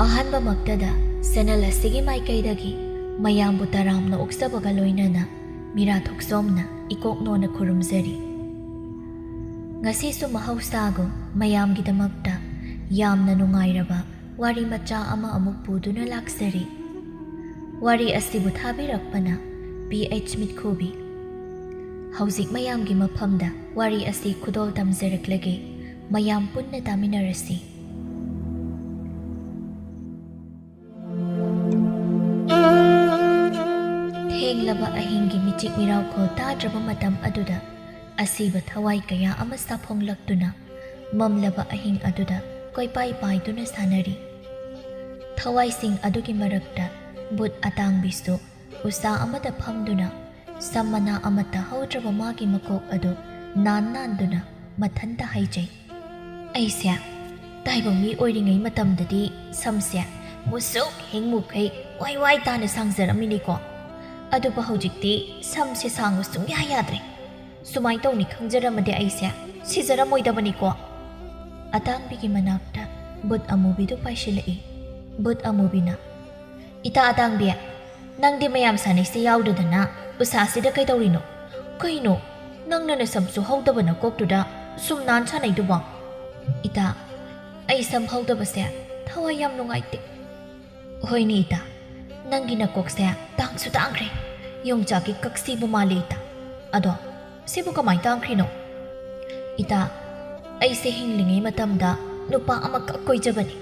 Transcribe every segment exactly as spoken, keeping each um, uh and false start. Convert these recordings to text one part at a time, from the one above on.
ꯑꯍꯥꯟꯕꯃꯛꯇꯗ channel ꯑꯁꯤꯒꯤ ꯃꯥꯏꯀꯩꯗꯒꯤ ꯃꯌꯥꯝꯕꯨ ꯇꯔꯥꯝꯅ ꯑꯣꯛꯆꯕꯒ ꯂꯣꯏꯅꯅ ꯃꯤꯔꯥ ꯊꯣꯛꯆꯣꯝꯅ ꯏꯀꯣꯛ ꯅꯣꯟꯅ ꯈꯨꯔꯨꯝꯖꯔꯤ꯫ ꯉꯁꯤꯁꯨ ꯃꯍꯧꯁꯥꯒꯨꯝ ꯃꯌꯥꯝꯒꯤꯗꯃꯛꯇ ꯌꯥꯝꯅ ꯅꯨꯡꯉꯥꯏꯔꯕ ꯋꯥꯔꯤ ꯃꯆꯥ ꯑꯃ ꯑꯃꯨꯛ ꯄꯨꯗꯨꯅ ꯂꯥꯛꯆꯔꯤ꯫ ꯋꯥꯔꯤ ꯑꯁꯤꯕꯨ ꯊꯥꯕꯤꯔꯛꯄꯅ ꯄꯤ ꯑꯩꯆ ꯃꯤꯠꯈꯨꯕꯤ꯫ ꯍꯧꯖꯤꯛ ꯃꯌꯥꯝꯒꯤ ꯃꯐꯝꯗ ꯋꯥꯔꯤ ꯑꯁꯤ ꯈꯨꯗꯣꯜ ꯇꯝꯖꯔꯛꯂꯒꯦ꯫ ꯃꯌꯥꯝ ꯄꯨꯟꯅ ꯇꯥꯃꯤꯟꯅꯔꯁꯤ꯫ ꯊꯦꯡꯂꯕ ꯑꯍꯤꯡꯒꯤ ꯃꯤꯆꯤꯛ ꯃꯤꯔꯥꯎꯈꯣꯜ ꯇꯥꯗ꯭ꯔꯕ ꯃꯇꯝ ꯑꯗꯨꯗ ꯑꯁꯤꯕ ꯊꯋꯥꯏ ꯀꯌꯥ ꯑꯃ ꯁꯥꯐꯣꯡꯂꯛꯇꯨꯅ ꯃꯝꯂꯕ ꯑꯍꯤꯡ ꯑꯗꯨꯗ ꯀꯣꯏꯄꯥꯏ ꯄꯥꯏꯗꯨꯅ ꯁꯥꯟꯅꯔꯤ꯫ ꯊꯋꯥꯏꯁꯤꯡ ꯑꯗꯨꯒꯤ ꯃꯔꯛꯇ ꯕꯨꯠ ꯑꯇꯥꯡꯕꯤꯁꯨ ꯎꯁꯥ ꯑꯃꯗ ꯐꯝꯗꯨꯅ ꯁꯝ ꯃꯅꯥ ꯑꯃꯠꯇ ꯍꯧꯗ꯭ꯔꯕ ꯃꯥꯒꯤ ꯃꯀꯣꯛ ꯑꯗꯨ ꯅꯥꯟ ꯅꯥꯟꯗꯨꯅ ꯃꯊꯟꯇ ꯍꯥꯏꯖꯩ, "ꯑꯩꯁꯦ ꯇꯥꯏꯕꯪ ꯃꯤ ꯑꯣꯏꯔꯤꯉꯩ ꯃꯇꯝꯗꯗꯤ ꯁꯝꯁꯦ ꯃꯨꯁꯨꯛ ꯍꯦꯛ ꯃꯨꯈꯩ ꯋꯥꯏ ꯋꯥꯏ ꯇꯥꯅ ꯁꯥꯡꯖꯔꯝꯃꯤꯅꯤꯀꯣ꯫ ꯑꯗꯨꯕꯨ ꯍꯧꯖꯤꯛꯇꯤ ꯁꯝꯁꯦ ꯁꯥꯡꯕ ꯁꯨꯡꯌꯥ ꯌꯥꯗ꯭ꯔꯦ꯫ ꯁꯨꯃꯥꯏꯅ ꯇꯧꯅꯤ ꯈꯪꯖꯔꯝꯃꯗꯤ ꯑꯩꯁꯦ ꯁꯤꯖꯔꯝꯃꯣꯏꯗꯕꯅꯤꯀꯣ꯫" ꯑꯇꯥꯡꯕꯤꯒꯤ ꯃꯅꯥꯛꯇ ꯕꯨꯠ ꯑꯃꯨꯕꯤꯗꯨ ꯄꯥꯏꯁꯤꯜꯂꯛꯏ꯫ ꯕꯨꯠ ꯑꯃꯨꯕꯤꯅ, "ꯏꯇꯥ ꯑꯇꯥꯡꯕꯤ, ꯅꯪꯗꯤ ꯃꯌꯥꯝ ꯁꯥꯟꯅꯩꯁꯦ ꯌꯥꯎꯗꯗꯅ ꯎꯁꯥꯁꯤꯗ ꯀꯩꯗꯧꯔꯤꯅꯣ? ꯀꯩꯅꯣ, ꯅꯪꯅ ꯅꯁꯝꯁꯨ ꯍꯧꯗꯕ ꯅꯀꯣꯛꯇꯨꯗ ꯁꯨꯝ ꯅꯥꯟ ꯁꯥꯟꯅꯩꯗꯨꯕꯣ?" "ꯏꯇꯥ, ꯑꯩ ꯁꯝ ꯍꯧꯗꯕꯁꯦ ꯊꯋꯥꯏ ꯌꯥꯝ ꯅꯨꯡꯉꯥꯏꯇꯦ꯫" "ꯍꯣꯏꯅꯦ ꯏꯇꯥ, ꯅꯪꯒꯤ ꯅꯀꯣꯛꯁꯦ ꯇꯥꯡꯁꯨ ꯇꯥꯡꯈ꯭ꯔꯦ꯫ ꯌꯣꯡꯆꯥꯛꯀꯤ ꯀꯛꯁꯤꯕꯨ ꯃꯥꯜꯂꯦ ꯏꯇꯥ꯫ ꯑꯗꯣ ꯁꯤꯕꯨ ꯀꯃꯥꯏꯅ ꯇꯥꯡꯈ꯭ꯔꯤꯅꯣ?" "ꯏꯇꯥ, ꯑꯩꯁꯦ ꯍꯤꯡꯂꯤꯉꯩ ꯃꯇꯝꯗ ꯅꯨꯄꯥ ꯑꯃꯈꯛ ꯀꯣꯏꯖꯕꯅꯤ꯫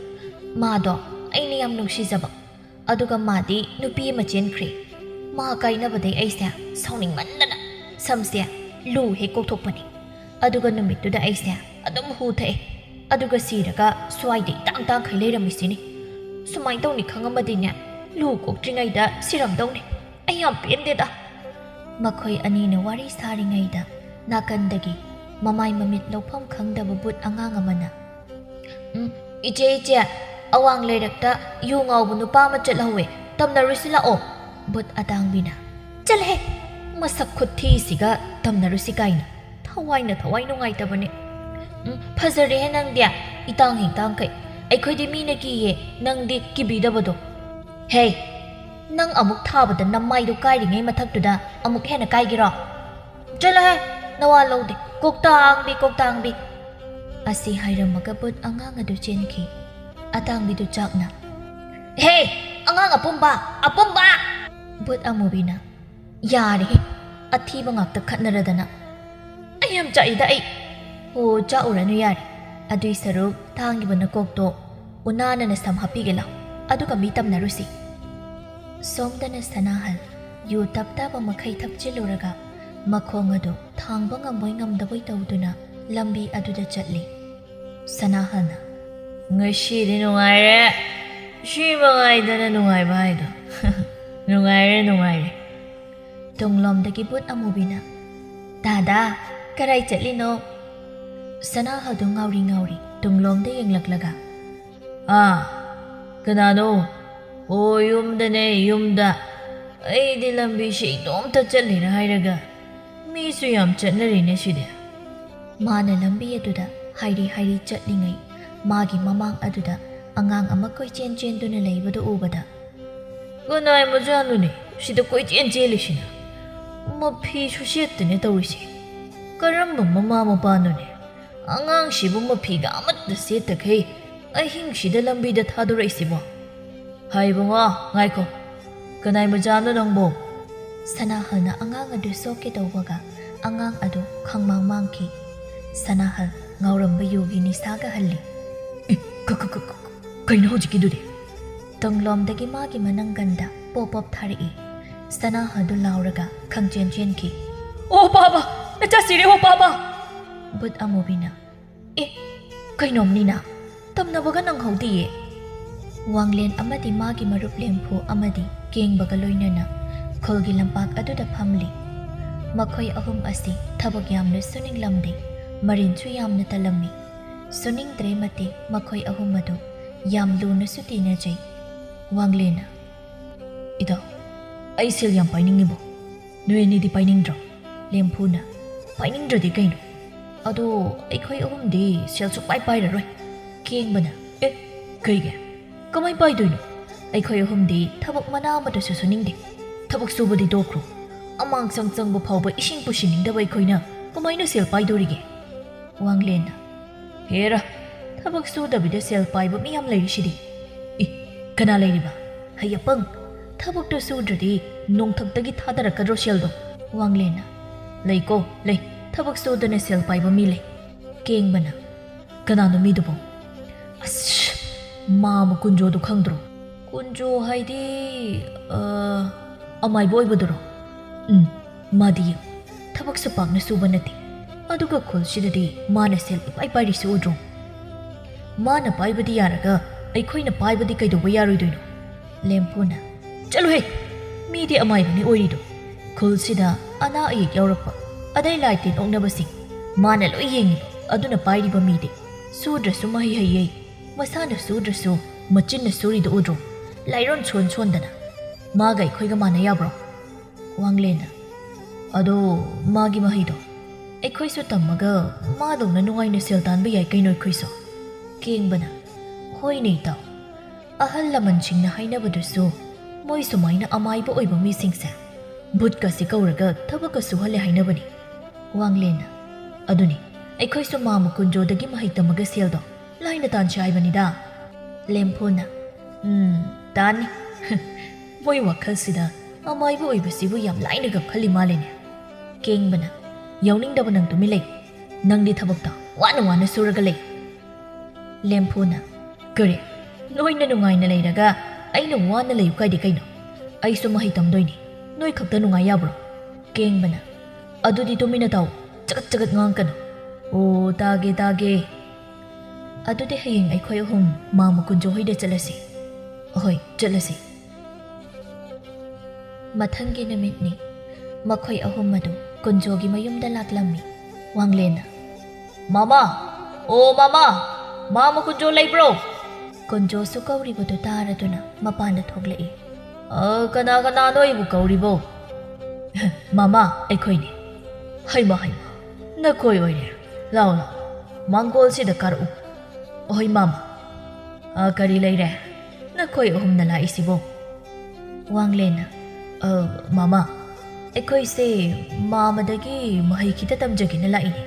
ꯃꯥꯗꯣ ꯑꯩꯅ ꯌꯥꯝ ꯅꯨꯡꯁꯤꯖꯕ꯫ ꯑꯗꯨꯒ ꯃꯥꯗꯤ ꯅꯨꯄꯤ ꯑꯃ ꯆꯦꯟꯈ꯭ꯔꯦ꯫ ꯃꯥ ꯀꯥꯏꯅꯕꯗꯩ ꯑꯩꯁꯦ ꯁꯥꯎꯅꯤꯡꯃꯟꯗꯅ ꯁꯝꯁꯦ ꯂꯨ ꯍꯦꯛ ꯀꯣꯛꯊꯣꯛꯄꯅꯤ꯫ ꯑꯗꯨꯒ ꯅꯨꯃꯤꯠꯇꯨꯗ ꯑꯩꯁꯦ ꯑꯗꯨꯝ ꯍꯨ ꯊꯛꯑꯦ꯫ ꯑꯗꯨꯒ ꯁꯤꯔꯒ ꯁ꯭ꯋꯥꯏꯗ ꯏꯇꯥꯡ ꯇꯥꯡꯈꯩ ꯂꯩꯔꯝꯃꯤꯁꯤꯅꯤ꯫ ꯁꯨꯃꯥꯏꯅ ꯇꯧꯅꯤ ꯈꯪꯉꯝꯃꯗꯤꯅꯦ, ꯂꯨ ꯀꯣꯛꯇ꯭ꯔꯤꯉꯩꯗ ꯁꯤꯔꯝꯗꯧꯅꯦ꯫ ꯑꯩ ꯌꯥꯝ ꯄꯦꯟꯗꯦꯗ꯫" ꯃꯈꯣꯏ ꯑꯅꯤꯅ ꯋꯥꯔꯤ ꯁꯥꯔꯤꯉꯩꯗ ꯅꯥꯀꯟꯗꯒꯤ ꯃꯃꯥꯏ ꯃꯃꯤꯠ ꯂꯧꯐꯝ ꯈꯪꯗꯕ ꯕꯨꯠ ꯑꯉꯥꯡ ꯑꯃꯅ, "ꯎꯝ, ꯏꯆꯦ, ꯏꯆꯦ, ꯑꯋꯥꯡ ꯂꯩꯔꯛꯇ ꯌꯨ ꯉꯥꯎꯕ ꯅꯨꯄꯥ ꯑꯃ ꯆꯠꯍꯧꯋꯦ, ꯇꯝꯅꯔꯨꯁꯤ ꯂꯥꯛꯑꯣ꯫" ꯕꯨꯠ ꯑꯇꯥꯡꯕꯤꯅ, "ꯆꯠꯂꯍꯦ, ꯃꯁꯛ ꯈꯨꯊꯤꯁꯤꯒ ꯇꯝꯅꯔꯨꯁꯤ ꯀꯥꯏꯅ, ꯊꯋꯥꯏꯅ ꯊꯋꯥꯏ ꯅꯨꯡꯉꯥꯏꯇꯕꯅꯦ꯫" "ꯎꯝ, ꯐꯖꯔꯦꯍꯦ ꯅꯪꯗꯤ, ꯏꯇꯥꯡ ꯍꯤꯡꯇꯥꯡꯈꯩ꯫ ꯑꯩꯈꯣꯏꯗꯤ ꯃꯤꯅ ꯀꯤꯌꯦ, ꯅꯪꯗꯤ ꯀꯤꯕꯤꯗꯕꯗꯣ꯫ ꯍꯦ, ꯅꯪ ꯑꯃꯨꯛ ꯊꯥꯕꯗ ꯅꯃꯥꯏꯗꯣ ꯀꯥꯏꯔꯤꯉꯩ ꯃꯊꯛꯇꯨꯗ ꯑꯃꯨꯛ ꯍꯦꯟꯅ ꯀꯥꯏꯒꯦꯔꯣ? ꯆꯠꯂꯣꯍꯦ, ꯅꯋꯥ ꯂꯧꯗꯦ꯫ ꯀꯣꯛꯇꯥꯡꯕꯤ, ꯀꯣꯛꯇꯥꯡꯕꯤ꯫ ꯑꯁꯤ ꯍꯥꯏꯔꯝꯃꯒ ꯕꯨꯠ ꯑꯉꯥꯡ ꯑꯗꯨ ꯆꯦꯟꯈꯤ꯫ ꯑꯇꯥꯡꯕꯤꯗꯨ ꯆꯥꯛꯅ, "ꯍꯦ, ꯑꯉꯥꯡ ꯑꯄꯨꯝꯕ, ꯑꯄꯨꯝꯕ!" ꯕꯨꯠ ꯑꯃꯨꯕꯤꯅ, "ꯌꯥꯔꯦꯍꯦ, ꯑꯊꯤꯕ ꯉꯥꯛꯇ ꯈꯠꯅꯔꯗꯅ꯫ ꯑꯩ ꯌꯥꯝ ꯆꯥꯛꯏꯗ ꯑꯩ꯫ ꯍꯣ, ꯆꯥꯛꯎꯔꯅꯨ ꯌꯥꯔꯦ꯫ ꯑꯗꯨꯏ ꯁꯔꯨꯛ ꯊꯥꯡꯉꯤꯕ ꯅꯀꯣꯛꯇꯣ ꯎꯅꯥꯅ ꯅꯁꯝ ꯍꯥꯞꯄꯤꯒꯦ ꯂꯥꯎ, ꯑꯗꯨꯒ ꯃꯤ ꯇꯝꯅꯔꯨꯁꯤ꯫" ꯁꯣꯝꯗꯅ ꯁꯅꯥꯍꯜ ꯌꯨ ꯇꯞ ꯇꯥꯕ ꯃꯈꯩ ꯊꯛꯆꯤꯜꯂꯨꯔꯒ ꯃꯈꯣꯡ ꯑꯗꯨ ꯊꯥꯡꯕ ꯉꯝꯕꯣꯏ ꯉꯝꯗꯕꯣꯏ ꯇꯧꯗꯨꯅ ꯂꯝꯕꯤ ꯑꯗꯨꯗ ꯆꯠꯂꯤ꯫ ꯁꯅꯥꯍꯜꯅ, "ꯉꯁꯤꯗꯤ ꯅꯨꯡꯉꯥꯏꯔꯦ꯫ ꯁꯤ ꯃꯉꯥꯏꯗꯅ ꯅꯨꯡꯉꯥꯏꯕ ꯍꯥꯏꯗꯣ꯫ ꯅꯨꯡꯉꯥꯏꯔꯦ, ꯅꯨꯡꯉꯥꯏꯔꯦ꯫" ꯇꯨꯡꯂꯣꯝꯗꯒꯤ ꯕꯨꯠ ꯑꯃꯨꯕꯤꯅ, "ꯗꯥꯗꯥ, ꯀꯔꯥꯏ ꯆꯠꯂꯤꯅꯣ?" ꯁꯅꯥꯍꯜꯗꯨ ꯉꯥꯎꯔꯤ ꯉꯥꯎꯔꯤ ꯇꯨꯡꯂꯣꯝꯗ ꯌꯦꯡꯂꯛꯂꯒ, "ꯑꯥ, ꯀꯅꯥꯅꯣ?" "ꯑꯣ, ꯌꯨꯝꯗꯅꯦ, ꯌꯨꯝꯗ꯫ ꯑꯩꯗꯤ ꯂꯝꯕꯤꯁꯦ ꯏꯇꯣꯝꯇ ꯆꯠꯂꯤꯔ ꯍꯥꯏꯔꯒ ꯃꯤꯁꯨ ꯌꯥꯝ ꯆꯠꯅꯔꯤꯅꯦ ꯁꯤꯗꯤ꯫" ꯃꯥꯅ ꯂꯝꯕꯤ ꯑꯗꯨꯗ ꯍꯥꯏꯔꯤ ꯍꯥꯏꯔꯤ ꯆꯠꯂꯤꯉꯩ, ꯃꯥꯒꯤ ꯃꯃꯥꯡ ꯑꯗꯨꯗ ꯑꯉꯥꯡ ꯑꯃ ꯀꯣꯏꯆꯦꯟ ꯆꯦꯟꯗꯨꯅ ꯂꯩꯕꯗꯨ ꯎꯕꯗ, "ꯀꯅꯥꯏ ꯃꯆꯥꯅꯣꯅꯦ ꯁꯤꯗ ꯀꯣꯏꯆꯦꯟ ꯆꯦꯜꯂꯤꯁꯤꯅ? ꯃꯐꯤꯁꯨ ꯁꯦꯠꯇꯅꯦ ꯇꯧꯔꯤꯁꯦ꯫ ꯀꯔꯝꯕ ꯃꯃꯥ ꯃꯄꯥꯅꯣꯅꯦ? ꯑꯉꯥꯡꯁꯤꯕꯨ ꯃꯐꯤꯒ ꯑꯃꯠꯇ ꯁꯦꯠꯇꯈꯩ ꯑꯍꯤꯡꯁꯤꯗ ꯂꯝꯕꯤꯗ ꯊꯥꯗꯣꯔꯛꯏꯁꯤꯕꯣ? ꯍꯥꯏ ꯏꯕꯨꯡꯉꯣ, ꯉꯥꯏꯈꯣ꯫ ꯀꯅꯥꯏ ꯃꯆꯥꯅꯣ ꯅꯪꯕꯣ?" ꯁꯅꯥꯍꯜꯅ ꯑꯉꯥꯡ ꯑꯗꯨ ꯁꯣꯛꯀꯦ ꯇꯧꯕꯒ ꯑꯉꯥꯡ ꯑꯗꯨ ꯈꯪꯃꯥꯡ ꯃꯥꯡꯈꯤ꯫ ꯁꯅꯥꯍꯜ ꯉꯥꯎꯔꯝꯕ ꯌꯨꯒꯤ ꯅꯤꯁꯥꯒ ꯍꯜꯂꯤ꯫ "ꯑꯦ, ꯀ-, ꯀ-, ꯀ-, ꯀ-, ꯀꯩꯅꯣ ꯍꯧꯖꯤꯛꯀꯤꯗꯨꯗꯤ?" ꯇꯨꯡꯂꯣꯝꯗꯒꯤ ꯃꯥꯒꯤ ꯃꯅꯪꯒꯟꯗ ꯄꯣꯞ ꯄꯣꯞ ꯊꯥꯔꯛꯏ꯫ ꯁꯅꯥꯍꯜꯗꯨ ꯂꯥꯎꯔꯒ ꯈꯪꯆꯦꯟ ꯆꯦꯟꯈꯤ꯫ "ꯑꯣ ꯄꯥꯕ! ꯅꯆꯥ ꯁꯤꯔꯦ, ꯑꯣ ꯄꯥꯕ!" ꯕꯨꯠ ꯑꯃꯨꯕꯤꯅ, "ꯑꯦ, ꯀꯩꯅꯣꯝꯅꯤꯅ? ꯇꯝꯅꯕꯒ ꯅꯪꯍꯧꯗꯤꯌꯦ꯫" ꯋꯥꯡꯂꯦꯟ ꯑꯃꯗꯤ ꯃꯥꯒꯤ ꯃꯔꯨꯞ ꯂꯦꯝꯐꯨ ꯑꯃꯗꯤ ꯀꯦꯡꯕꯒ ꯂꯣꯏꯅꯅ ꯈꯨꯜꯒꯤ ꯂꯝꯄꯥꯛ ꯑꯗꯨꯗ ꯐꯝꯂꯤ꯫ ꯃꯈꯣꯏ ꯑꯍꯨꯝ ꯑꯁꯤ ꯊꯕꯛ ꯌꯥꯝꯅ ꯁꯨꯅꯤꯡꯂꯝꯗꯦ, ꯃꯔꯤꯟꯁꯨ ꯌꯥꯝꯅ ꯇꯜꯂꯝꯃꯤ꯫ ꯁꯨꯅꯤꯡꯗ꯭ꯔꯦ ꯃꯇꯤꯛ ꯃꯈꯣꯏ ꯑꯍꯨꯝ ꯑꯗꯨ ꯌꯥꯝ ꯂꯨꯅꯁꯨ ꯇꯤꯟꯅꯖꯩ꯫ ꯋꯥꯡꯂꯦꯟꯅ, "ꯏꯗꯣ, ꯑꯩ ꯁꯦꯜ ꯌꯥꯝ ꯄꯥꯏꯅꯤꯡꯉꯤꯕꯣ꯫ ꯅꯣꯏ ꯑꯅꯤꯗꯤ ꯄꯥꯏꯅꯤꯡꯗ꯭ꯔꯣ?" ꯂꯦꯝꯐꯨꯅ, "ꯄꯥꯏꯅꯤꯡꯗ꯭ꯔꯗꯤ ꯀꯩꯅꯣ? ꯑꯗꯣ ꯑꯩꯈꯣꯏ ꯑꯍꯨꯝꯗꯤ ꯁꯦꯜ ꯁꯨꯛꯄꯥꯏ ꯄꯥꯏꯔꯔꯣꯏ꯫" ꯀꯦꯡꯕꯅ, ꯑꯦ, ꯀꯩꯒꯤ? ꯀꯃꯥꯏ ꯄꯥꯏꯗꯣꯏꯅꯣ? ꯑꯩꯈꯣꯏ ꯑꯍꯨꯝꯗꯤ ꯊꯕꯛ ꯃꯅꯥ ꯑꯃꯠꯇꯁꯨ ꯁꯨꯅꯤꯡꯗꯦ꯫ ꯊꯕꯛ ꯁꯨꯕꯗꯤ ꯇꯣꯛꯈ꯭ꯔꯣ꯫ ꯑꯃꯥꯡ ꯁꯪ ꯆꯪꯕ ꯐꯥꯎꯕ ꯏꯁꯤꯡ ꯄꯨꯁꯤꯟꯅꯤꯡꯗꯕ ꯑꯩꯈꯣꯏꯅ ꯀꯃꯥꯏꯅ ꯁꯦꯜ ꯄꯥꯏꯗꯣꯔꯤꯒꯦ? ꯋꯥꯡꯂꯦꯟꯅ, ꯍꯦꯔꯥ, ꯊꯕꯛ ꯁꯨꯗꯕꯤꯗ ꯁꯦꯜ ꯄꯥꯏꯕ ꯃꯤ ꯌꯥꯝ ꯂꯩꯔꯤꯁꯤꯗꯤ꯫ ꯏ, ꯀꯅꯥ ꯂꯩꯔꯤꯕ? ꯍꯩ ꯑꯄꯪ, ꯊꯕꯛꯇꯣ ꯁꯨꯗ꯭ꯔꯗꯤ ꯅꯣꯡꯊꯛꯇꯒꯤ ꯊꯥꯗꯔꯛꯀꯗ꯭ꯔꯣ ꯁꯦꯜꯗꯣ? ꯋꯥꯡꯂꯦꯟꯅ, ꯂꯩꯀꯣ, ꯂꯩ, ꯊꯕꯛ ꯁꯨꯗꯅ ꯁꯦꯜ ꯄꯥꯏꯕ ꯃꯤ ꯂꯩ꯫ ꯀꯦꯡꯕꯅ, ꯀꯅꯥꯅꯣ ꯃꯤꯗꯨꯕꯣ? ꯑꯁ, ꯃꯥꯃ ꯀꯨꯟꯖꯣꯗꯨ ꯈꯪꯗ꯭ꯔꯣ? ꯀꯨꯟꯖꯣ ꯍꯥꯏꯗꯤ, ꯑ, ꯑꯃꯥꯏꯕ ꯑꯣꯏꯕꯗꯨꯔꯣ? ꯎꯝ, ꯃꯥꯗꯤ ꯌꯦꯡꯉꯨ, ꯊꯕꯛꯁꯨ ꯄꯥꯛꯅ ꯁꯨꯕ ꯅꯠꯇꯦ꯫ ꯑꯗꯨꯒ ꯈꯨꯜꯁꯤꯗꯗꯤ ꯃꯥꯅ ꯁꯦꯜ ꯏꯄꯥꯏ ꯄꯥꯏꯔꯤꯁꯤ ꯎꯗ꯭ꯔꯣ? ꯃꯥꯅ ꯄꯥꯏꯕꯗꯤ ꯌꯥꯔꯒ ꯑꯩꯈꯣꯏꯅ ꯄꯥꯏꯕꯗꯤ ꯀꯩꯗꯧꯕ ꯌꯥꯔꯣꯏꯗꯣꯏꯅꯣ? ꯂꯦꯝꯐꯨꯅ, ꯆꯠꯂꯨꯍꯦ! ꯃꯤꯗꯤ ꯑꯃꯥꯏꯕꯅꯤ ꯑꯣꯏꯔꯤꯗꯣ꯫ ꯈꯨꯜꯁꯤꯗ ꯑꯅꯥ ꯑꯌꯦꯛ ꯌꯥꯎꯔꯛꯄ, ꯑꯗꯩ ꯂꯥꯏ ꯇꯤꯟ ꯑꯣꯛꯅꯕꯁꯤꯡ ꯃꯥꯅ ꯂꯣꯏ ꯌꯦꯡꯉꯤꯕ꯫ ꯑꯗꯨꯅ ꯄꯥꯏꯔꯤꯕ ꯃꯤꯗꯤ ꯁꯨꯗ꯭ꯔꯁꯨ ꯃꯍꯩ ꯍꯩꯌꯦ, ꯃꯁꯥꯅ ꯁꯨꯗ꯭ꯔꯁꯨ ꯃꯆꯤꯟꯅ ꯁꯨꯔꯤꯗꯣ ꯎꯗ꯭ꯔꯣ? ꯂꯥꯏꯔꯣꯟ ꯁꯣꯟ ꯁꯣꯟꯗꯅ꯫ ꯃꯥꯒ ꯑꯩꯈꯣꯏꯒ ꯃꯥꯟꯅ ꯌꯥꯕ꯭ꯔꯣ? ꯋꯥꯡꯂꯦꯟꯅ, ꯑꯗꯣ ꯃꯥꯒꯤ ꯃꯍꯩꯗꯣ ꯑꯩꯈꯣꯏꯁꯨ ꯇꯝꯃꯒ ꯃꯥꯗꯧꯅ ꯅꯨꯡꯉꯥꯏꯅ ꯁꯦꯜ ꯇꯥꯟꯕ ꯌꯥꯏ ꯀꯩꯅꯣ ꯑꯩꯈꯣꯏꯁꯨ꯫ ꯀꯦꯡꯕꯅ, ꯍꯣꯏꯅꯦ ꯏꯇꯥꯎ, ꯑꯍꯜ ꯂꯃꯟꯁꯤꯡꯅ ꯍꯥꯏꯅꯕꯗꯨꯁꯨ ꯃꯣꯏ ꯁꯨꯃꯥꯏꯅ ꯑꯃꯥꯏꯕ ꯑꯣꯏꯕ ꯃꯤꯁꯤꯡꯁꯦ ꯚꯨꯠꯀꯁꯤ ꯀꯧꯔꯒ ꯊꯕꯛꯀ ꯁꯨꯍꯜꯂꯦ ꯍꯥꯏꯅꯕꯅꯤ꯫ ꯋꯥꯡꯂꯦꯟꯅ, ꯑꯗꯨꯅꯤ, ꯑꯩꯈꯣꯏꯁꯨ ꯃꯥꯃ ꯀꯨꯟꯖꯣꯗꯒꯤ ꯃꯍꯩ ꯇꯝꯃꯒ ꯁꯦꯜꯗꯣ ꯂꯥꯏꯅ ꯇꯥꯟꯁꯤ ꯍꯥꯏꯕꯅꯤꯗ꯫ ꯂꯦꯝꯐꯨꯅ, ꯎꯝ, ꯇꯥꯅꯤ꯫ ꯃꯣꯏ ꯋꯥꯈꯜꯁꯤꯗ ꯑꯃꯥꯏꯕ ꯑꯣꯏꯕꯁꯤꯕꯨ ꯌꯥꯝ ꯂꯥꯏꯅꯒ ꯈꯜꯂꯤ ꯃꯥꯜꯂꯦꯅꯦ꯫ ꯀꯦꯡꯕꯅ, ꯌꯥꯎꯅꯤꯡꯗꯕ ꯅꯪ ꯇꯨꯃꯤꯟ ꯂꯩ꯫ ꯅꯪꯗꯤ ꯊꯕꯛꯇ ꯋꯥꯅ ꯋꯥꯅ ꯁꯨꯔꯒ ꯂꯩ꯫ ꯂꯦꯝꯐꯨꯅ, ꯀꯔꯤ? ꯅꯣꯏꯅ ꯅꯨꯡꯉꯥꯏꯅ ꯂꯩꯔꯒ ꯑꯩꯅ ꯋꯥꯅ ꯂꯩꯌꯨ ꯀꯥꯏꯗꯤ ꯀꯩꯅꯣ? ꯑꯩꯁꯨ ꯃꯍꯩ ꯇꯝꯗꯣꯏꯅꯤ꯫ ꯅꯣꯏ ꯈꯛꯇ ꯅꯨꯡꯉꯥꯏ ꯌꯥꯕ꯭ꯔꯣ? ꯀꯦꯡꯕꯅ, ꯑꯗꯨꯗꯤ ꯇꯨꯃꯤꯟꯅ ꯇꯥꯎ꯫ ꯆꯒꯠ ꯆꯒꯠ ꯉꯥꯡꯀꯅꯨ꯫ ꯑꯣ, ꯇꯥꯒꯦ, ꯇꯥꯒꯦ꯫ ꯑꯗꯨꯗꯤ ꯍꯌꯦꯡ ꯑꯩꯈꯣꯏ ꯑꯍꯨꯝ ꯃꯥꯃ ꯀꯨꯟꯖꯣ ꯍꯣꯏꯗ ꯆꯠꯂꯁꯤ꯫ ꯑꯍꯣꯏ, ꯆꯠꯂꯁꯤ꯫ ꯃꯊꯪꯒꯤ ꯅꯨꯃꯤꯠꯅꯤ꯫ ꯃꯈꯣꯏ ꯑꯍꯨꯝ ꯑꯗꯨ ꯀꯨꯟꯖꯣꯒꯤ ꯃꯌꯨꯝꯗ ꯂꯥꯛꯂꯝꯃꯤ꯫ ꯋꯥꯡꯂꯦꯟꯅ, ꯃꯃꯥ! ꯑꯣ ꯃꯃꯥ! ꯃꯥꯃ ꯀꯨꯟꯖꯣ ꯂꯩꯕ꯭ꯔꯣ? ꯀꯨꯟꯖꯣꯁꯨ ꯀꯧꯔꯤꯕꯗꯨ ꯇꯥꯔꯗꯨꯅ ꯃꯄꯥꯟꯗ ꯊꯣꯛꯂꯛꯏ꯫ "ꯑ, ꯀꯅꯥ ꯀꯅꯥꯅꯣ ꯑꯩꯕꯨ ꯀꯧꯔꯤꯕꯣ?" "ꯃꯃꯥ, ꯑꯩꯈꯣꯏꯅꯤ꯫" "ꯍꯩꯃ, ꯍꯩꯃ, ꯅꯈꯣꯏ ꯑꯣꯏꯔꯦ꯫ ꯂꯥꯎ, ꯂꯥꯎ, ꯃꯥꯡꯒꯣꯜꯁꯤꯗ ꯀꯥꯔꯛꯎ꯫" "ꯑꯍꯣꯏ ꯃꯃꯥ꯫" "ꯑ, ꯀꯔꯤ ꯂꯩꯔꯦ? ꯅꯈꯣꯏ ꯑꯍꯨꯝꯅ ꯂꯥꯛꯏꯁꯤꯕꯣ?" ꯋꯥꯡꯂꯦꯟꯅ, "ꯑ, ꯃꯥꯃꯥ, ꯑꯩꯈꯣꯏꯁꯦ ꯃꯥꯃꯗꯒꯤ ꯃꯍꯩ ꯈꯤꯇ ꯇꯝꯖꯒꯦꯅ ꯂꯥꯛꯏꯅꯦ꯫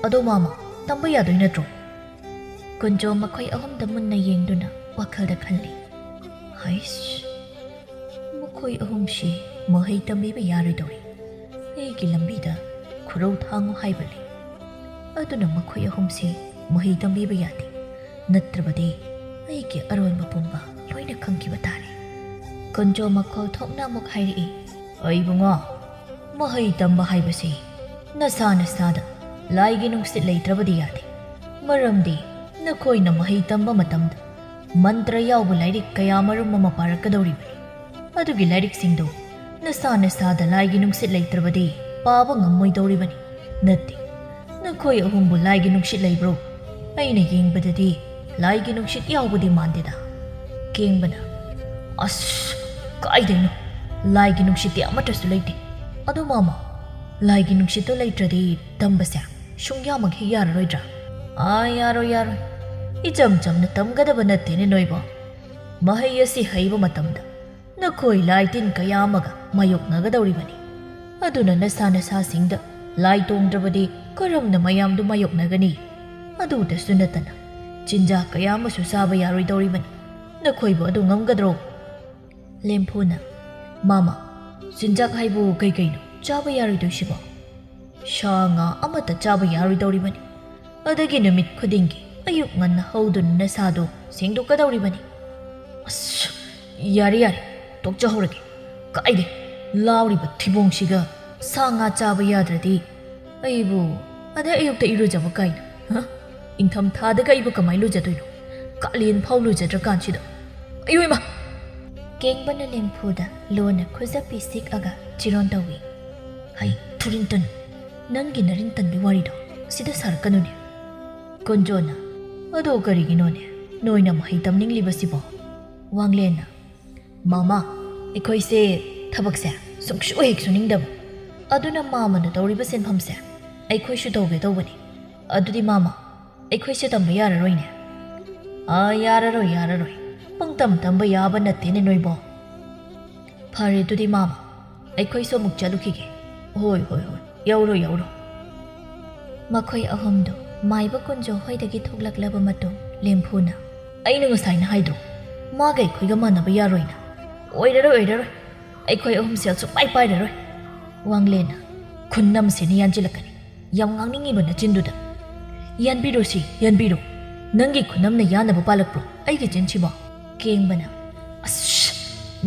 ꯑꯗꯣ ꯃꯥꯃꯥ, ꯇꯝꯕ ꯌꯥꯗꯣꯏ ꯅꯠꯇ꯭ꯔꯣ?" ꯀꯨꯟꯖꯣ ꯃꯈꯣꯏ ꯑꯍꯨꯝꯗ ꯃꯨꯟꯅ ꯌꯦꯡꯗꯨꯅ ꯋꯥꯈꯜꯗ ꯈꯜꯂꯤ꯫ "ꯍꯩꯁ, ꯃꯈꯣꯏ ꯑꯍꯨꯝꯁꯤ ꯃꯍꯩ ꯇꯝꯕꯤꯕ ꯌꯥꯔꯣꯏꯗꯧꯔꯤ꯫ ꯑꯩꯒꯤ ꯂꯝꯕꯤꯗ ꯈꯨꯔꯧ ꯊꯥꯡꯉꯨ ꯍꯥꯏꯕ ꯂꯩ꯫ ꯑꯗꯨꯅ ꯃꯈꯣꯏ ꯑꯍꯨꯝꯁꯤ ꯃꯍꯩ ꯇꯝꯕꯤꯕ ꯌꯥꯗꯦ꯫ ꯅꯠꯇ꯭ꯔꯕꯗꯤ ꯑꯩꯒꯤ ꯑꯔꯣꯟꯕ ꯄꯨꯝꯕ ꯂꯣꯏꯅ ꯈꯪꯈꯤꯕ ꯇꯥꯔꯦ꯫" ꯀꯨꯟꯖꯣ ꯃꯈꯣꯜ ꯊꯣꯛꯅ ꯑꯃꯨꯛ ꯍꯥꯏꯔꯛꯏ, "ꯑꯩ ꯏꯕꯨꯡꯉꯣ, ꯃꯍꯩ ꯇꯝꯕ ꯍꯥꯏꯕꯁꯤ ꯅꯁꯥ ꯅꯁꯥꯗ ꯂꯥꯏꯒꯤ ꯅꯨꯡꯁꯤꯠ ꯂꯩꯇ꯭ꯔꯕꯗꯤ ꯌꯥꯗꯦ꯫ ꯃꯔꯝꯗꯤ ꯅꯈꯣꯏꯅ ꯃꯍꯩ ꯇꯝꯕ ꯃꯇꯝꯗ ꯃꯟꯇ꯭ꯔ ꯌꯥꯎꯕ ꯂꯥꯏꯔꯤꯛ ꯀꯌꯥ ꯃꯔꯨꯝ ꯑꯃ ꯄꯥꯔꯛꯀꯗꯧꯔꯤꯕꯅꯤ꯫ ꯑꯗꯨꯒꯤ ꯂꯥꯏꯔꯤꯛꯁꯤꯡꯗꯨ ꯅꯁꯥ ꯅꯁꯥꯗ ꯂꯥꯏꯒꯤ ꯅꯨꯡꯁꯤꯠ ꯂꯩꯇ꯭ꯔꯕꯗꯤ ꯄꯥꯕ ꯉꯝꯃꯣꯏꯗꯧꯔꯤꯕꯅꯤ꯫ ꯅꯠꯇꯦ, ꯅꯈꯣꯏ ꯑꯍꯨꯝꯕꯨ ꯂꯥꯏꯒꯤ ꯅꯨꯡꯁꯤꯠ ꯂꯩꯕ꯭ꯔꯣ? ꯑꯩꯅ ꯌꯦꯡꯕꯗꯗꯤ ꯂꯥꯏꯒꯤ ꯅꯨꯡꯁꯤꯠ ꯌꯥꯎꯕꯗꯤ ꯃꯥꯟꯗꯦꯗ꯫" ꯀꯦꯡꯕꯅ, "ꯑꯁ, ꯀꯥꯏꯗꯩꯅꯣ? ꯂꯥꯏꯒꯤ ꯅꯨꯡꯁꯤꯠꯇꯤ ꯑꯃꯠꯇꯁꯨ ꯂꯩꯇꯦ꯫ ꯑꯗꯣ ꯃꯥꯃ, ꯂꯥꯏꯒꯤ ꯅꯨꯡꯁꯤꯠꯇꯣ ꯂꯩꯇ꯭ꯔꯗꯤ ꯇꯝꯕꯁꯦ ꯁꯨꯡꯌꯥꯃꯛ ꯍꯦꯛ ꯌꯥꯔꯔꯣꯏꯗ꯭ꯔꯥ?" "ꯑꯥ, ꯌꯥꯔꯣꯏ, ꯌꯥꯔꯣꯏ꯫ ꯏꯆꯝ ꯆꯝꯅ ꯇꯝꯒꯗꯕ ꯅꯠꯇꯦꯅꯦ ꯅꯣꯏꯕꯣ꯫ ꯃꯍꯩ ꯑꯁꯤ ꯍꯩꯕ ꯃꯇꯝꯗ ꯅꯈꯣꯏ ꯂꯥꯏ ꯇꯤꯟ ꯀꯌꯥ ꯑꯃꯒ ꯃꯥꯌꯣꯛꯅꯒꯗꯧꯔꯤꯕꯅꯤ꯫ ꯑꯗꯨꯅ ꯅꯁꯥ ꯅꯁꯥꯁꯤꯡꯗ ꯂꯥꯏ ꯇꯣꯡꯗ꯭ꯔꯕꯗꯤ ꯀꯔꯝꯅ ꯃꯌꯥꯝꯗꯨ ꯃꯥꯌꯣꯛꯅꯒꯅꯤ? ꯑꯗꯨꯇꯁꯨ ꯅꯠꯇꯅ ꯆꯤꯟꯖꯥꯛ ꯀꯌꯥ ꯑꯃꯁꯨ ꯆꯥꯕ ꯌꯥꯔꯣꯏꯗꯧꯔꯤꯕꯅꯤ꯫ ꯅꯈꯣꯏꯕꯨ ꯑꯗꯨ ꯉꯝꯒꯗ꯭ꯔꯣ?" ꯂꯦꯝꯐꯨꯅ, "ꯃꯥꯃ, ꯆꯤꯟꯖꯥꯛ ꯍꯥꯏꯕꯨ ꯀꯩ ꯀꯩꯅꯣ ꯆꯥꯕ ꯌꯥꯔꯣꯏꯗꯣꯏꯁꯤꯕꯣ? ꯁꯥ ꯉꯥ ꯑꯃꯠꯇ ꯆꯥꯕ ꯌꯥꯔꯣꯏꯗꯧꯔꯤꯕꯅꯤ꯫ ꯑꯗꯒꯤ ꯅꯨꯃꯤꯠ ꯈꯨꯗꯤꯡꯒꯤ ꯑꯌꯨꯛ ꯉꯟꯅ ꯍꯧꯗꯨꯅ ꯅꯁꯥꯗꯣ ꯁꯦꯡꯗꯣꯛꯀꯗꯧꯔꯤꯕꯅꯤ꯫" "ꯑꯁ, ꯌꯥꯔꯦ, ꯌꯥꯔꯦ, ꯇꯣꯛꯆꯍꯧꯔꯒꯦ꯫ ꯀꯥꯏꯗꯦ, ꯂꯥꯎꯔꯤꯕ ꯊꯤꯕꯣꯡꯁꯤꯒ ꯁꯥ ꯉꯥ ꯆꯥꯕ ꯌꯥꯗ꯭ꯔꯗꯤ ꯑꯩꯕꯨ, ꯑꯗꯩ ꯑꯌꯨꯛꯇ ꯏꯔꯨꯖꯕ ꯀꯥꯏꯅ, ꯍ? ꯏꯪꯊꯝ ꯊꯥꯗꯒ ꯑꯩꯕꯨ ꯀꯃꯥꯏ ꯂꯨꯖꯗꯣꯏꯅꯣ? ꯀꯥꯂꯦꯟ ꯐꯥꯎ ꯂꯨꯖꯗ꯭ꯔꯀꯥꯟꯁꯤꯗ꯫ ꯑꯌꯣ ꯏꯃꯥ!" ꯀꯦꯡꯕꯅ ꯂꯦꯝꯐꯨꯗ ꯂꯣꯟꯅ ꯈꯨꯖꯞꯄꯤ ꯁꯤꯛꯑꯒ ꯆꯤꯔꯣꯟ ꯇꯧꯏ꯫ "ꯍꯩ, ꯊꯨꯔꯤꯟꯇꯟ, ꯅꯪꯒꯤ ꯅꯔꯤꯟꯇꯟꯒꯤ ꯋꯥꯔꯤꯗꯣ ꯁꯤꯗ ꯁꯥꯔꯛꯀꯅꯨꯅꯦ꯫" ꯀꯣꯟꯖꯣꯅ, "ꯑꯗꯣ ꯀꯔꯤꯒꯤꯅꯣꯅꯦ ꯅꯣꯏꯅ ꯃꯍꯩ ꯇꯝꯅꯤꯡꯂꯤꯕꯁꯤꯕꯣ?" ꯋꯥꯡꯂꯦꯟꯅ, "ꯃꯥꯃ, ꯑꯩꯈꯣꯏꯁꯦ ꯊꯕꯛꯁꯦ ꯁꯨꯡꯁꯨ ꯍꯦꯛ ꯁꯨꯅꯤꯡꯗꯕ꯫ ꯑꯗꯨꯅ ꯃꯥꯃꯅ ꯇꯧꯔꯤꯕ ꯁꯤꯟꯐꯝꯁꯦ ꯑꯩꯈꯣꯏꯁꯨ ꯇꯧꯒꯦ ꯇꯧꯕꯅꯤ꯫ ꯑꯗꯨꯗꯤ ꯃꯥꯃ, ꯑꯩꯈꯣꯏꯁꯦ ꯇꯝꯕ ꯌꯥꯔꯔꯣꯏꯅꯦ?" ꯑꯥ, ꯌꯥꯔꯔꯣꯏ, ꯌꯥꯔꯔꯣꯏ꯫ ꯄꯪꯇꯝ ꯇꯝꯕ ꯌꯥꯕ ꯅꯠꯇꯦꯅꯦ ꯅꯣꯏꯕꯣ꯫ ꯐꯔꯦ ꯑꯗꯨꯗꯤ ꯃꯥꯃ, ꯑꯩꯈꯣꯏꯁꯨ ꯑꯃꯨꯛ ꯆꯠꯂꯨꯈꯤꯒꯦ꯫ ꯍꯣꯏ, ꯍꯣꯏ, ꯍꯣꯏ, ꯌꯧꯔꯣ, ꯌꯧꯔꯣ꯫ ꯃꯈꯣꯏ ꯑꯍꯨꯝꯗꯨ ꯃꯥꯏꯕ ꯀꯨꯟꯖꯣ ꯍꯣꯏꯗꯒꯤ ꯊꯣꯛꯂꯛꯂꯕ ꯃꯇꯨꯡ ꯂꯦꯝꯐꯨꯅ, "ꯑꯩꯅ ꯉꯁꯥꯏꯅ ꯍꯥꯏꯗ꯭ꯔꯣ, ꯃꯥꯒ ꯑꯩꯈꯣꯏꯒ ꯃꯥꯟꯅꯕ ꯌꯥꯔꯣꯏꯅ? ꯑꯣꯏꯔꯔꯣꯏ, ꯑꯣꯏꯔꯔꯣꯏ꯫ ꯑꯩꯈꯣꯏ ꯑꯍꯨꯝ ꯁꯦꯜ ꯁꯨꯡꯄꯥꯏ ꯄꯥꯏꯔꯔꯣꯏ꯫" ꯋꯥꯡꯂꯦꯟꯅ, "ꯈꯨꯟꯅꯝꯁꯤꯅ ꯌꯥꯟꯁꯤꯜꯂꯛꯀꯅꯤ꯫ ꯌꯥꯝ ꯉꯥꯡꯅꯤꯡꯉꯤꯕ ꯅꯆꯤꯟꯗꯨꯗ꯫ ꯌꯥꯟꯕꯤꯔꯣ ꯁꯤ, ꯌꯥꯟꯕꯤꯔꯣ꯫ ꯅꯪꯒꯤ ꯈꯨꯅꯝꯅ ꯌꯥꯟꯅꯕ ꯄꯥꯜꯂꯛꯄ꯭ꯔꯣ ꯑꯩꯒꯤ ꯆꯤꯟꯁꯤꯕꯣ?" ꯀꯦꯡꯕꯅ, "ꯑꯁ,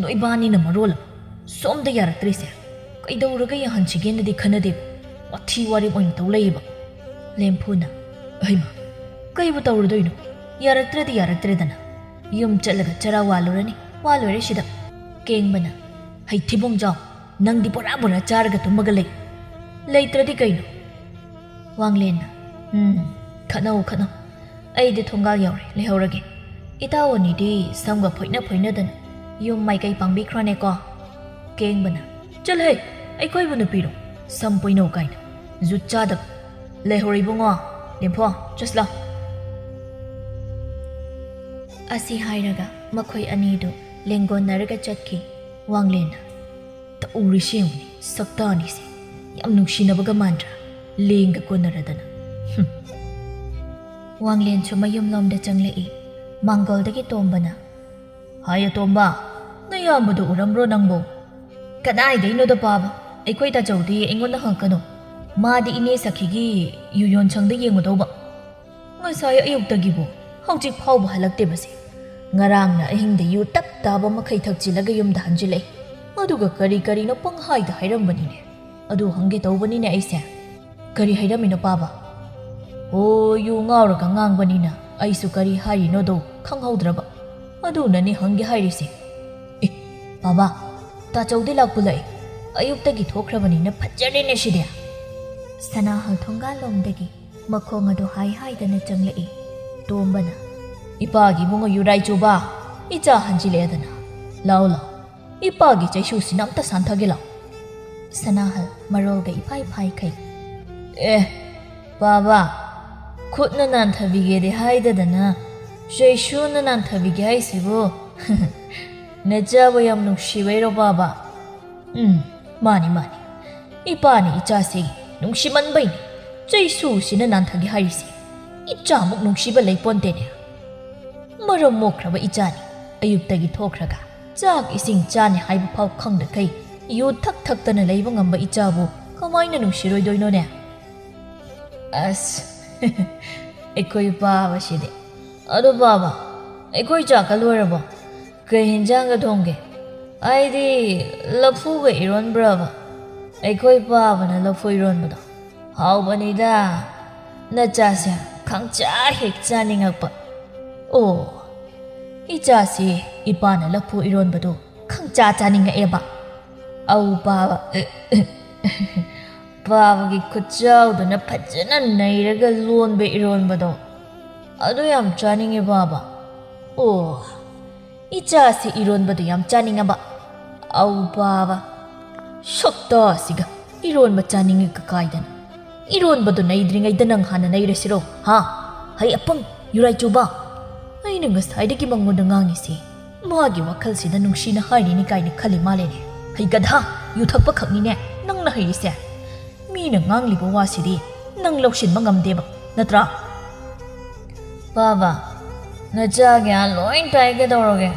ꯅꯣꯏꯕꯥꯅꯤꯅ ꯃꯔꯣꯜ ꯑꯃ ꯁꯣꯝꯗ ꯌꯥꯔꯛꯇ꯭ꯔꯤꯁꯦ꯫ ꯀꯩꯗꯧꯔꯒ ꯌꯥꯍꯟꯁꯤꯒꯦꯅꯗꯤ ꯈꯟꯅꯗꯦꯕ꯫ ꯋꯥꯊꯤ ꯋꯥꯔꯦꯝ ꯑꯣꯏꯅ ꯇꯧ ꯂꯩꯌꯦꯕ꯫" ꯂꯦꯝꯐꯨꯅ, "ꯑꯍꯩꯃ, ꯀꯩꯕꯨ ꯇꯧꯔꯨꯗꯣꯏꯅꯣ? ꯌꯥꯔꯛꯇ꯭ꯔꯗꯤ ꯌꯥꯔꯛꯇ꯭ꯔꯦꯗꯅ꯫ ꯌꯨꯝ ꯆꯠꯂꯒ ꯆꯔꯥ ꯋꯥꯜꯂꯨꯔꯅꯤ, ꯋꯥꯜꯂꯣꯏꯔꯦ ꯁꯤꯗ꯫" ꯀꯦꯡꯕꯅ, "ꯍꯩ ꯊꯤꯕꯣꯡꯖꯥꯎ, ꯅꯪꯗꯤ ꯕꯣꯔꯥ ꯕꯣꯔꯥ ꯆꯥꯔꯒ ꯇꯨꯝꯃꯒ ꯂꯩ꯫ ꯂꯩꯇ꯭ꯔꯗꯤ ꯀꯩꯅꯣ?" ꯋꯥꯡꯂꯦꯟꯅ, "ꯎꯝ, ꯈꯠꯅꯧ, ꯈꯠꯅꯧ꯫ ꯑꯩꯗꯤ ꯊꯣꯡꯒꯥꯜ ꯌꯧꯔꯦ, ꯂꯩꯍꯧꯔꯒꯦ꯫ ꯏꯇꯥꯎ ꯑꯅꯤꯗꯤ ꯁꯝꯒ ꯐꯣꯏꯅ ꯐꯣꯏꯅꯗꯅ ꯌꯨꯝ ꯃꯥꯏꯀꯩ ꯄꯥꯡꯕꯤꯈ꯭ꯔꯣꯅꯦꯀꯣ꯫" ꯀꯦꯡꯕꯅ, "ꯆꯠꯂꯍꯦ, ꯑꯩꯈꯣꯏꯕꯨ ꯅꯨꯄꯤꯔꯣ? ꯁꯝ ꯄꯣꯏꯅꯧ ꯀꯥꯏꯅ꯫ ꯖꯨꯠ ꯆꯥꯗꯕ꯫ ꯂꯩꯍꯧꯔꯣ ꯏꯕꯨꯡꯉꯣ, ꯂꯦꯝꯐꯣ, ꯆꯠꯁꯤ ꯂꯥꯎ꯫" ꯑꯁꯤ ꯍꯥꯏꯔꯒ ꯃꯈꯣꯏ ꯑꯅꯤꯗꯨ ꯂꯦꯡꯒꯣꯟꯅꯔꯒ ꯆꯠꯈꯤ꯫ ꯋꯥꯡꯂꯦꯟꯅ, "ꯇꯧꯔꯤꯁꯤ ꯌꯦꯡꯉꯨꯅꯦ, ꯁꯛꯇꯥꯅꯤꯁꯦ꯫ ꯌꯥꯝ ꯅꯨꯡꯁꯤꯅꯕꯒ ꯃꯥꯟꯗ꯭ꯔꯥ? ꯂꯦꯡꯒ ꯀꯣꯟꯅꯔꯗꯅ꯫ ꯍꯨꯝ꯫" ꯋꯥꯡꯂꯦꯟꯁꯨ ꯃꯌꯨꯝꯂꯣꯝꯗ ꯆꯪꯂꯛꯏ꯫ ꯃꯥꯡꯒꯣꯜꯗꯒꯤ ꯇꯣꯝꯕꯅ, "ꯍꯥꯏ ꯑꯇꯣꯝꯕ, ꯅꯌꯥꯝꯕꯗꯣ ꯎꯔꯝꯕ꯭ꯔꯣ ꯅꯪꯕꯣ?" "ꯀꯗꯥꯏꯗꯩꯅꯣꯗ ꯄꯥꯕ, ꯑꯩꯈꯣꯏ ꯇꯥꯆꯧꯗꯤ ꯑꯩꯉꯣꯟꯗ ꯍꯪꯉꯛꯀꯅꯨ꯫ ꯃꯥꯗꯤ ꯏꯅꯦ ꯁꯈꯤꯒꯤ ꯌꯨ ꯌꯣꯟꯁꯪꯗ ꯌꯦꯡꯉꯨꯗꯧꯕ꯫ ꯉꯁꯥꯏ ꯑꯌꯨꯛꯇꯒꯤꯕꯨ ꯍꯧꯖꯤꯛ ꯐꯥꯎꯕ ꯍꯜꯂꯛꯇꯦꯕꯁꯦ꯫ ꯉꯔꯥꯡꯅ ꯑꯍꯤꯡꯗ ꯌꯨ ꯇꯞ ꯇꯥꯕ ꯃꯈꯩ ꯊꯛꯆꯤꯜꯂꯒ ꯌꯨꯝꯗ ꯍꯟꯖꯤꯜꯂꯛꯏ꯫ ꯑꯗꯨꯒ ꯀꯔꯤ ꯀꯔꯤꯅꯣ ꯄꯪꯍꯥꯏꯗ ꯍꯥꯏꯔꯝꯕꯅꯤꯅꯦ꯫ ꯑꯗꯨ ꯍꯪꯒꯦ ꯇꯧꯕꯅꯤꯅꯦ ꯑꯩꯁꯦ꯫" "ꯀꯔꯤ ꯍꯥꯏꯔꯝꯃꯤꯅꯣ ꯄꯥꯕ?" "ꯑꯣ, ꯌꯨ ꯉꯥꯎꯔꯒ ꯉꯥꯡꯕꯅꯤꯅ ꯑꯩꯁꯨ ꯀꯔꯤ ꯍꯥꯏꯔꯤꯅꯣꯗꯣ ꯈꯪꯍꯧꯗ꯭ꯔꯕ꯫ ꯑꯗꯨꯅꯅꯦ ꯍꯪꯒꯦ ꯍꯥꯏꯔꯤꯁꯦ꯫" "ꯑꯦ, ꯄꯥꯕ, ꯇꯥꯆꯧꯗꯤ ꯂꯥꯛꯄꯨ ꯂꯥꯛꯑꯦ꯫ ꯑꯌꯨꯛꯇꯒꯤ ꯊꯣꯛꯈ꯭ꯔꯕꯅꯤꯅ ꯐꯖꯔꯦꯅꯦ ꯁꯤꯗꯤ꯫" ꯁꯅꯥꯍꯜ ꯊꯣꯡꯒꯥꯜꯂꯣꯝꯗꯒꯤ ꯃꯈꯣꯡ ꯑꯗꯨ ꯍꯥꯏ ꯍꯥꯏꯗꯅ ꯆꯪꯂꯛꯏ꯫ ꯇꯣꯝꯕꯅ, "ꯏꯄꯥꯒꯤ ꯏꯕꯨꯡꯉꯣ ꯌꯨꯔꯥꯏ ꯆꯨꯕ, ꯏꯆꯥ ꯍꯟꯖꯤꯜꯂꯛꯑꯦꯗꯅ꯫ ꯂꯥꯎ ꯂꯥꯎ, ꯏꯄꯥꯒꯤ ꯆꯩꯁꯨꯁꯤꯅ ꯑꯝꯇ ꯁꯥꯟꯊꯒꯦ ꯂꯥꯎ꯫" ꯁꯅꯥꯍꯜ ꯃꯔꯣꯜꯒ ꯏꯐꯥꯏ ꯐꯥꯏꯈꯩ꯫ "ꯑꯦ, ꯄꯥꯕ, ꯈꯨꯠꯅ ꯅꯥꯟꯊꯕꯤꯒꯦꯗꯤ ꯍꯥꯏꯗꯗꯅ ꯆꯩꯁꯨꯅ ꯅꯥꯟꯊꯕꯤꯒꯦ ꯍꯥꯏꯁꯤꯕꯨ ꯅꯆꯥꯕꯨ ꯌꯥꯝ ꯅꯨꯡꯁꯤꯕꯩꯔꯣ, ꯄꯥꯕ? ꯎꯝ, ꯃꯥꯅꯤ, ꯃꯥꯅꯤ꯫ ꯏꯄꯥꯅ ꯏꯆꯥꯁꯤ ꯅꯨꯡꯁꯤꯃꯟꯕꯩꯅꯤ ꯆꯩꯁꯨꯁꯤꯅ ꯅꯥꯟꯊꯒꯦ ꯍꯥꯏꯔꯤꯁꯤ꯫ ꯏꯆꯥꯃꯨꯛ ꯅꯨꯡꯁꯤꯕ ꯂꯩꯄꯣꯟꯇꯦꯅꯦ꯫ ꯃꯔꯝ ꯃꯣꯛꯈ꯭ꯔꯕ ꯏꯆꯥꯅꯤ꯫ ꯑꯌꯨꯛꯇꯒꯤ ꯊꯣꯛꯈ꯭ꯔꯒ ꯆꯥꯛ ꯏꯁꯤꯡ ꯆꯥꯅꯤ ꯍꯥꯏꯕ ꯐꯥꯎ ꯈꯪꯗꯈꯩ ꯌꯨ ꯊꯛ ꯊꯛꯇꯅ ꯂꯩꯕ ꯉꯝꯕ ꯏꯆꯥꯕꯨ ꯀꯃꯥꯏꯅ ꯅꯨꯡꯁꯤꯔꯣꯏꯗꯣꯏꯅꯣꯅꯦ? ꯑꯁ, ꯑꯩꯈꯣꯏ ꯄꯥꯕꯁꯤꯗꯤ꯫ ꯑꯗꯨ ꯄꯥꯕ, ꯑꯩꯈꯣꯏ ꯆꯥꯛꯀ ꯂꯣꯏꯔꯕꯣ? ꯀꯩ ꯍꯤꯟꯖꯥꯡꯒ ꯊꯣꯡꯒꯦ? ꯑꯩꯗꯤ ꯂꯐꯨꯒ ꯏꯔꯣꯟꯕ꯭ꯔꯕ? ꯑꯩꯈꯣꯏ ꯄꯥꯕꯅ ꯂꯐꯨ ꯏꯔꯣꯟꯕꯗꯣ ꯍꯥꯎꯕꯅꯤꯗ꯫ ꯅꯆꯥꯁꯦ ꯈꯪꯆꯥ ꯍꯦꯛ ꯆꯥꯅꯤꯡꯉꯛꯄ꯫ ꯑꯣ, ꯏꯆꯥꯁꯤ ꯏꯄꯥꯅ ꯂꯐꯨ ꯏꯔꯣꯟꯕꯗꯨ ꯈꯪꯆꯥ ꯆꯥꯅꯤꯡꯉꯛꯑꯦꯕ꯫ ꯑꯧ ꯄꯥꯕ, ꯄꯥꯕꯒꯤ ꯈꯨꯠꯆꯥꯎꯗꯨꯅ ꯐꯖꯅ ꯅꯩꯔꯒ ꯂꯣꯟꯕ ꯏꯔꯣꯟꯕꯗꯣ ꯑꯗꯨ ꯌꯥꯝ ꯆꯥꯅꯤꯡꯉꯦ ꯄꯥꯕ꯫ ꯑꯣ, ꯏꯆꯥꯁꯤ ꯏꯔꯣꯟꯕꯗꯨ ꯌꯥꯝ ꯆꯥꯅꯤꯡꯉꯕ꯫ ꯑꯧ ꯄꯥꯕ, ꯁꯛꯇꯥꯁꯤꯒ ꯏꯔꯣꯟꯕ ꯆꯥꯅꯤꯡꯉꯦ ꯀꯀꯥꯏꯗꯅ꯫ ꯏꯔꯣꯟꯕꯗꯨ ꯅꯩꯗ꯭ꯔꯤꯉꯩꯗ ꯅꯪ ꯍꯥꯟꯅ ꯅꯩꯔꯁꯤꯔꯣ? ꯍꯥ? ꯍꯩ ꯑꯄꯪ, ꯌꯨꯔꯥꯏ ꯆꯨꯕ꯫ ꯑꯩꯅ ꯉꯁꯥꯏꯗꯒꯤ ꯃꯉꯣꯟꯗ ꯉꯥꯡꯉꯤꯁꯤ ꯃꯥꯒꯤ ꯋꯥꯈꯜꯁꯤꯗ ꯅꯨꯡꯁꯤꯅ ꯍꯥꯏꯔꯤꯅꯤ ꯀꯥꯏꯅ ꯈꯜꯂꯤ ꯃꯥꯜꯂꯦꯅꯦ꯫ ꯍꯩ ꯒꯙꯥ, ꯌꯨ ꯊꯛꯄ ꯈꯛꯅꯤꯅꯦ ꯅꯪꯅ ꯍꯩꯔꯤꯁꯦ꯫ ꯃꯤꯅ ꯉꯥꯡꯂꯤꯕ ꯋꯥꯁꯤꯗꯤ ꯅꯪ ꯂꯧꯁꯤꯟꯕ ꯉꯝꯗꯦꯕ, ꯅꯠꯇ꯭ꯔꯥ? ꯄꯥꯕ, ꯅꯆꯥ ꯒ꯭ꯌꯥꯟ ꯂꯣꯏ ꯇꯥꯏ ꯀꯩꯗꯧꯔꯒꯦ?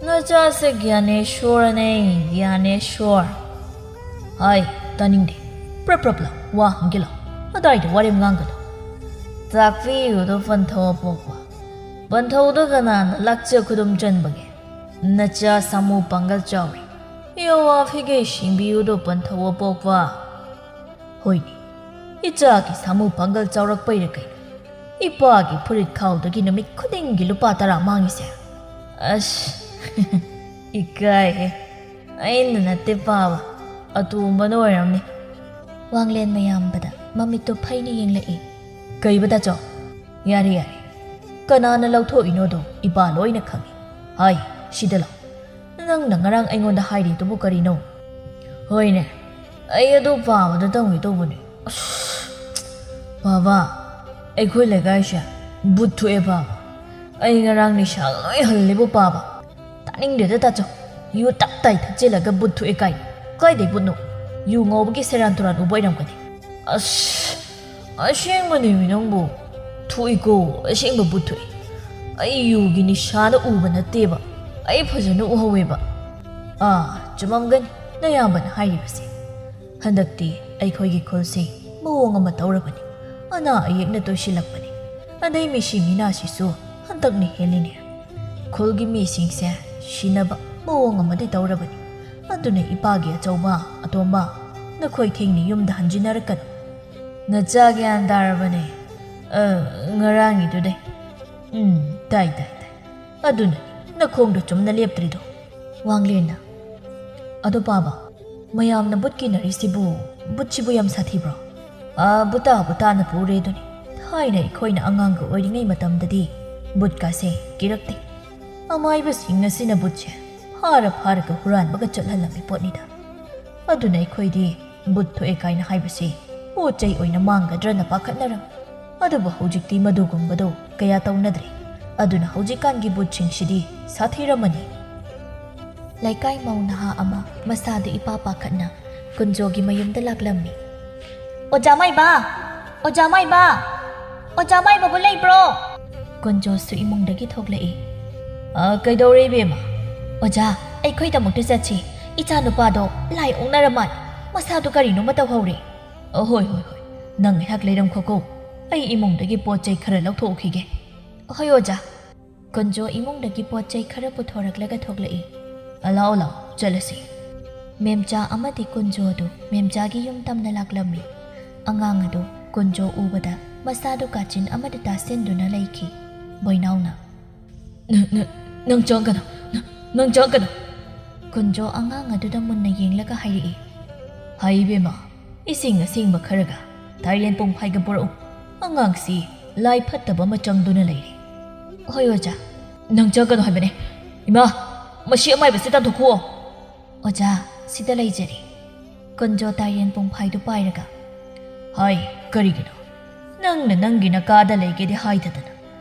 ꯅꯆꯥꯁꯦ ꯒ꯭ꯌꯥꯅꯦꯁꯣꯔꯅꯦ, ꯒ꯭ꯌꯥꯅꯦꯁꯣꯔ꯫ ꯍꯥꯏ, ꯇꯥꯅꯤꯡꯗꯦ꯫ ꯄ꯭ꯔꯞ ꯄ꯭ꯔꯞ ꯂꯥꯎ, ꯋꯥ ꯍꯪꯒꯦ ꯂꯥꯎ꯫ ꯑꯗꯥꯏꯗ ꯋꯥꯔꯦꯝ ꯉꯥꯡꯒꯅꯨ꯫ ꯇꯥꯛꯄꯤꯌꯨꯗꯣ ꯄꯟꯊꯧ ꯑꯄꯣꯛꯄ꯫ ꯄꯟꯊꯧꯗ ꯀꯅꯥꯅ ꯂꯥꯛꯆ ꯈꯨꯗꯨꯝ ꯆꯟꯕꯒꯦ? ꯅꯆꯥ ꯁꯥꯃꯨ ꯄꯥꯡꯒꯜ ꯆꯥꯎꯔꯤ꯫ ꯌꯣꯋꯥ ꯐꯤꯒꯦ ꯁꯤꯡꯕꯤꯌꯨꯗꯣ ꯄꯟꯊꯧ ꯑꯄꯣꯛꯄ꯫ ꯍꯣꯏꯅꯦ, ꯏꯆꯥꯒꯤ ꯁꯥꯃꯨ ꯄꯥꯡꯒꯜ ꯆꯥꯎꯔꯛꯄꯩꯔ ꯀꯩꯅꯣ? ꯏꯄꯥꯒꯤ ꯐꯨꯔꯤꯠ ꯈꯥꯎꯗꯒꯤ ꯅꯨꯃꯤꯠ ꯈꯨꯗꯤꯡꯒꯤ ꯂꯨꯄꯥ ꯇꯔꯥ ꯃꯥꯡꯉꯤꯁꯦ꯫ ꯑꯁ, ꯏꯀꯥꯏꯍꯦ꯫ ꯑꯩꯅ ꯅꯠꯇꯦ ꯄꯥꯕ, ꯑꯇꯣꯝꯕꯅ ꯑꯣꯏꯔꯝꯅꯤ꯫ ꯋꯥꯡꯂꯦꯟ ꯃꯌꯥꯝꯕꯗ ꯃꯃꯤꯠꯇꯣ ꯐꯩꯅ ꯌꯦꯡꯂꯛꯏ꯫ ꯀꯩꯕ ꯇꯥꯆꯧ? ꯌꯥꯔꯦ, ꯌꯥꯔꯦ꯫ ꯀꯅꯥꯅ ꯂꯧꯊꯣꯛꯏꯅꯣꯗꯣ ꯏꯄꯥ ꯂꯣꯏꯅ ꯈꯪꯉꯤ꯫ ꯍꯥꯏ, ꯁꯤꯗ ꯂꯥꯎ꯫ ꯅꯪꯅ ꯉꯔꯥꯡ ꯑꯩꯉꯣꯟꯗ ꯍꯥꯏꯔꯤꯗꯨꯕꯨ ꯀꯔꯤꯅꯣ? ꯍꯣꯏꯅꯦ, ꯑꯩ ꯑꯗꯨ ꯄꯥꯕꯗ ꯇꯝꯒꯦ ꯇꯧꯕꯅꯦ꯫ ꯑꯁ, ꯄꯥꯕ, ꯑꯩꯈꯣꯏ ꯂꯩꯀꯥꯏꯁꯦ ꯕꯨꯠ ꯊꯣꯛꯑꯦ ꯄꯥꯕ꯫ ꯑꯩ ꯉꯔꯥꯡ ꯅꯤꯁꯥ ꯂꯣꯏ ꯍꯜꯂꯦꯕꯨ ꯄꯥꯕ꯫ ꯇꯥꯅꯤꯡꯗꯦꯗ ꯇꯥꯆꯧ꯫ ꯌꯨ ꯇꯞ ꯇꯥꯏ ꯊꯛꯆꯤꯜꯂꯒ ꯕꯨꯠ ꯊꯣꯛꯑꯦ ꯀꯥꯏꯅ꯫ ꯀꯥꯏꯗꯩ ꯕꯨꯠꯅꯣ? ꯌꯨ ꯉꯥꯎꯕꯒꯤ ꯁꯦꯔꯥꯟ ꯇꯨꯔꯥꯟ ꯎꯕ ꯑꯣꯏꯔꯝꯒꯅꯤ꯫ ꯑꯁ, ꯑꯁꯦꯡꯕꯅꯦꯃꯤ ꯅꯪꯕꯨ꯫ ꯊꯣꯛꯏꯀꯣ, ꯑꯁꯦꯡꯕ ꯕꯨꯠ ꯊꯣꯛꯏ꯫ ꯑꯩ ꯌꯨꯒꯤ ꯅꯤꯁꯥꯅ ꯎꯕ ꯅꯠꯇꯦꯕ꯫ ꯑꯩ ꯐꯖꯅ ꯎꯍꯧꯋꯦꯕ꯫ ꯑꯥ, ꯆꯨꯝꯃꯝꯒꯅꯤ ꯅꯌꯥꯝꯕꯅ ꯍꯥꯏꯔꯤꯕꯁꯦ꯫ ꯍꯟꯗꯛꯇꯤ ꯑꯩꯈꯣꯏꯒꯤ ꯈꯨꯜꯁꯦ ꯃꯑꯣꯡ ꯑꯃ ꯇꯧꯔꯕꯅꯤ꯫ ꯑꯅꯥ ꯑꯌꯦꯛꯅ ꯇꯣꯏꯁꯤꯜꯂꯛꯄꯅꯤ꯫ ꯑꯗꯩ ꯃꯤꯁꯤ ꯃꯤꯅꯥꯁꯤꯁꯨ ꯍꯟꯗꯛꯅ ꯍꯦꯜꯂꯤꯅꯦ꯫ ꯈꯨꯜꯒꯤ ꯃꯤꯁꯤꯡꯁꯦ ꯁꯤꯅꯕ ꯃꯑꯣꯡ ꯑꯃꯗꯤ ꯇꯧꯔꯕꯅꯤ꯫ ꯑꯗꯨꯅ ꯏꯄꯥꯒꯤ ꯑꯆꯧꯕ, ꯑꯇꯣꯝꯕ, ꯅꯈꯣꯏ ꯊꯦꯡꯅ ꯌꯨꯝꯗ ꯍꯟꯖꯤꯟꯅꯔꯛꯀꯅꯨ꯫ ꯅꯆꯥ ꯒ꯭ꯌꯥꯟ ꯇꯥꯔꯕꯅꯦ꯫ ꯑ, ꯉꯔꯥꯡꯒꯤꯗꯨꯗꯩ꯫ ꯎꯝ, ꯇꯥꯏ, ꯇꯥꯏ, ꯇꯥꯏ꯫ ꯑꯗꯨꯅꯅꯤ ꯅꯈꯣꯡꯗꯣ ꯆꯨꯝꯅ ꯂꯦꯞꯇ꯭ꯔꯤꯗꯣ꯫ ꯋꯥꯡꯂꯦꯟꯅ, "ꯑꯗꯣ ꯄꯥꯕ, ꯃꯌꯥꯝꯅ ꯕꯨꯠ ꯀꯤꯅꯔꯤꯁꯤꯕꯨ, ꯕꯨꯠꯁꯤꯕꯨ ꯌꯥꯝ ꯁꯥꯊꯤꯕ꯭ꯔꯣ?" "ꯑ, ꯕꯨꯇꯥ ꯕꯨꯇꯥꯅ ꯄꯨꯔꯦ ꯑꯗꯨꯅꯤ꯫ ꯊꯥꯏꯅ ꯑꯩꯈꯣꯏꯅ ꯑꯉꯥꯡꯒ ꯑꯣꯏꯔꯤꯉꯩ ꯃꯇꯝꯗꯗꯤ ꯕꯨꯠꯀꯥꯁꯦ ꯀꯤꯔꯛꯇꯦ꯫ ꯑꯃꯥꯏꯕꯁꯤꯡ ꯑꯁꯤꯅ ꯕꯨꯠꯁꯦ ꯐꯥꯔ ꯐꯥꯔꯒ ꯍꯨꯔꯥꯟꯕꯒ ꯆꯠꯍꯜꯂꯝꯃꯤ ꯄꯣꯠꯅꯤꯗ꯫ ꯑꯗꯨꯅ ꯑꯩꯈꯣꯏꯗꯤ ꯕꯨꯠ ꯊꯣꯛꯑꯦ ꯀꯥꯏꯅ ꯍꯥꯏꯕꯁꯤ ꯄꯣꯠ ꯆꯩ ꯑꯣꯏꯅ ꯃꯥꯡꯒꯗ꯭ꯔꯅ ꯄꯥꯈꯠꯅꯔꯝꯃꯤ꯫ ꯑꯗꯨꯕꯨ ꯍꯧꯖꯤꯛꯇꯤ ꯃꯗꯨꯒꯨꯝꯕꯗꯣ ꯀꯌꯥ ꯇꯧꯅꯗ꯭ꯔꯦ꯫ ꯑꯗꯨꯅ ꯍꯧꯖꯤꯛꯀꯥꯟꯒꯤ ꯕꯨꯠꯁꯤꯡꯁꯤꯗꯤ ꯁꯥꯊꯤꯔꯝꯃꯅꯤ꯫" ꯂꯩꯀꯥꯏ ꯃꯧ ꯅꯍꯥ ꯑꯃ ꯃꯁꯥꯗꯨ ꯏꯄꯥ ꯄꯥꯈꯠꯅ ꯀꯨꯟꯖꯣꯒꯤ ꯃꯌꯨꯝꯗ ꯂꯥꯛꯂꯝꯃꯤ꯫ "ꯑꯣꯖꯥ ꯃꯥꯏꯕ! ꯑꯣꯖꯥ ꯃꯥꯏꯕ! ꯑꯣꯖꯥ ꯃꯥꯏꯕꯕꯨ ꯂꯩꯕ꯭ꯔꯣ?" ꯀꯨꯟꯖꯣꯁꯨ ꯏꯃꯨꯡꯗꯒꯤ ꯊꯣꯛꯂꯛꯏ꯫ "ꯑ, ꯀꯩꯗꯧꯔꯦ ꯏꯕꯦꯝꯃ?" "ꯑꯣꯖꯥ, ꯑꯩꯈꯣꯏꯗꯃꯛꯇ ꯆꯠꯁꯤ꯫ ꯏꯆꯥ ꯅꯨꯄꯥꯗꯣ ꯂꯥꯏ ꯑꯣꯛꯅꯔ ꯃꯥꯜꯂꯦ꯫ ꯃꯁꯥꯗꯣ ꯀꯔꯤꯅꯣꯃ ꯇꯧꯍꯧꯔꯦ꯫" "ꯑ, ꯍꯣꯏ, ꯍꯣꯏ, ꯍꯣꯏ꯫ ꯅꯪ ꯉꯥꯏꯍꯥꯛ ꯂꯩꯔꯝꯈꯣꯀꯣ꯫ ꯑꯩ ꯏꯃꯨꯡꯗꯒꯤ ꯄꯣꯠ ꯆꯩ ꯈꯔ ꯂꯧꯊꯣꯛꯎꯈꯤꯒꯦ꯫" "ꯍꯣꯏ ꯑꯣꯖꯥ꯫" ꯀꯨꯟꯖꯣ ꯏꯃꯨꯡꯗꯒꯤ ꯄꯣꯠ ꯆꯩ ꯈꯔ ꯄꯨꯊꯣꯔꯛꯂꯒ ꯊꯣꯛꯂꯛꯏ꯫ "ꯑ, ꯂꯥꯛꯑꯣ, ꯂꯥꯛꯑꯣ, ꯆꯠꯂꯁꯤ꯫" ꯃꯦꯝꯆꯥ ꯑꯃꯗꯤ ꯀꯨꯟꯖꯣ ꯑꯗꯨ ꯃꯦꯝꯆꯥꯒꯤ ꯌꯨꯝ ꯇꯝꯅ ꯂꯥꯛꯂꯝꯃꯤ꯫ ꯑꯉꯥꯡ ꯑꯗꯨ ꯀꯨꯟꯖꯣ ꯎꯕꯗ ꯃꯁꯥꯗꯨ ꯀꯥꯆꯤꯟ ꯑꯃꯗ ꯇꯥꯁꯤꯟꯗꯨꯅ ꯂꯩꯈꯤ꯫ ꯕꯣꯏꯅꯥꯎꯅ, "ꯅ-, ꯅ-, ꯅꯪ ꯆꯪꯒꯅꯨ, ꯅ-, ꯅꯪ ꯆꯪꯒꯅꯨ꯫" ꯀꯨꯟꯖꯣ ꯑꯉꯥꯡ ꯑꯗꯨꯗ ꯃꯨꯟꯅ ꯌꯦꯡꯂꯒ ꯍꯥꯏꯔꯛꯏ꯫ "ꯍꯥꯏ ꯏꯕꯦꯝꯃ, ꯏꯁꯤꯡ ꯑꯁꯦꯡꯕ ꯈꯔꯒ ꯇꯥꯏꯔꯦꯟ ꯄꯨꯡꯐꯥꯏꯒ ꯄꯨꯔꯛꯎ꯫ ꯑꯉꯥꯡꯁꯤ ꯂꯥꯏ ꯐꯠꯇꯕ ꯑꯃ ꯆꯪꯗꯨꯅ ꯂꯩꯔꯦ꯫" "ꯍꯣꯏ ꯑꯣꯖꯥ꯫" "ꯅꯪ ꯆꯪꯒꯅꯨ ꯍꯥꯏꯕꯅꯦ꯫ ꯏꯃꯥ, ꯃꯁꯤ ꯑꯃꯥꯏꯕꯁꯤ ꯇꯥꯟꯊꯣꯛꯈꯨꯑꯣ꯫" "ꯑꯣꯖꯥ, ꯁꯤꯗ ꯂꯩꯖꯔꯦ꯫" ꯀꯨꯟꯖꯣ ꯇꯥꯏꯔꯦꯟ ꯄꯨꯡꯐꯥꯏꯗꯨ ꯄꯥꯏꯔꯒ, "ꯍꯥꯏ, ꯀꯔꯤꯒꯤꯅꯣ? ꯅꯪꯅ ꯅꯪꯒꯤ ꯅꯀꯥꯗ ꯂꯩꯒꯦꯗꯤ ꯍꯥꯏꯗꯗꯅ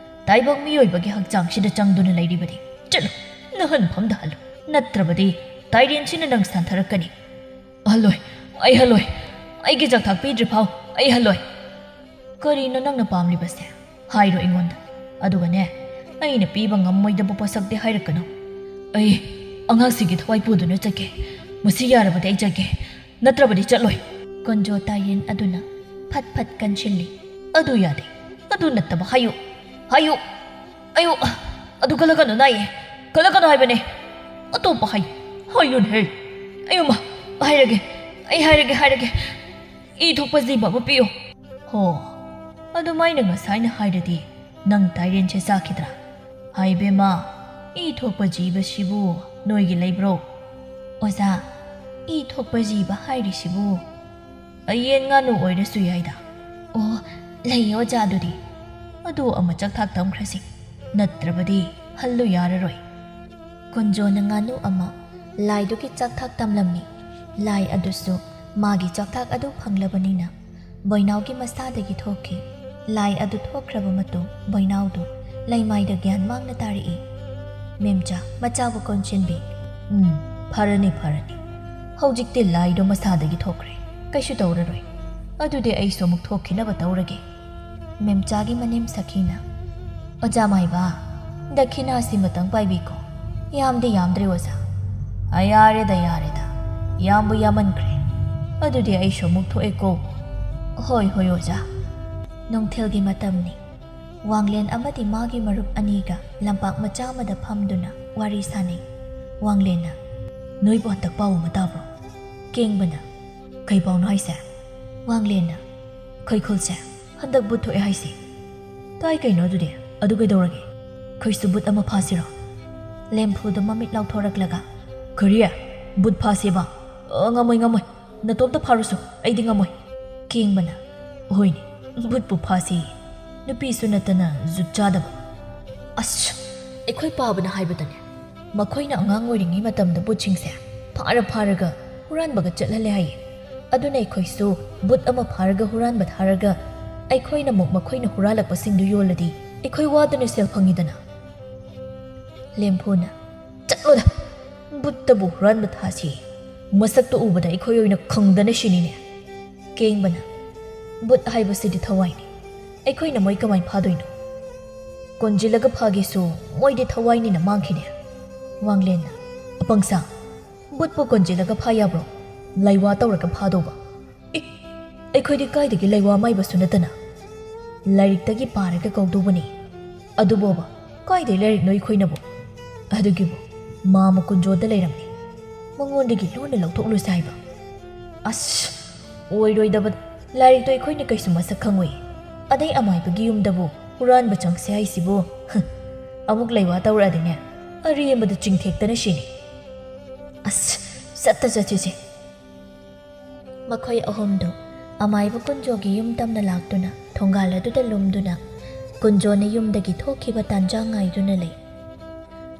ꯇꯥꯏꯕꯪ ꯃꯤꯑꯣꯏꯕꯒꯤ ꯍꯛꯆꯥꯡꯁꯤꯗ ꯆꯪꯗꯨꯅ ꯂꯩꯔꯤꯕꯗꯤ꯫ ꯆꯠꯂꯨ, ꯅꯍꯟꯐꯝꯗ ꯍꯜꯂꯨ, ꯅꯠꯇ꯭ꯔꯕꯗꯤ ꯇꯥꯏꯔꯦꯟꯁꯤꯅ ꯅꯪ ꯁꯥꯟꯊꯔꯛꯀꯅꯤ꯫ ꯍꯜꯂꯣꯏ, ꯑꯩ ꯍꯜꯂꯣꯏ, ꯑꯩꯒꯤ ꯆꯥꯛꯊꯥꯛ ꯄꯤꯗ꯭ꯔꯤ ꯐꯥꯎ ꯑꯩ ꯍꯜꯂꯣꯏ꯫ ꯀꯔꯤꯅꯣ ꯅꯪꯅ ꯄꯥꯝꯂꯤꯕꯁꯦ? ꯍꯥꯏꯔꯣ ꯑꯩꯉꯣꯟꯗ꯫ ꯑꯗꯨꯒꯅꯦ, ꯑꯩꯅ ꯄꯤꯕ ꯉꯝꯃꯣꯏꯗꯕ ꯄꯣꯠꯁꯛꯇꯤ ꯍꯥꯏꯔꯛꯀꯅꯨ꯫ ꯑꯩ ꯑꯉꯥꯡꯁꯤꯡꯒꯤ ꯊꯋꯥꯏ ꯄꯨꯗꯨꯅ ꯆꯠꯀꯦ꯫ ꯃꯁꯤ ꯌꯥꯔꯕꯗꯤ ꯑꯩ ꯆꯠꯀꯦ, ꯅꯠꯇ꯭ꯔꯕꯗꯤ ꯆꯠꯂꯣꯏ꯫ ꯀꯣꯟꯖꯣ ꯇꯥꯏꯔꯦꯟ ꯑꯗꯨꯅ ꯐꯠ ꯐꯠ ꯀꯟꯁꯤꯜꯂꯤ꯫ ꯑꯗꯨ ꯌꯥꯗꯦ, ꯑꯗꯨ ꯅꯠꯇꯕ ꯍꯥꯏꯌꯨ, ꯍꯥꯏꯌꯨ꯫ ꯑꯌꯨ, ꯑꯗꯨ ꯀꯜꯂꯛꯀꯅꯨ, ꯅꯥꯏꯌꯦ꯫ ꯀꯜꯂꯛꯀꯅꯨ ꯍꯥꯏꯕꯅꯦ꯫ ꯑꯇꯣꯞꯄ ꯍꯥꯏ, ꯍꯥꯏꯌꯨꯅꯦ꯫ ꯑꯌꯨꯃ, ꯍꯥꯏꯔꯒꯦ, ꯑꯩ ꯍꯥꯏꯔꯒꯦ, ꯍꯥꯏꯔꯒꯦ꯫ ꯏ ꯊꯣꯛꯄ ꯖꯤꯕ ꯑꯃ ꯄꯤꯌꯨ꯫ ꯍꯣ, ꯑꯗꯨꯃꯥꯏꯅ ꯉꯁꯥꯏꯅ ꯍꯥꯏꯔꯗꯤ ꯅꯪ ꯇꯥꯏꯔꯦꯟꯁꯦ ꯆꯥꯈꯤꯗ꯭ꯔꯥ? ꯍꯥꯏꯕꯦꯝꯃ, ꯏ ꯊꯣꯛꯄ ꯖꯤꯕꯁꯤꯕꯨ ꯅꯣꯏꯒꯤ ꯂꯩꯕ꯭ꯔꯣ? ꯑꯣꯖꯥ, ꯏ ꯊꯣꯛꯄ ꯖꯤꯕ ꯍꯥꯏꯔꯤꯁꯤꯕꯨ? ꯑꯌꯦꯟ ꯉꯥꯅꯨ ꯑꯣꯏꯔꯁꯨ ꯌꯥꯏꯗ꯫ ꯑꯣ, ꯂꯩꯌꯦ ꯑꯣꯖꯥ ꯑꯗꯨꯗꯤ꯫ ꯑꯗꯨ ꯑꯃ ꯆꯥꯛꯊꯥꯛ ꯇꯝꯈ꯭ꯔꯁꯤ, ꯅꯠꯇ꯭ꯔꯕꯗꯤ ꯍꯜꯂꯨ ꯌꯥꯔꯔꯣꯏ꯫ ꯀꯨꯟꯖꯣꯅ ꯉꯥꯅꯨ ꯑꯃ ꯂꯥꯏꯗꯨꯒꯤ ꯆꯥꯛꯊꯥꯛ ꯇꯝꯂꯝꯃꯤ꯫ ꯂꯥꯏ ꯑꯗꯨꯁꯨ ꯃꯥꯒꯤ ꯆꯥꯛꯊꯥꯛ ꯑꯗꯨ ꯐꯪꯂꯕꯅꯤꯅ ꯕꯣꯏꯅꯥꯎꯒꯤ ꯃꯁꯥꯗꯒꯤ ꯊꯣꯛꯈꯤ꯫ ꯂꯥꯏ ꯑꯗꯨ ꯊꯣꯛꯈ꯭ꯔꯕ ꯃꯇꯨꯡ ꯕꯣꯏꯅꯥꯎꯗꯨ ꯂꯩꯃꯥꯏꯗ ꯒ꯭ꯌꯥꯟ ꯃꯥꯡꯅ ꯇꯥꯔꯛꯏ꯫ ꯃꯦꯝꯆꯥ ꯃꯆꯥꯕꯨ ꯀꯣꯟꯁꯤꯟꯕꯤ, "ꯎꯝ, ꯐꯔꯅꯤ, ꯐꯔꯅꯤ꯫ ꯍꯧꯖꯤꯛꯇꯤ ꯂꯥꯏꯗꯣ ꯃꯁꯥꯗꯒꯤ ꯊꯣꯛꯈ꯭ꯔꯦ꯫ ꯀꯩꯁꯨ ꯇꯧꯔꯔꯣꯏ꯫ ꯑꯗꯨꯗꯤ ꯑꯩꯁꯨ ꯑꯃꯨꯛ ꯊꯣꯛꯈꯤꯅꯕ ꯇꯧꯔꯒꯦ꯫" ꯃꯦꯝꯆꯥꯒꯤ ꯃꯅꯦꯝ ꯁꯈꯤꯅ, "ꯑꯣꯖꯥ ꯃꯥꯏꯕ, ꯗꯈꯤꯅꯥꯁꯤꯃꯇꯪ ꯄꯥꯏꯕꯤꯈꯣ꯫ ꯌꯥꯝꯗꯤ ꯌꯥꯝꯗ꯭ꯔꯦ ꯑꯣꯖꯥ꯫" "ꯑ, ꯌꯥꯔꯦꯗ, ꯌꯥꯔꯦꯗ꯫ ꯌꯥꯝꯕꯨ ꯌꯥꯝꯃꯟꯈ꯭ꯔꯦ꯫ ꯑꯗꯨꯗꯤ ꯑꯩꯁꯨ ꯑꯃꯨꯛ ꯊꯣꯛꯑꯦꯀꯣ꯫" "ꯍꯣꯏ, ꯍꯣꯏ ꯑꯣꯖꯥ꯫" ꯅꯨꯡꯊꯤꯜꯒꯤ ꯃꯇꯝꯅꯤ꯫ ꯋꯥꯡꯂꯦꯟ ꯑꯃꯗꯤ ꯃꯥꯒꯤ ꯃꯔꯨꯞ ꯑꯅꯤꯒ ꯂꯝꯄꯥꯛ ꯃꯆꯥ ꯑꯃꯗ ꯐꯝꯗꯨꯅ ꯋꯥꯔꯤ ꯁꯥꯅꯩ꯫ ꯋꯥꯡꯂꯦꯟꯅ, "ꯅꯣꯏꯕꯨ ꯍꯟꯗꯛ ꯄꯥꯎ ꯑꯃ ꯇꯥꯕ꯭ꯔꯣ?" ꯀꯦꯡꯕꯅ, "ꯀꯩ ꯄꯥꯎꯅꯣ ꯍꯥꯏꯁꯦ?" ꯋꯥꯡꯂꯦꯟꯅ, "ꯈꯣꯏꯈꯨꯜꯁꯦ ꯍꯟꯗꯛ ꯕꯨꯠ ꯊꯣꯛꯑꯦ ꯍꯥꯏꯁꯦ꯫" "ꯇꯥꯏ ꯀꯩꯅꯣ ꯑꯗꯨꯗꯤ꯫ ꯑꯗꯨ ꯀꯩꯗꯧꯔꯒꯦ? ꯑꯩꯈꯣꯏꯁꯨ ꯕꯨꯠ ꯑꯃ ꯐꯥꯁꯤꯔꯣ?" ꯂꯦꯝꯐꯨꯗꯣ ꯃꯃꯤꯠ ꯂꯥꯎꯊꯣꯔꯛꯂꯒ, "ꯀꯔꯤ? ꯕꯨꯠ ꯐꯥꯁꯦꯕ? ꯑ, ꯉꯝꯃꯣꯏ, ꯉꯝꯃꯣꯏ꯫ ꯅꯇꯣꯝꯇ ꯐꯥꯔꯨꯁꯨ, ꯑꯩꯗꯤ ꯉꯝꯃꯣꯏ꯫" ꯀꯦꯡꯕꯅ, "ꯍꯣꯏꯅꯦ, ꯕꯨꯠꯄꯨ ꯐꯥꯁꯤ꯫ ꯅꯨꯄꯤꯁꯨ ꯅꯠꯇꯅ ꯖꯨꯠ ꯆꯥꯗꯕ꯫ ꯑꯁ, ꯑꯩꯈꯣꯏ ꯄꯥꯕꯅ ꯍꯥꯏꯕꯗꯅꯦ, ꯃꯈꯣꯏꯅ ꯑꯉꯥꯡ ꯑꯣꯏꯔꯤꯉꯩ ꯃꯇꯝꯗ ꯕꯨꯠꯁꯤꯡꯁꯦ ꯐꯥꯔ ꯐꯥꯔꯒ ꯍꯨꯔꯥꯟꯕꯒ ꯆꯠꯍꯜꯂꯦ ꯍꯥꯏꯌꯦ꯫ ꯑꯗꯨꯅ ꯑꯩꯈꯣꯏꯁꯨ ꯕꯨꯠ ꯑꯃ ꯐꯥꯔꯒ ꯍꯨꯔꯥꯟꯕ ꯊꯥꯔꯒ ꯑꯩꯈꯣꯏꯅ ꯑꯃꯨꯛ ꯃꯈꯣꯏꯅ ꯍꯨꯔꯥꯜꯂꯛꯄꯁꯤꯡꯗꯨ ꯌꯣꯜꯂꯗꯤ ꯑꯩꯈꯣꯏ ꯋꯥꯗꯅ ꯁꯦꯜ ꯐꯪꯉꯤꯗꯅ꯫ ꯂꯦꯝꯐꯨꯅ, "ꯆꯠꯂꯣꯗ, ꯕꯨꯠꯇꯕꯨ ꯍꯨꯔꯥꯟꯕ ꯊꯥꯁꯤ꯫ ꯃꯁꯛꯇꯣ ꯎꯕꯗ ꯑꯩꯈꯣꯏ ꯑꯣꯏꯅ ꯈꯪꯗꯅ ꯁꯤꯅꯤꯅꯦ꯫ ꯀꯦꯡꯕꯅ, "ꯕꯨꯠ ꯍꯥꯏꯕꯁꯤꯗꯤ ꯊꯋꯥꯏꯅꯤ꯫ ꯑꯩꯈꯣꯏꯅ ꯃꯣꯏ ꯀꯃꯥꯏ ꯐꯥꯗꯣꯏꯅꯣ? ꯀꯣꯟꯖꯤꯜꯂꯒ ꯐꯥꯒꯦꯁꯨ ꯃꯣꯏꯗꯤ ꯊꯋꯥꯏꯅꯤꯅ ꯃꯥꯡꯈꯤꯅꯦ꯫" ꯋꯥꯡꯂꯦꯟꯅ, "ꯑꯄꯪꯁꯥ, ꯕꯨꯠꯄꯨ ꯀꯣꯟꯖꯤꯜꯂꯒ ꯐꯥ ꯌꯥꯕ꯭ꯔꯣ? ꯂꯩꯋꯥ ꯇꯧꯔꯒ ꯐꯥꯗꯧꯕ꯫ ꯑꯦ, ꯑꯩꯈꯣꯏꯗꯤ ꯀꯥꯏꯗꯒꯤ ꯂꯩꯋꯥ ꯃꯥꯏꯕꯁꯨ ꯅꯠꯇꯅ ꯂꯥꯏꯔꯤꯛꯇꯒꯤ ꯄꯥꯔꯒ ꯀꯧꯗꯧꯕꯅꯤ꯫ ꯑꯗꯨꯕꯣꯕ, ꯀꯥꯏꯗꯩ ꯂꯥꯏꯔꯤꯛꯅꯣ ꯑꯩꯈꯣꯏꯅꯕꯨ? ꯑꯗꯨꯒꯤꯕꯨ ꯃꯥꯃ ꯀꯨꯟꯖꯣꯗ ꯂꯩꯔꯝꯅꯤ꯫ ꯃꯉꯣꯟꯗꯒꯤ ꯂꯣꯟꯅ ꯂꯧꯊꯣꯛꯂꯨꯁꯦ ꯍꯥꯏꯕ꯫ ꯑꯁ, ꯑꯣꯏꯔꯣꯏꯗꯕ꯫ ꯂꯥꯏꯔꯤꯛꯇꯣ ꯑꯩꯈꯣꯏꯅ ꯀꯩꯁꯨ ꯃꯁꯛ ꯈꯪꯉꯣꯏ꯫ ꯑꯗꯩ ꯑꯃꯥꯏꯕꯒꯤ ꯌꯨꯝꯗꯕꯨ ꯍꯨꯔꯥꯟꯕ ꯆꯪꯁꯦ ꯍꯥꯏꯁꯤꯕꯨ? ꯑꯃꯨꯛ ꯂꯩꯋꯥ ꯇꯧꯔꯛꯑꯗꯤꯅꯦ, ꯑꯔꯦꯝꯕꯗ ꯆꯤꯡꯊꯦꯛꯇꯅ ꯁꯤꯅꯤ꯫ ꯑꯁ, ꯆꯠꯇ ꯆꯠꯁꯤꯁꯦ꯫" ꯃꯈꯣꯏ ꯑꯍꯨꯝꯗꯨ ꯑꯃꯥꯏꯕ ꯀꯨꯟꯖꯣꯒꯤ ꯌꯨꯝ ꯇꯝꯅ ꯂꯥꯛꯇꯨꯅ ꯊꯣꯡꯒꯥꯜ ꯑꯗꯨꯗ ꯂꯨꯝꯗꯨꯅ ꯀꯨꯟꯖꯣꯅ ꯌꯨꯝꯗꯒꯤ ꯊꯣꯛꯈꯤꯕ ꯇꯥꯟꯖꯥ ꯉꯥꯏꯗꯨꯅ ꯂꯩ꯫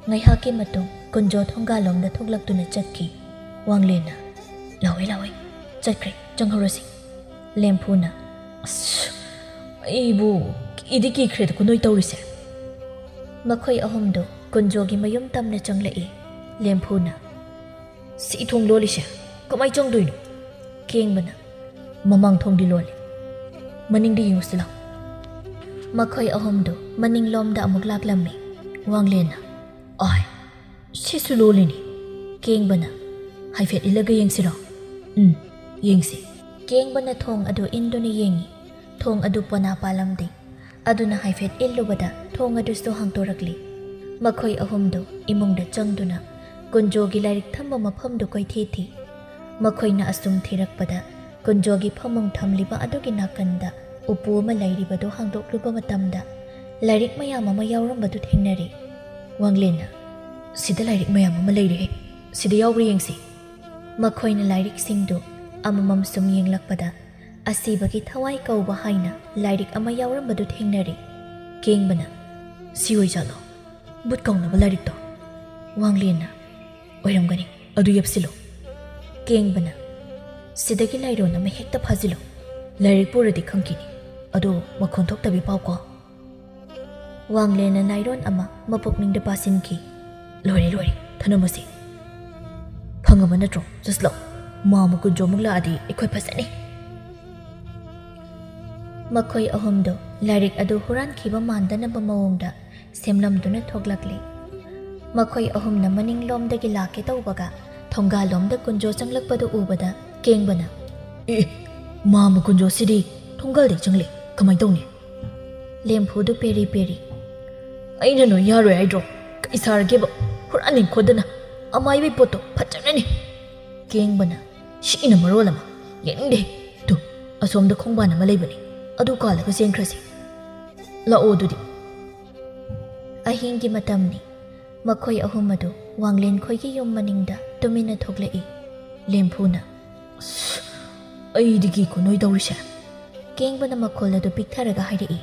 ꯉꯥꯏꯍꯥꯛꯀꯤ ꯃꯇꯨꯡ ꯀꯨꯟꯖꯣ ꯊꯣꯡꯒꯥꯜꯂꯣꯝꯗ ꯊꯣꯛꯂꯛꯇꯨꯅ ꯆꯠꯈꯤ꯫ ꯋꯥꯡꯂꯦꯟꯅ, "ꯂꯥꯎꯋꯦ, ꯂꯥꯎꯋꯦ, ꯆꯠꯈ꯭ꯔꯦ, ꯆꯪꯍꯧꯔꯁꯤ꯫" ꯂꯦꯝꯐꯨꯅ, "ꯑꯁ, ꯑꯩꯕꯨ ꯀꯤꯗꯤ ꯀꯤꯈ꯭ꯔꯦꯗꯀꯣ ꯅꯣꯏ ꯇꯧꯔꯤꯁꯦ꯫" ꯃꯈꯣꯏ ꯑꯍꯨꯝꯗꯨ ꯀꯨꯟꯖꯣꯒꯤ ꯃꯌꯨꯝ ꯇꯝꯅ ꯆꯪꯂꯛꯏ꯫ ꯂꯦꯝꯐꯨꯅ, "ꯁꯤ ꯊꯣꯡ ꯂꯣꯜꯂꯤꯁꯦ ꯀꯃꯥꯏ ꯆꯪꯗꯣꯏꯅꯣ?" ꯀꯦꯡꯕꯅ, "ꯃꯃꯥꯡ ꯊꯣꯡꯗꯤ ꯂꯣꯜꯂꯤ, ꯃꯅꯤꯡꯗ ꯌꯦꯡꯉꯨꯁꯤ ꯂꯥꯎ꯫" ꯃꯈꯣꯏ ꯑꯍꯨꯝꯗꯨ ꯃꯅꯤꯡꯂꯣꯝꯗ ꯑꯃꯨꯛ ꯂꯥꯛꯂꯝꯃꯤ꯫ ꯋꯥꯡꯂꯦꯟꯅ, "ꯑꯥꯏ, ꯁꯤꯁꯨ ꯂꯣꯜꯂꯤꯅꯤ꯫" ꯀꯦꯡꯕꯅ, "ꯍꯥꯏꯐꯦꯠ ꯏꯜꯂꯒ ꯌꯦꯡꯁꯤꯔꯣ?" "ꯎꯝ, ꯌꯦꯡꯁꯤ꯫" ꯀꯦꯡꯕꯅ ꯊꯣꯡ ꯑꯗꯨ ꯏꯟꯗꯨꯅ ꯌꯦꯡꯉꯤ꯫ ꯊꯣꯡ ꯑꯗꯨ ꯄꯣꯅꯥ ꯄꯥꯜꯂꯝꯗꯦ꯫ ꯑꯗꯨꯅ ꯍꯥꯏꯐꯦꯠ ꯏꯜꯂꯨꯕꯗ ꯊꯣꯡ ꯑꯗꯨꯁꯨ ꯍꯥꯡꯗꯣꯔꯛꯂꯤ꯫ ꯃꯈꯣꯏ ꯑꯍꯨꯝꯗꯨ ꯏꯃꯨꯡꯗ ꯆꯪꯗꯨꯅ ꯀꯨꯟꯖꯣꯒꯤ ꯂꯥꯏꯔꯤꯛ ꯊꯝꯕ ꯃꯐꯝꯗꯨ ꯀꯣꯏꯊꯤ ꯊꯤ꯫ ꯃꯈꯣꯏꯅ ꯑꯁꯨꯝ ꯊꯤꯔꯛꯄꯗ ꯀꯨꯟꯖꯣꯒꯤ ꯐꯃꯨꯡ ꯊꯝꯂꯤꯕ ꯑꯗꯨꯒꯤ ꯅꯥꯀꯟꯗ ꯎꯄꯨ ꯑꯃ ꯂꯩꯔꯤꯕꯗꯨ ꯍꯥꯡꯗꯣꯛꯂꯨꯕ ꯃꯇꯝꯗ ꯂꯥꯏꯔꯤꯛ ꯃꯌꯥꯝ ꯑꯃ ꯌꯥꯎꯔꯝꯕꯗꯨ ꯊꯦꯡꯅꯔꯦ꯫ ꯋꯥꯡꯂꯦꯟꯅ, "ꯁꯤꯗ ꯂꯥꯏꯔꯤꯛ ꯃꯌꯥꯝ ꯑꯃ ꯂꯩꯔꯦꯍꯦ, ꯁꯤꯗ ꯌꯥꯎꯕ꯭ꯔꯥ ꯌꯦꯡꯁꯤ꯫" ꯃꯈꯣꯏꯅ ꯂꯥꯏꯔꯤꯛꯁꯤꯡꯗꯨ ꯑꯃꯃꯝ ꯁꯨꯝ ꯌꯦꯡꯂꯛꯄꯗ ꯑꯁꯤꯕꯒꯤ ꯊꯋꯥꯏ ꯀꯧꯕ ꯍꯥꯏꯅ ꯂꯥꯏꯔꯤꯛ ꯑꯃ ꯌꯥꯎꯔꯝꯕꯗꯨ ꯊꯦꯡꯅꯔꯦ꯫ ꯀꯦꯡꯕꯅ, "ꯁꯤ ꯑꯣꯏꯖꯥꯠꯂꯣ? ꯕꯨꯠ ꯀꯧꯅꯕ ꯂꯥꯏꯔꯤꯛꯇꯣ?" ꯋꯥꯡꯂꯦꯟꯅ, "ꯑꯣꯏꯔꯝꯒꯅꯤ, ꯑꯗꯨ ꯌꯦꯞꯁꯤꯜꯂꯣ꯫" ꯀꯦꯡꯕꯅ, "ꯁꯤꯗꯒꯤ ꯂꯥꯏꯔꯣꯟ ꯑꯃ ꯍꯦꯛꯇ ꯐꯥꯖꯤꯜꯂꯨ꯫ ꯂꯥꯏꯔꯤꯛ ꯄꯨꯔꯗꯤ ꯈꯪꯈꯤꯅꯤ, ꯑꯗꯣ ꯃꯈꯣꯟ ꯊꯣꯛꯇꯕꯤ ꯄꯥꯎꯀꯣ꯫" ꯋꯥꯡꯂꯦꯟꯅ ꯂꯥꯏꯔꯣꯟ ꯑꯃ ꯃꯄꯨꯛꯅꯤꯡꯗ ꯄꯥꯁꯤꯟꯈꯤ꯫ "ꯂꯣꯏꯔꯦ, ꯂꯣꯏꯔꯦ, ꯊꯅꯝꯃꯁꯤ꯫ ꯐꯪꯉꯕ ꯅꯠꯇ꯭ꯔꯣ? ꯆꯠꯁꯤꯂꯥꯎ꯫ ꯃꯥꯝꯃ ꯀꯨꯟꯖꯣꯃꯨꯛ ꯂꯥꯛꯑꯗꯤ ꯑꯩꯈꯣꯏ ꯐꯖꯅꯤ꯫" ꯃꯈꯣꯏ ꯑꯍꯨꯝꯗꯨ ꯂꯥꯏꯔꯤꯛ ꯑꯗꯨ ꯍꯨꯔꯥꯟꯈꯤꯕ ꯃꯥꯟꯗꯅꯕ ꯃꯑꯣꯡꯗ ꯁꯦꯝꯂꯝꯗꯨꯅ ꯊꯣꯛꯂꯛꯂꯤ꯫ ꯃꯈꯣꯏ ꯑꯍꯨꯝꯅ ꯃꯅꯤꯡꯂꯣꯝꯗꯒꯤ ꯂꯥꯛꯀꯦ ꯇꯧꯕꯒ ꯊꯣꯡꯒꯥꯜꯂꯣꯝꯗ ꯀꯨꯟꯖꯣ ꯆꯪꯂꯛꯄꯗꯨ ꯎꯕꯗ ꯀꯦꯡꯕꯅ, "ꯑꯦ, ꯃꯥꯝꯃ ꯀꯨꯟꯖꯣꯁꯤꯗꯤ ꯊꯣꯡꯒꯥꯜꯗꯩ ꯆꯪꯂꯛꯑꯦ, ꯀꯃꯥꯏ ꯇꯧꯅꯤ?" ꯂꯦꯝꯐꯨꯗꯨ ꯄꯦꯔꯤ ꯄꯦꯔꯤ꯫ "ꯑꯩꯅ ꯅꯣꯏ ꯌꯥꯔꯣꯏ ꯍꯥꯏꯗ꯭ꯔꯣ? ꯀꯩ ꯁꯥꯔꯒꯦꯕ? ꯍꯨꯔꯥꯟꯅꯤꯡ ꯈꯣꯠꯇꯅ ꯑꯃꯥꯏꯕꯩ ꯄꯣꯠꯇꯣ ꯐꯖꯔꯅꯤ꯫" ꯀꯦꯡꯕꯅ, "ꯁꯤꯅ ꯃꯔꯣꯜ ꯑꯃ, ꯌꯦꯡꯅꯤꯡꯗꯦ꯫ ꯇꯨ, ꯑꯁꯣꯝꯗ ꯈꯣꯡꯕꯥꯟ ꯑꯃ ꯂꯩꯕꯅꯤ, ꯑꯗꯨ ꯀꯥꯜꯂꯒ ꯆꯦꯟꯈ꯭ꯔꯁꯤ꯫ ꯂꯥꯛꯑꯣ ꯑꯗꯨꯗꯤ꯫" ꯑꯍꯤꯡꯒꯤ ꯃꯇꯝꯅꯤ꯫ ꯃꯈꯣꯏ ꯑꯍꯨꯝ ꯑꯗꯨ ꯋꯥꯡꯂꯦꯟ ꯈꯣꯏꯒꯤ ꯌꯨꯝ ꯃꯅꯤꯡꯗ ꯇꯨꯃꯤꯟꯅ ꯊꯣꯛꯂꯛꯏ꯫ ꯂꯦꯝꯐꯨꯅ, "ꯑꯁ, ꯑꯩꯗꯤ ꯀꯤꯀꯣ ꯅꯣꯏ ꯇꯧꯔꯤꯁꯦ꯫" ꯀꯦꯡꯕꯅ ꯃꯈꯣꯜ ꯑꯗꯨ ꯄꯤꯛꯊꯔꯒ ꯍꯥꯏꯔꯛꯏ,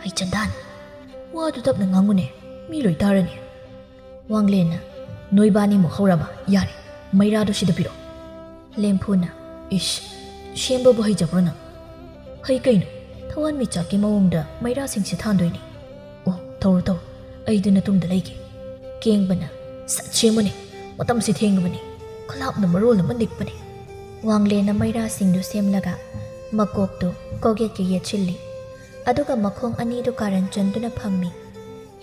"ꯍꯩ ꯆꯟꯗꯥꯟ, ꯋꯥꯗꯨ ꯇꯞꯅ ꯉꯥꯡꯉꯨꯅꯦ, ꯃꯤ ꯂꯣꯏ ꯇꯥꯔꯅꯤ꯫" ꯋꯥꯡꯂꯦꯟꯅ, "ꯅꯣꯏꯕꯥꯅꯤꯃꯨꯛ ꯍꯧꯔꯕ? ꯌꯥꯔꯦ, ꯃꯩꯔꯥꯗꯨ ꯁꯤꯗ ꯄꯤꯔꯛꯑꯣ꯫" ꯂꯦꯝꯐꯨꯅ, "ꯏꯁ, ꯁꯦꯝꯕꯕꯨ ꯍꯩꯖꯕ꯭ꯔꯣ ꯅꯪ? ꯍꯩ ꯀꯩꯅꯣ, ꯊꯋꯥꯟꯃꯤꯆꯥꯛꯀꯤ ꯃꯑꯣꯡꯗ ꯃꯩꯔꯥꯁꯤꯡꯁꯦ ꯊꯥꯟꯗꯣꯏꯅꯤ꯫ ꯑꯣ, ꯇꯧꯔꯣ, ꯇꯧꯔꯣ, ꯑꯩꯗꯤ ꯅꯇꯨꯡꯗ ꯂꯩꯒꯦ꯫" ꯀꯦꯡꯕꯅ, "ꯁꯠ ꯁꯦꯝꯃꯨꯅꯦ, ꯃꯇꯝꯁꯦ ꯊꯦꯡꯉꯕꯅꯤ꯫" ꯈꯂꯥꯞꯅ ꯃꯔꯣꯜ ꯑꯃ ꯅꯤꯛꯄꯅꯤ꯫ ꯋꯥꯡꯂꯦꯟꯅ ꯃꯩꯔꯥꯁꯤꯡꯗꯨ ꯁꯦꯝꯂꯒ ꯃꯀꯣꯛꯇꯨ ꯀꯣꯛꯌꯦꯠꯀ ꯌꯦꯠꯁꯤꯜꯂꯤ꯫ ꯑꯗꯨꯒ ꯃꯈꯣꯡ ꯑꯅꯤꯗꯨ ꯀꯥꯔꯟ ꯆꯟꯗꯨꯅ ꯐꯝꯃꯤ꯫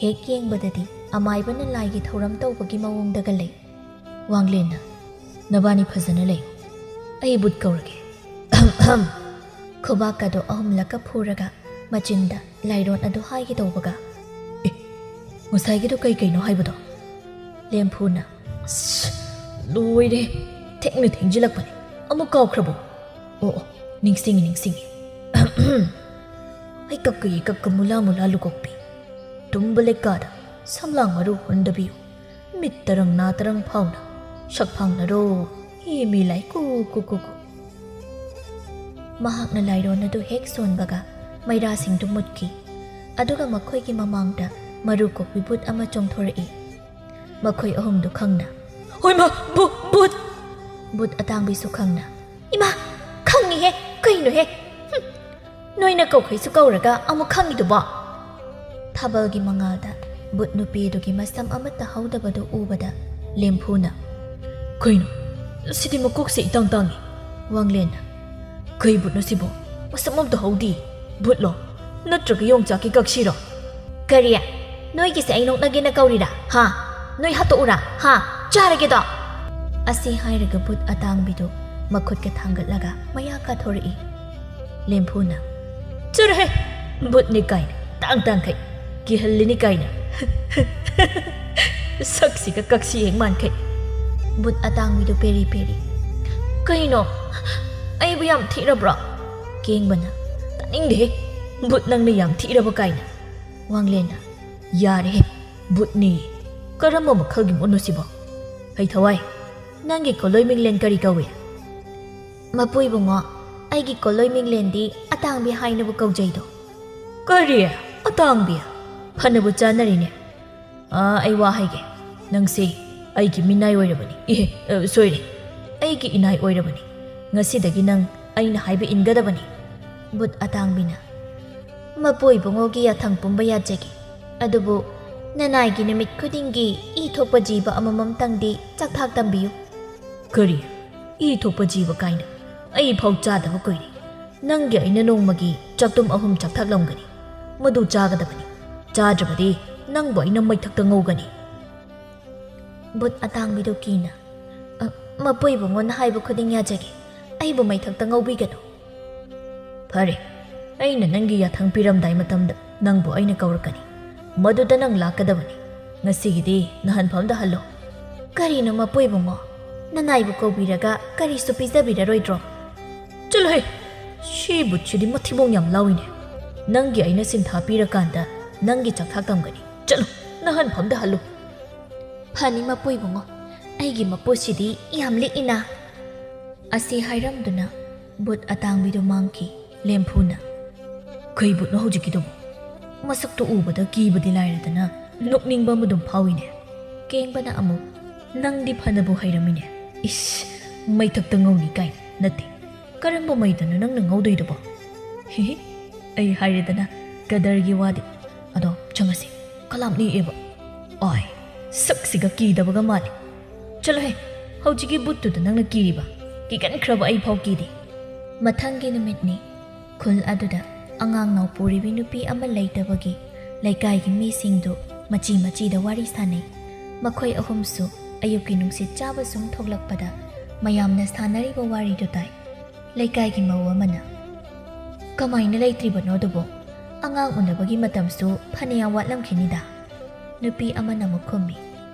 ꯍꯦꯛ ꯌꯦꯡꯕꯗꯗꯤ ꯑꯃꯥꯏꯕꯅ ꯂꯥꯏꯒꯤ ꯊꯧꯔꯝ ꯇꯧꯕꯒꯤ ꯃꯑꯣꯡꯗꯒ ꯂꯩ꯫ ꯋꯥꯡꯂꯦꯟꯅ, "ꯅꯕꯥꯅꯤ ꯐꯖꯅ ꯂꯩꯌꯨ, ꯑꯩ ꯕꯨꯠ ꯀꯧꯔꯒꯦ꯫" ꯈꯨꯕꯥꯛꯀꯗꯣ ꯑꯍꯨꯝꯂꯛꯀ ꯐꯨꯔꯒ ꯃꯆꯤꯟꯗ ꯂꯥꯏꯔꯣꯟ ꯑꯗꯨ ꯍꯥꯏꯒꯦ ꯇꯧꯕꯒ, "ꯑꯦ, ꯉꯁꯥꯏꯒꯤꯗꯣ ꯀꯩ ꯀꯩꯅꯣ ꯍꯥꯏꯕꯗꯣ?" ꯂꯦꯝꯐꯨꯅ, "ꯑꯁ, ꯂꯣꯏꯔꯦ, ꯊꯦꯡꯅ ꯊꯦꯡꯖꯤꯜꯂꯛꯄꯅꯦ, ꯑꯃꯨꯛ ꯀꯥꯎꯈ꯭ꯔꯕꯣ? ꯑꯣ, ꯑꯣ, ꯅꯤꯡꯁꯤꯡꯉꯤ, ꯅꯤꯡꯁꯤꯡꯉꯤ꯫ ꯍꯩ ꯀꯛꯀ ꯌꯦ ꯀꯛꯀ ꯃꯨꯂꯥ ꯃꯨꯂꯥ ꯂꯨꯀꯣꯛꯄꯤ, ꯇꯨꯝꯕ ꯂꯩꯀꯥꯗ ꯁꯝꯂꯥꯡ ꯃꯔꯨ ꯍꯨꯟꯗꯕꯤꯌꯨ, ꯃꯤꯠ ꯇꯔꯪ ꯅꯥ ꯇꯔꯪ ꯐꯥꯎꯅ ꯁꯛꯐꯥꯡꯅꯔꯣ, ꯍꯤ ꯃꯤ ꯂꯥꯏ ꯀꯨ ꯀꯨ ꯀꯨ ꯀꯨ꯫" ꯃꯍꯥꯛꯅ ꯂꯥꯏꯔꯣꯟ ꯑꯗꯨ ꯍꯦꯛ ꯁꯣꯟꯕꯒ ꯃꯩꯔꯥꯁꯤꯡꯗꯨ ꯃꯨꯠꯈꯤ꯫ ꯑꯗꯨꯒ ꯃꯈꯣꯏꯒꯤ ꯃꯃꯥꯡꯗ ꯃꯔꯨ ꯀꯣꯛꯄꯤ ꯕꯨꯠ ꯑꯃ ꯆꯣꯡꯊꯣꯔꯛꯏ꯫ ꯃꯈꯣꯏ ꯑꯍꯨꯝꯗꯨ ꯈꯪꯅ, "ꯍꯣꯏꯃꯥ, ꯕꯨ-, ꯕꯨꯠ!" ꯕꯨꯠ ꯑꯇꯥꯡꯕꯤꯁꯨ ꯈꯪꯅ, "ꯏꯃꯥ, ꯈꯪꯉꯤꯍꯦ, ꯀꯩꯅꯣꯍꯦ? ꯍꯨꯝ, ꯅꯣꯏꯅ ꯀꯧꯈꯩꯁꯨ ꯀꯧꯔꯒ ꯑꯃꯨꯛ ꯈꯪꯉꯤꯗꯨꯕꯣ?" ꯊꯥꯕꯜꯒꯤ ꯃꯉꯥꯜꯗ ꯚꯨꯠ ꯅꯨꯄꯤꯗꯨꯒꯤ ꯃꯁꯝ ꯑꯃꯠꯇ ꯍꯧꯗꯕꯗꯨ ꯎꯕꯗ ꯂꯦꯝꯐꯨꯅ, "ꯀꯩꯅꯣ? ꯁꯤꯗꯤ ꯃꯀꯣꯛꯁꯦ ꯏꯇꯥꯡ ꯇꯥꯡꯉꯤ꯫" ꯋꯥꯡꯂꯦꯟꯅ, "ꯀꯩ ꯚꯨꯠꯅꯣ ꯁꯤꯕꯣ? ꯃꯁꯝ ꯑꯝꯇ ꯍꯧꯗꯦ꯫ ꯚꯨꯠꯂꯣ? ꯅꯠꯇ꯭ꯔꯒ ꯌꯣꯡꯆꯥꯛꯀꯤ ꯀꯛꯁꯤꯔꯣ?" "ꯀꯔꯤ? ꯅꯣꯏꯒꯤꯁꯦ ꯑꯩ ꯅꯣꯛꯅꯒꯦꯅ ꯀꯧꯔꯤꯔꯥ? ꯍꯥ? ꯅꯣꯏ ꯍꯥꯠꯇꯣꯛꯎꯔꯥ? ꯍꯥ? ꯆꯥꯔꯒꯦꯗꯣ?" ꯑꯁꯤ ꯍꯥꯏꯔꯒ ꯚꯨꯠ ꯑꯇꯥꯡꯕꯤꯗꯨ ꯃꯈꯨꯠꯀ ꯊꯥꯡꯒꯠꯂꯒ ꯃꯌꯥ ꯀꯥꯊꯣꯔꯛꯏ꯫ ꯂꯦꯝꯐꯨꯅ, "ꯆꯠꯂꯣꯍꯦ! ꯚꯨꯠꯅꯤ ꯀꯥꯏꯅ ꯇꯥꯡ ꯇꯥꯡꯈꯩ꯫ ꯀꯤꯍꯜꯂꯤꯅꯤ ꯀꯥꯏꯅ꯫ ꯁꯛꯁꯤꯒ ꯀꯛꯁꯤ ꯍꯦꯛ ꯃꯥꯟꯈꯩ꯫" ꯚꯨꯠ ꯑꯇꯥꯡꯕꯤꯗꯨ ꯄꯦꯔꯤ ꯄꯦꯔꯤ, "ꯀꯩꯅꯣ? ꯑꯩꯕꯨ ꯌꯥꯝ ꯊꯤꯔꯕ꯭ꯔꯣ?" ꯀꯦꯡꯕꯅ, "ꯇꯥꯅꯤꯡꯗꯦꯍꯦ! ꯚꯨꯠ ꯅꯪꯅ ꯌꯥꯝ ꯊꯤꯔꯕ ꯀꯥꯏꯅ꯫" ꯋꯥꯡꯂꯦꯟꯅ, "ꯌꯥꯔꯦꯍꯦ! ꯚꯨꯠꯅꯤ꯫ ꯀꯔꯝꯕ ꯃꯈꯜꯒꯤ ꯚꯨꯠꯅꯣ ꯁꯤꯕꯣ? ꯍꯩꯊꯋꯥꯏ, ꯅꯪꯒꯤ ꯀꯣꯂꯣꯏ ꯃꯤꯡꯂꯦꯟ ꯀꯔꯤ ꯀꯧꯏ?" "ꯃꯄꯨ ꯏꯕꯨꯡꯉꯣ, ꯑꯩꯒꯤ ꯀꯣꯂꯣꯏ ꯃꯤꯡꯂꯦꯟꯗꯤ ꯑꯇꯥꯡꯕꯤ ꯍꯥꯏꯅꯕꯨ ꯀꯧꯖꯩꯗꯣ꯫" "ꯀꯔꯤ? ꯑꯇꯥꯡꯕꯤ? ꯐꯅꯕꯨ ꯆꯥꯅꯔꯤꯅꯦ꯫ ꯑꯥ, ꯑꯩ ꯋꯥ ꯍꯥꯏꯒꯦ꯫ ꯅꯪꯁꯦ ꯑꯩꯒꯤ ꯃꯤꯅꯥꯏ ꯑꯣꯏꯔꯕꯅꯤ꯫ ꯏꯍꯦ, ꯑ, ꯁꯣꯏꯔꯦ꯫ ꯑꯩꯒꯤ ꯏꯅꯥꯏ ꯑꯣꯏꯔꯕꯅꯤ꯫ ꯉꯁꯤꯗꯒꯤ ꯅꯪ ꯑꯩꯅ ꯍꯥꯏꯕ ꯏꯟꯒꯗꯕꯅꯤ꯫" ꯚꯨꯠ ꯑꯇꯥꯡꯕꯤꯅ, "ꯃꯄꯨ ꯏꯕꯨꯡꯉꯣꯒꯤ ꯌꯥꯊꯪ ꯄꯨꯝꯕ ꯌꯥꯖꯒꯦ꯫ ꯑꯗꯨꯕꯨ ꯅꯅꯥꯏꯒꯤ ꯅꯨꯃꯤꯠ ꯈꯨꯗꯤꯡꯒꯤ ꯏ ꯊꯣꯛꯄ ꯖꯤꯕ ꯑꯃꯃꯝꯇꯪꯗꯤ ꯆꯥꯛꯊꯥꯛ ꯇꯝꯕꯤꯌꯨ꯫" "ꯀꯔꯤ? ꯏ ꯊꯣꯛꯄ ꯖꯤꯕ ꯀꯥꯏꯅ? ꯑꯩ ꯐꯥꯎ ꯆꯥꯗꯕ ꯀꯨꯏꯔꯦ꯫ ꯅꯪꯒꯤ ꯑꯩꯅ ꯅꯣꯡꯃꯒꯤ ꯆꯥꯛꯇꯨꯝ ꯑꯍꯨꯝ ꯆꯥꯛꯊꯥꯛꯂꯝꯒꯅꯤ꯫ ꯃꯗꯨ ꯆꯥꯒꯗꯕꯅꯤ꯫ ꯆꯥꯗ꯭ꯔꯕꯗꯤ ꯅꯪꯕꯨ ꯑꯩꯅ ꯃꯩꯊꯛꯇ ꯉꯧꯒꯅꯤ꯫" ꯚꯨꯠ ꯑꯇꯥꯡꯕꯤꯗꯨ ꯀꯤꯅ, "ꯑ, ꯃꯄꯨ ꯏꯕꯨꯡꯉꯣꯅ ꯍꯥꯏꯕ ꯈꯨꯗꯤꯡ ꯌꯥꯖꯒꯦ꯫ ꯑꯩꯕꯨ ꯃꯩꯊꯛꯇ ꯉꯧꯕꯤꯒꯅꯨ꯫" "ꯐꯔꯦ, ꯑꯩꯅ ꯅꯪꯒꯤ ꯌꯥꯊꯪ ꯄꯤꯔꯝꯗꯥꯏ ꯃꯇꯝꯗ ꯅꯪꯕꯨ ꯑꯩꯅ ꯀꯧꯔꯛꯀꯅꯤ꯫ ꯃꯗꯨꯗ ꯅꯪ ꯂꯥꯛꯀꯗꯕꯅꯤ꯫ ꯉꯁꯤꯒꯤꯗꯤ ꯅꯍꯟꯐꯝꯗ ꯍꯜꯂꯣ꯫" "ꯀꯔꯤꯅꯣ ꯃꯄꯨ ꯏꯕꯨꯡꯉꯣ? ꯅꯅꯥꯏꯕꯨ ꯀꯧꯕꯤꯔꯒ ꯀꯔꯤꯁꯨ ꯄꯤꯖꯕꯤꯔꯔꯣꯏꯗ꯭ꯔꯣ?" "ꯆꯠꯂꯣꯍꯦ! ꯁꯤ ꯚꯨꯠꯁꯤꯗꯤ ꯃꯊꯤꯕꯣꯡ ꯌꯥꯝ ꯂꯥꯎꯏꯅꯦ꯫ ꯅꯪꯒꯤ ꯑꯩꯅ ꯁꯤꯟꯊꯥ ꯄꯤꯔꯀꯥꯟꯗ ꯅꯪꯒꯤ ꯆꯥꯛꯊꯥꯛ ꯇꯝꯒꯅꯤ꯫ ꯆꯠꯂꯣ, ꯅꯍꯟꯐꯝꯗ ꯍꯜꯂꯨ꯫" "ꯐꯅꯤ ꯃꯄꯨ ꯏꯕꯨꯡꯉꯣ, ꯑꯩꯒꯤ ꯃꯄꯨꯁꯤꯗꯤ ꯌꯥꯝ ꯂꯤꯛꯏꯅ꯫" ꯑꯁꯤ ꯍꯥꯏꯔꯝꯗꯨꯅ ꯚꯨꯠ ꯑꯇꯥꯡꯕꯤꯗꯨ ꯃꯥꯡꯈꯤ꯫ ꯂꯦꯝꯐꯨꯅ, "ꯀꯩ ꯚꯨꯠꯅꯣ ꯍꯧꯖꯤꯛꯀꯤꯗꯨꯕꯨ? ꯃꯁꯛꯇꯨ ꯎꯕꯗ ꯀꯤꯕꯗꯤ ꯂꯥꯏꯔꯗꯅ ꯅꯣꯛꯅꯤꯡꯕ ꯑꯃ ꯑꯗꯨꯝ ꯐꯥꯎꯏꯅꯦ꯫" ꯀꯦꯡꯕꯅ ꯑꯃꯨꯛ, "ꯅꯪꯗꯤ ꯐꯅꯕꯨ ꯍꯩꯔꯝꯃꯤꯅꯦ꯫ ꯏꯁ, ꯃꯩꯊꯛꯇ ꯉꯧꯅꯤ ꯀꯥꯏꯅ꯫ ꯅꯠꯇꯦ, ꯀꯔꯝꯕ ꯃꯩꯗꯅꯣ ꯅꯪꯅ ꯉꯧꯗꯣꯏꯗꯨꯕꯣ? ꯍꯤꯍꯤ, ꯑꯩ ꯍꯥꯏꯔꯦꯗꯅ, ꯀꯗꯔꯒꯤ ꯋꯥꯗꯤ꯫ ꯑꯗꯣ ꯂꯥꯞꯅꯤꯛꯑꯦꯕ꯫ ꯑꯥꯏ, ꯁꯛꯁꯤꯒ ꯀꯤꯗꯕꯒ ꯃꯥꯜꯂꯤ꯫ ꯆꯠꯂꯣꯍꯦ, ꯍꯧꯖꯤꯛꯀꯤ ꯕꯨꯠꯇꯨꯗ ꯅꯪꯅ ꯀꯤꯔꯤꯕ? ꯀꯤꯒꯟꯈ꯭ꯔꯕ ꯑꯩ ꯐꯥꯎ ꯀꯤꯗꯦ꯫ ꯃꯊꯪꯒꯤ ꯅꯨꯃꯤꯠꯅꯤ꯫ ꯈꯨꯜ ꯑꯗꯨꯗ ꯑꯉꯥꯡ ꯅꯥꯎꯄꯨꯔꯤꯕꯤ ꯅꯨꯄꯤ ꯑꯃ ꯂꯩꯇꯕꯒꯤ ꯂꯩꯀꯥꯏꯒꯤ ꯃꯤꯁꯤꯡꯗꯨ ꯃꯆꯤ ꯃꯆꯤꯗ ꯋꯥꯔꯤ ꯁꯥꯅꯩ꯫ ꯃꯈꯣꯏ ꯑꯍꯨꯝꯁꯨ ꯑꯌꯨꯛꯀꯤ ꯅꯨꯡꯁꯤꯠ ꯆꯥꯕ ꯁꯨꯝ ꯊꯣꯛꯂꯛꯄꯗ ꯃꯌꯥꯝꯅ ꯁꯥꯟꯅꯔꯤꯕ ꯋꯥꯔꯤꯗꯨ ꯇꯥꯏ꯫ ꯂꯩꯀꯥꯏꯒꯤ ꯃꯧ ꯑꯃꯅ, "ꯀꯃꯥꯏꯅ ꯂꯩꯇ꯭ꯔꯤꯕꯅꯣ ꯑꯗꯨꯕꯨ? ꯑꯉꯥꯡ ꯎꯅꯕꯒꯤ ꯃꯇꯝꯁꯨ ꯐꯅꯌꯥꯝ ꯋꯥꯠꯂꯝꯈꯤꯅꯤꯗ?" ꯅꯨꯄꯤ ꯑꯃꯅ ꯑꯃꯨꯛ ꯈꯨꯝꯃꯤ,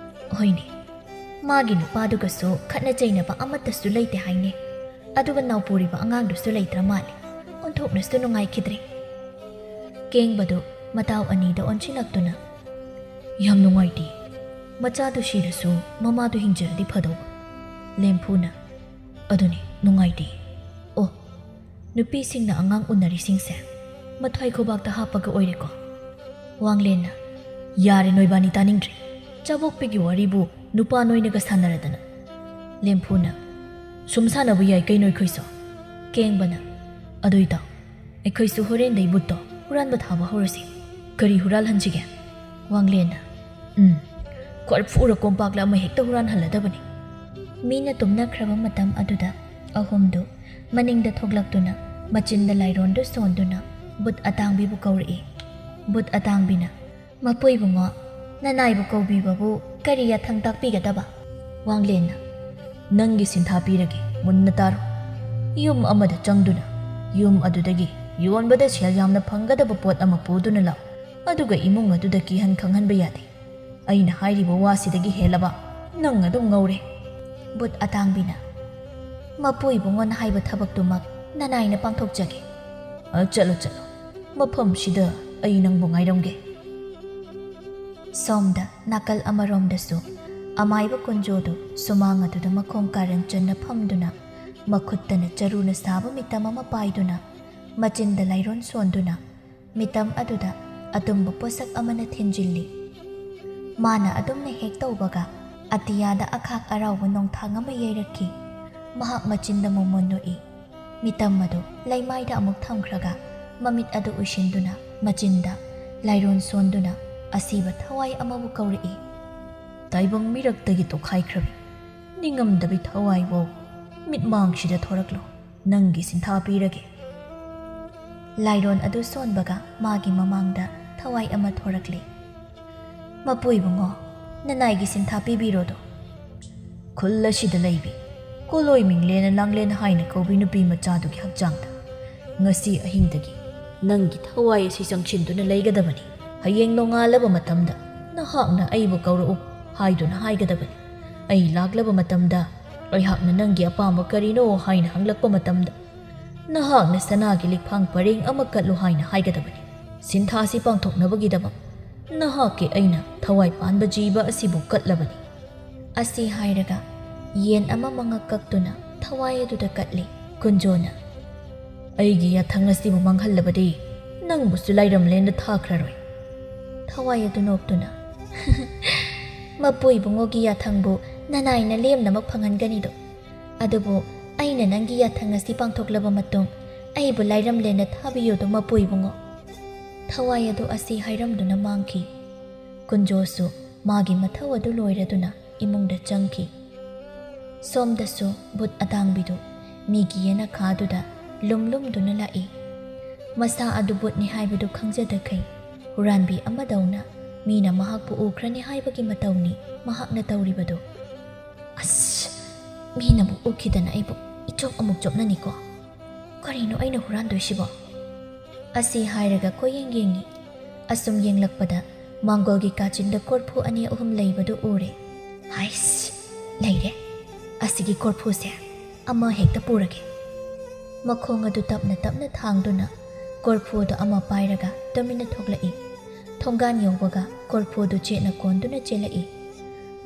"ꯍꯣꯏꯅꯦ, ꯃꯥꯒꯤ ꯅꯨꯄꯥꯗꯨꯒꯁꯨ ꯈꯠꯅ ꯆꯩꯅꯕ ꯑꯃꯠꯇꯁꯨ ꯂꯩꯇꯦ ꯍꯥꯏꯅꯦ꯫ ꯑꯗꯨꯒ ꯅꯥꯎꯄꯨꯔꯤꯕ ꯑꯉꯥꯡꯗꯨꯁꯨ ꯂꯩꯇ꯭ꯔ ꯃꯥꯜꯂꯦ꯫ ꯑꯣꯟꯊꯣꯛꯅꯁꯨ ꯅꯨꯡꯉꯥꯏꯈꯤꯗ꯭ꯔꯦ꯫" ꯀꯦꯡꯕꯗꯨ ꯃꯇꯥꯎ ꯑꯅꯤꯗ ꯑꯣꯟꯁꯤꯜꯂꯛꯇꯨꯅ, "ꯌꯥꯝ ꯅꯨꯡꯉꯥꯏꯇꯦ꯫ ꯃꯆꯥꯗꯨ ꯁꯤꯔꯁꯨ ꯃꯃꯥꯗꯨ ꯍꯤꯡꯖꯔꯗꯤ ꯐꯗꯧꯕ꯫" ꯂꯦꯝꯐꯨꯅ, "ꯑꯗꯨꯅꯤ, ꯅꯨꯡꯉꯥꯏꯇꯦ꯫ ꯑꯣ, ꯅꯨꯄꯤꯁꯤꯡꯅ ꯑꯉꯥꯡ ꯎꯅꯔꯤꯁꯤꯡꯁꯦ ꯃꯊ꯭ꯋꯥꯏ ꯈꯨꯕꯥꯛꯇ ꯍꯥꯞꯄꯒ ꯑꯣꯏꯔꯦꯀꯣ?" ꯋꯥꯡꯂꯦꯟꯅ, "ꯌꯥꯔꯦ, ꯅꯣꯏꯕꯥꯅꯤ ꯇꯥꯅꯤꯡꯗ꯭ꯔꯦ꯫ ꯆꯥꯕꯣꯛꯄꯤꯒꯤ ꯋꯥꯔꯤꯕꯨ ꯅꯨꯄꯥ ꯅꯣꯏꯅꯒ ꯁꯥꯟꯅꯔꯗꯅ꯫" ꯂꯦꯝꯐꯨꯅ, "ꯁꯨꯝ ꯁꯥꯟꯅꯕ ꯌꯥꯏ ꯀꯩꯅꯣ ꯑꯩꯈꯣꯏꯁꯨ꯫" ꯀꯦꯡꯕꯅ, "ꯑꯗꯨ ꯏꯇꯥꯎ, ꯑꯩꯈꯣꯏꯁꯨ ꯍꯣꯔꯦꯟꯗꯩ ꯕꯨꯠꯇꯣ ꯍꯨꯔꯥꯟꯕ ꯊꯥꯕ ꯍꯧꯔꯁꯤ꯫ ꯀꯔꯤ ꯍꯨꯔꯥꯜꯍꯟꯁꯤꯒꯦ?" ꯋꯥꯡꯂꯦꯟꯅ, "ꯎꯝ, ꯀꯣꯔꯐꯨꯔ ꯀꯣꯝꯄꯥꯛꯂ ꯑꯃ ꯍꯦꯛꯇ ꯍꯨꯔꯥꯟꯍꯜꯂꯗꯕꯅꯤ꯫" ꯃꯤꯅ ꯇꯨꯝꯅꯈ꯭ꯔꯕ ꯃꯇꯝ ꯑꯗꯨꯗ ꯑꯍꯨꯝꯗꯨ ꯃꯅꯤꯡꯗ ꯊꯣꯛꯂꯛꯇꯨꯅ ꯃꯆꯤꯟꯗ ꯂꯥꯏꯔꯣꯟꯗꯨ ꯁꯣꯟꯗꯨꯅ ꯕꯨꯠ ꯑꯇꯥꯡꯕꯤꯕꯨ ꯀꯧꯔꯛꯏ꯫ ꯕꯨꯠ ꯑꯇꯥꯡꯕꯤꯅ, "ꯃꯄꯨ ꯏꯕꯨꯡꯉꯣ, ꯅꯅꯥꯏꯕꯨ ꯀꯧꯕꯤꯕꯕꯨ ꯀꯔꯤ ꯌꯥꯊꯪ ꯇꯥꯛꯄꯤꯒꯗꯕ?" ꯋꯥꯡꯂꯦꯟꯅ, "ꯅꯪꯒꯤ ꯁꯤꯟꯊꯥ ꯄꯤꯔꯒꯦ, ꯃꯨꯟꯅ ꯇꯥꯔꯣ꯫ ꯌꯨꯝ ꯑꯃꯗ ꯆꯪꯗꯨꯅ ꯌꯨꯝ ꯑꯗꯨꯗꯒꯤ ꯌꯣꯟꯕꯗ ꯁꯦꯜ ꯌꯥꯝꯅ ꯐꯪꯒꯗꯕ ꯄꯣꯠ ꯑꯃ ꯄꯨꯗꯨꯅ ꯂꯥꯛꯎ꯫ ꯑꯗꯨꯒ ꯏꯃꯨꯡ ꯑꯗꯨꯗ ꯀꯤꯍꯟ ꯈꯪꯍꯟꯕ ꯌꯥꯗꯦ꯫ ꯑꯩꯅ ꯍꯥꯏꯔꯤꯕ ꯋꯥꯁꯤꯗꯒꯤ ꯍꯦꯜꯂꯕ ꯅꯪ ꯑꯗꯨꯝ ꯉꯧꯔꯦ꯫" ꯕꯨꯠ ꯑꯇꯥꯡꯕꯤꯅ, "ꯃꯄꯨ ꯏꯕꯨꯡꯉꯣꯅ ꯍꯥꯏꯕ ꯊꯕꯛꯇꯨꯃꯛ ꯅꯅꯥꯏꯅ ꯄꯥꯡꯊꯣꯛꯆꯒꯦ꯫" "ꯑ, ꯆꯠꯂꯣ, ꯆꯠꯂꯣ꯫ ꯃꯐꯝꯁꯤꯗ ꯑꯩ ꯅꯪꯕꯨ ꯉꯥꯏꯔꯝꯒꯦ꯫" ꯁꯣꯝꯗ ꯅꯥꯀꯜ ꯑꯃꯔꯣꯝꯗꯁꯨ ꯑꯃꯥꯏꯕ ꯀꯨꯟꯖꯣꯗꯨ ꯁꯨꯃꯥꯡ ꯑꯗꯨꯗ ꯃꯈꯣꯡ ꯀꯥꯔꯟ ꯆꯟꯅ ꯐꯝꯗꯨꯅ, ꯃꯈꯨꯠꯇꯅ ꯆꯔꯨꯅ ꯁꯥꯕ ꯃꯤꯇꯝ ꯑꯃ ꯄꯥꯏꯗꯨꯅ, ꯃꯆꯤꯟꯗ ꯂꯥꯏꯔꯣꯟ ꯁꯣꯟꯗꯨꯅ, ꯃꯤꯇꯝ ꯑꯗꯨꯗ ꯑꯇꯨꯝꯕ ꯄꯣꯠꯁꯛ ꯑꯃꯅ ꯊꯤꯟꯖꯤꯜꯂꯤ꯫ ꯃꯥꯅ ꯑꯗꯨꯝꯅ ꯍꯦꯛ ꯇꯧꯕꯒ, ꯑꯇꯤꯌꯥꯗ ꯑꯈꯥꯛ ꯑꯔꯥꯎꯕ ꯅꯣꯡꯊꯥꯡ ꯑꯃ ꯌꯩꯔꯛꯈꯤ꯫ ꯃꯍꯥꯛ ꯃꯆꯤꯟꯗ ꯃꯣꯃꯣꯟ ꯅꯣꯛꯏ꯫ ꯃꯤꯇꯝ ꯑꯗꯨ ꯂꯩꯃꯥꯏꯗ ꯑꯃꯨꯛ ꯊꯝꯈ꯭ꯔꯒ, ꯃꯃꯤꯠ ꯑꯗꯨ ꯎꯏꯁꯤꯟꯗꯨꯅ, ꯃꯆꯤꯟꯗ ꯂꯥꯏꯔꯣꯟ ꯁꯣꯟꯗꯨꯅ, ꯑꯁꯤꯕ ꯊꯋꯥꯏ ꯑꯃꯕꯨ ꯀꯧꯔꯛꯏ꯫ ꯇꯥꯏꯕꯪ ꯃꯤꯔꯛꯇꯒꯤ ꯇꯣꯈꯥꯏꯈ꯭ꯔꯕꯤ ꯅꯤꯡꯉꯝꯗꯕꯤ ꯊꯋꯥꯏꯕꯨ, ꯃꯤꯠꯃꯥꯡꯁꯤꯗ ꯊꯣꯔꯛꯂꯣ, ꯅꯪꯒꯤ ꯁꯤꯟꯊꯥ ꯄꯤꯔꯒꯦ꯫ ꯂꯥꯏꯔꯣꯟ ꯑꯗꯨ ꯁꯣꯟꯕꯒ ꯃꯥꯒꯤ ꯃꯃꯥꯡꯗ ꯊꯋꯥꯏ ꯑꯃ ꯊꯣꯔꯛꯂꯤ꯫ ꯃꯄꯨ ꯏꯕꯨꯡꯉꯣ, ꯅꯅꯥꯏꯒꯤ ꯁꯤꯟꯊꯥ ꯄꯤꯕꯤꯔꯣꯗꯣ꯫ ꯈꯨꯜ ꯑꯁꯤꯗ ꯂꯩꯕꯤ ꯀꯣꯂꯣꯏ ꯃꯤꯡꯂꯦꯟ ꯂꯥꯡꯂꯦꯟ ꯍꯥꯏꯅ ꯀꯧꯕꯤ ꯅꯨꯄꯤ ꯃꯆꯥꯗꯨꯒꯤ ꯍꯛꯆꯥꯡꯗ ꯉꯁꯤ ꯑꯍꯤꯡꯗꯒꯤ ꯅꯪꯒꯤ ꯊꯋꯥꯏ ꯑꯁꯤ ꯆꯪꯁꯤꯟꯗꯨꯅ ꯂꯩꯒꯗꯕꯅꯤ꯫ ꯍꯌꯦꯡ ꯅꯣꯡꯉꯥꯜꯂꯕ ꯃꯇꯝꯗ ꯅꯍꯥꯛꯅ ꯑꯩꯕꯨ ꯀꯧꯔꯛꯎ ꯍꯥꯏꯗꯨꯅ ꯍꯥꯏꯒꯗꯕꯅꯤ꯫ ꯑꯩ ꯂꯥꯛꯂꯕ ꯃꯇꯝꯗ ꯑꯩꯍꯥꯛꯅ ꯅꯪꯒꯤ ꯑꯄꯥꯝꯕ ꯀꯔꯤꯅꯣ ꯍꯥꯏꯅ ꯍꯪꯂꯛꯄ ꯃꯇꯝꯗ ꯅꯍꯥꯛꯅ ꯁꯅꯥꯒꯤ ꯂꯤꯛꯐꯥꯡ ꯄꯔꯦꯡ ꯑꯃ ꯀꯠꯂꯨ ꯍꯥꯏꯅ ꯍꯥꯏꯒꯗꯕꯅꯤ꯫ ꯁꯤꯟꯊꯥꯁꯤ ꯄꯥꯡꯊꯣꯛꯅꯕꯒꯤꯗꯃꯛ ꯅꯍꯥꯛꯀꯤ ꯑꯩꯅ ꯊꯋꯥꯏ ꯄꯥꯟꯕ ꯖꯤꯕ ꯑꯁꯤꯕꯨ ꯀꯠꯂꯕꯅꯤ꯫ ꯑꯁꯤ ꯍꯥꯏꯔꯒ ꯌꯦꯟ ꯑꯃ ꯃꯉꯛ ꯀꯛꯇꯨꯅ ꯊꯋꯥꯏ ꯑꯗꯨꯗ ꯀꯠꯂꯤ꯫ ꯀꯨꯟꯖꯣꯅ, "ꯑꯩꯒꯤ ꯌꯥꯊꯪ ꯑꯁꯤꯕꯨ ꯃꯥꯡꯍꯜꯂꯕꯗꯤ ꯅꯪꯕꯨꯁꯨ ꯂꯥꯏꯔꯝꯂꯦꯟꯗ ꯊꯥꯈ꯭ꯔꯔꯣꯏ꯫" ꯊꯋꯥꯏ ꯑꯗꯨ ꯅꯣꯛꯇꯨꯅ, "ꯃꯄꯨ ꯏꯕꯨꯡꯉꯣꯒꯤ ꯌꯥꯊꯪꯕꯨ ꯅꯅꯥꯏꯅ ꯂꯦꯝꯅꯃꯛ ꯐꯪꯍꯟꯒꯅꯤꯗꯣ꯫ ꯑꯗꯨꯕꯨ ꯑꯩꯅ ꯅꯪꯒꯤ ꯌꯥꯊꯪ ꯑꯁꯤ ꯄꯥꯡꯊꯣꯛꯂꯕ ꯃꯇꯨꯡ ꯑꯩꯕꯨ ꯂꯥꯏꯔꯝꯂꯦꯟꯗ ꯊꯥꯕꯤꯌꯨꯗꯣ, ꯃꯄꯨ ꯏꯕꯨꯡꯉꯣ꯫" ꯊꯋꯥꯏ ꯑꯗꯨ ꯑꯁꯤ ꯍꯥꯏꯔꯝꯗꯨꯅ ꯃꯥꯡꯈꯤ꯫ ꯀꯨꯟꯖꯣꯁꯨ ꯃꯥꯒꯤ ꯃꯊꯧ ꯑꯗꯨ ꯂꯣꯏꯔꯗꯨꯅ ꯏꯃꯨꯡꯗ ꯆꯪꯈꯤ꯫ ꯁꯣꯝꯗꯁꯨ ꯕꯨꯠ ꯑꯇꯥꯡꯕꯤꯗꯨ ꯃꯤꯒꯤ ꯌꯦꯅꯈꯥꯗꯨꯗ ꯂꯨꯝ ꯂꯨꯝꯗꯨꯅ ꯂꯥꯛꯏ꯫ ꯃꯁꯥ ꯑꯗꯨ ꯕꯨꯠꯅꯤ ꯍꯥꯏꯕꯗꯨ ꯈꯪꯖꯗꯈꯩ ꯍꯨꯔꯥꯟꯕꯤ ꯑꯃꯗꯧꯅ ꯃꯤꯅ ꯃꯍꯥꯛꯄꯨ ꯎꯈ꯭ꯔꯅꯤ ꯍꯥꯏꯕꯒꯤ ꯃꯇꯧꯅꯤ ꯃꯍꯥꯛꯅ ꯇꯧꯔꯤꯕꯗꯨ꯫ "ꯑꯁ, ꯃꯤꯅꯕꯨ ꯎꯈꯤꯗꯅ ꯑꯩꯕꯨ ꯏꯆꯣꯞ ꯑꯃꯨꯛ ꯆꯣꯞꯅꯅꯤꯀꯣ꯫ ꯀꯔꯤꯅꯣ ꯑꯩꯅ ꯍꯨꯔꯥꯟꯗꯣꯏꯁꯤꯕꯣ?" ꯑꯁꯤ ꯍꯥꯏꯔꯒ ꯀꯣꯏꯌꯦꯡ ꯌꯦꯡꯉꯤ꯫ ꯑꯁꯨꯝ ꯌꯦꯡꯂꯛꯄꯗ ꯃꯥꯡꯒꯣꯜꯒꯤ ꯀꯥꯆꯤꯟꯗ ꯀꯣꯔꯐꯨ ꯑꯅꯤ ꯑꯍꯨꯝ ꯂꯩꯕꯗꯨ ꯎꯔꯦ꯫ "ꯍꯥꯏꯁ, ꯂꯩꯔꯦ꯫ ꯑꯁꯤꯒꯤ ꯀꯣꯔꯐꯨꯁꯦ ꯑꯃ ꯍꯦꯛꯇ ꯄꯨꯔꯒꯦ꯫" ꯃꯈꯣꯡ ꯑꯗꯨ ꯇꯞꯅ ꯇꯞꯅ ꯊꯥꯡꯗꯨꯅ ꯀꯣꯔꯐꯨꯗꯨ ꯑꯃ ꯄꯥꯏꯔꯒ ꯇꯨꯃꯤꯟꯅ ꯊꯣꯛꯂꯛꯏ꯫ ꯊꯣꯡꯒꯥꯟ ꯌꯧꯕꯒ ꯀꯣꯔꯐꯨꯗꯨ ꯆꯦꯠꯅ ꯀꯣꯟꯗꯨꯅ ꯆꯦꯜꯂꯛꯏ꯫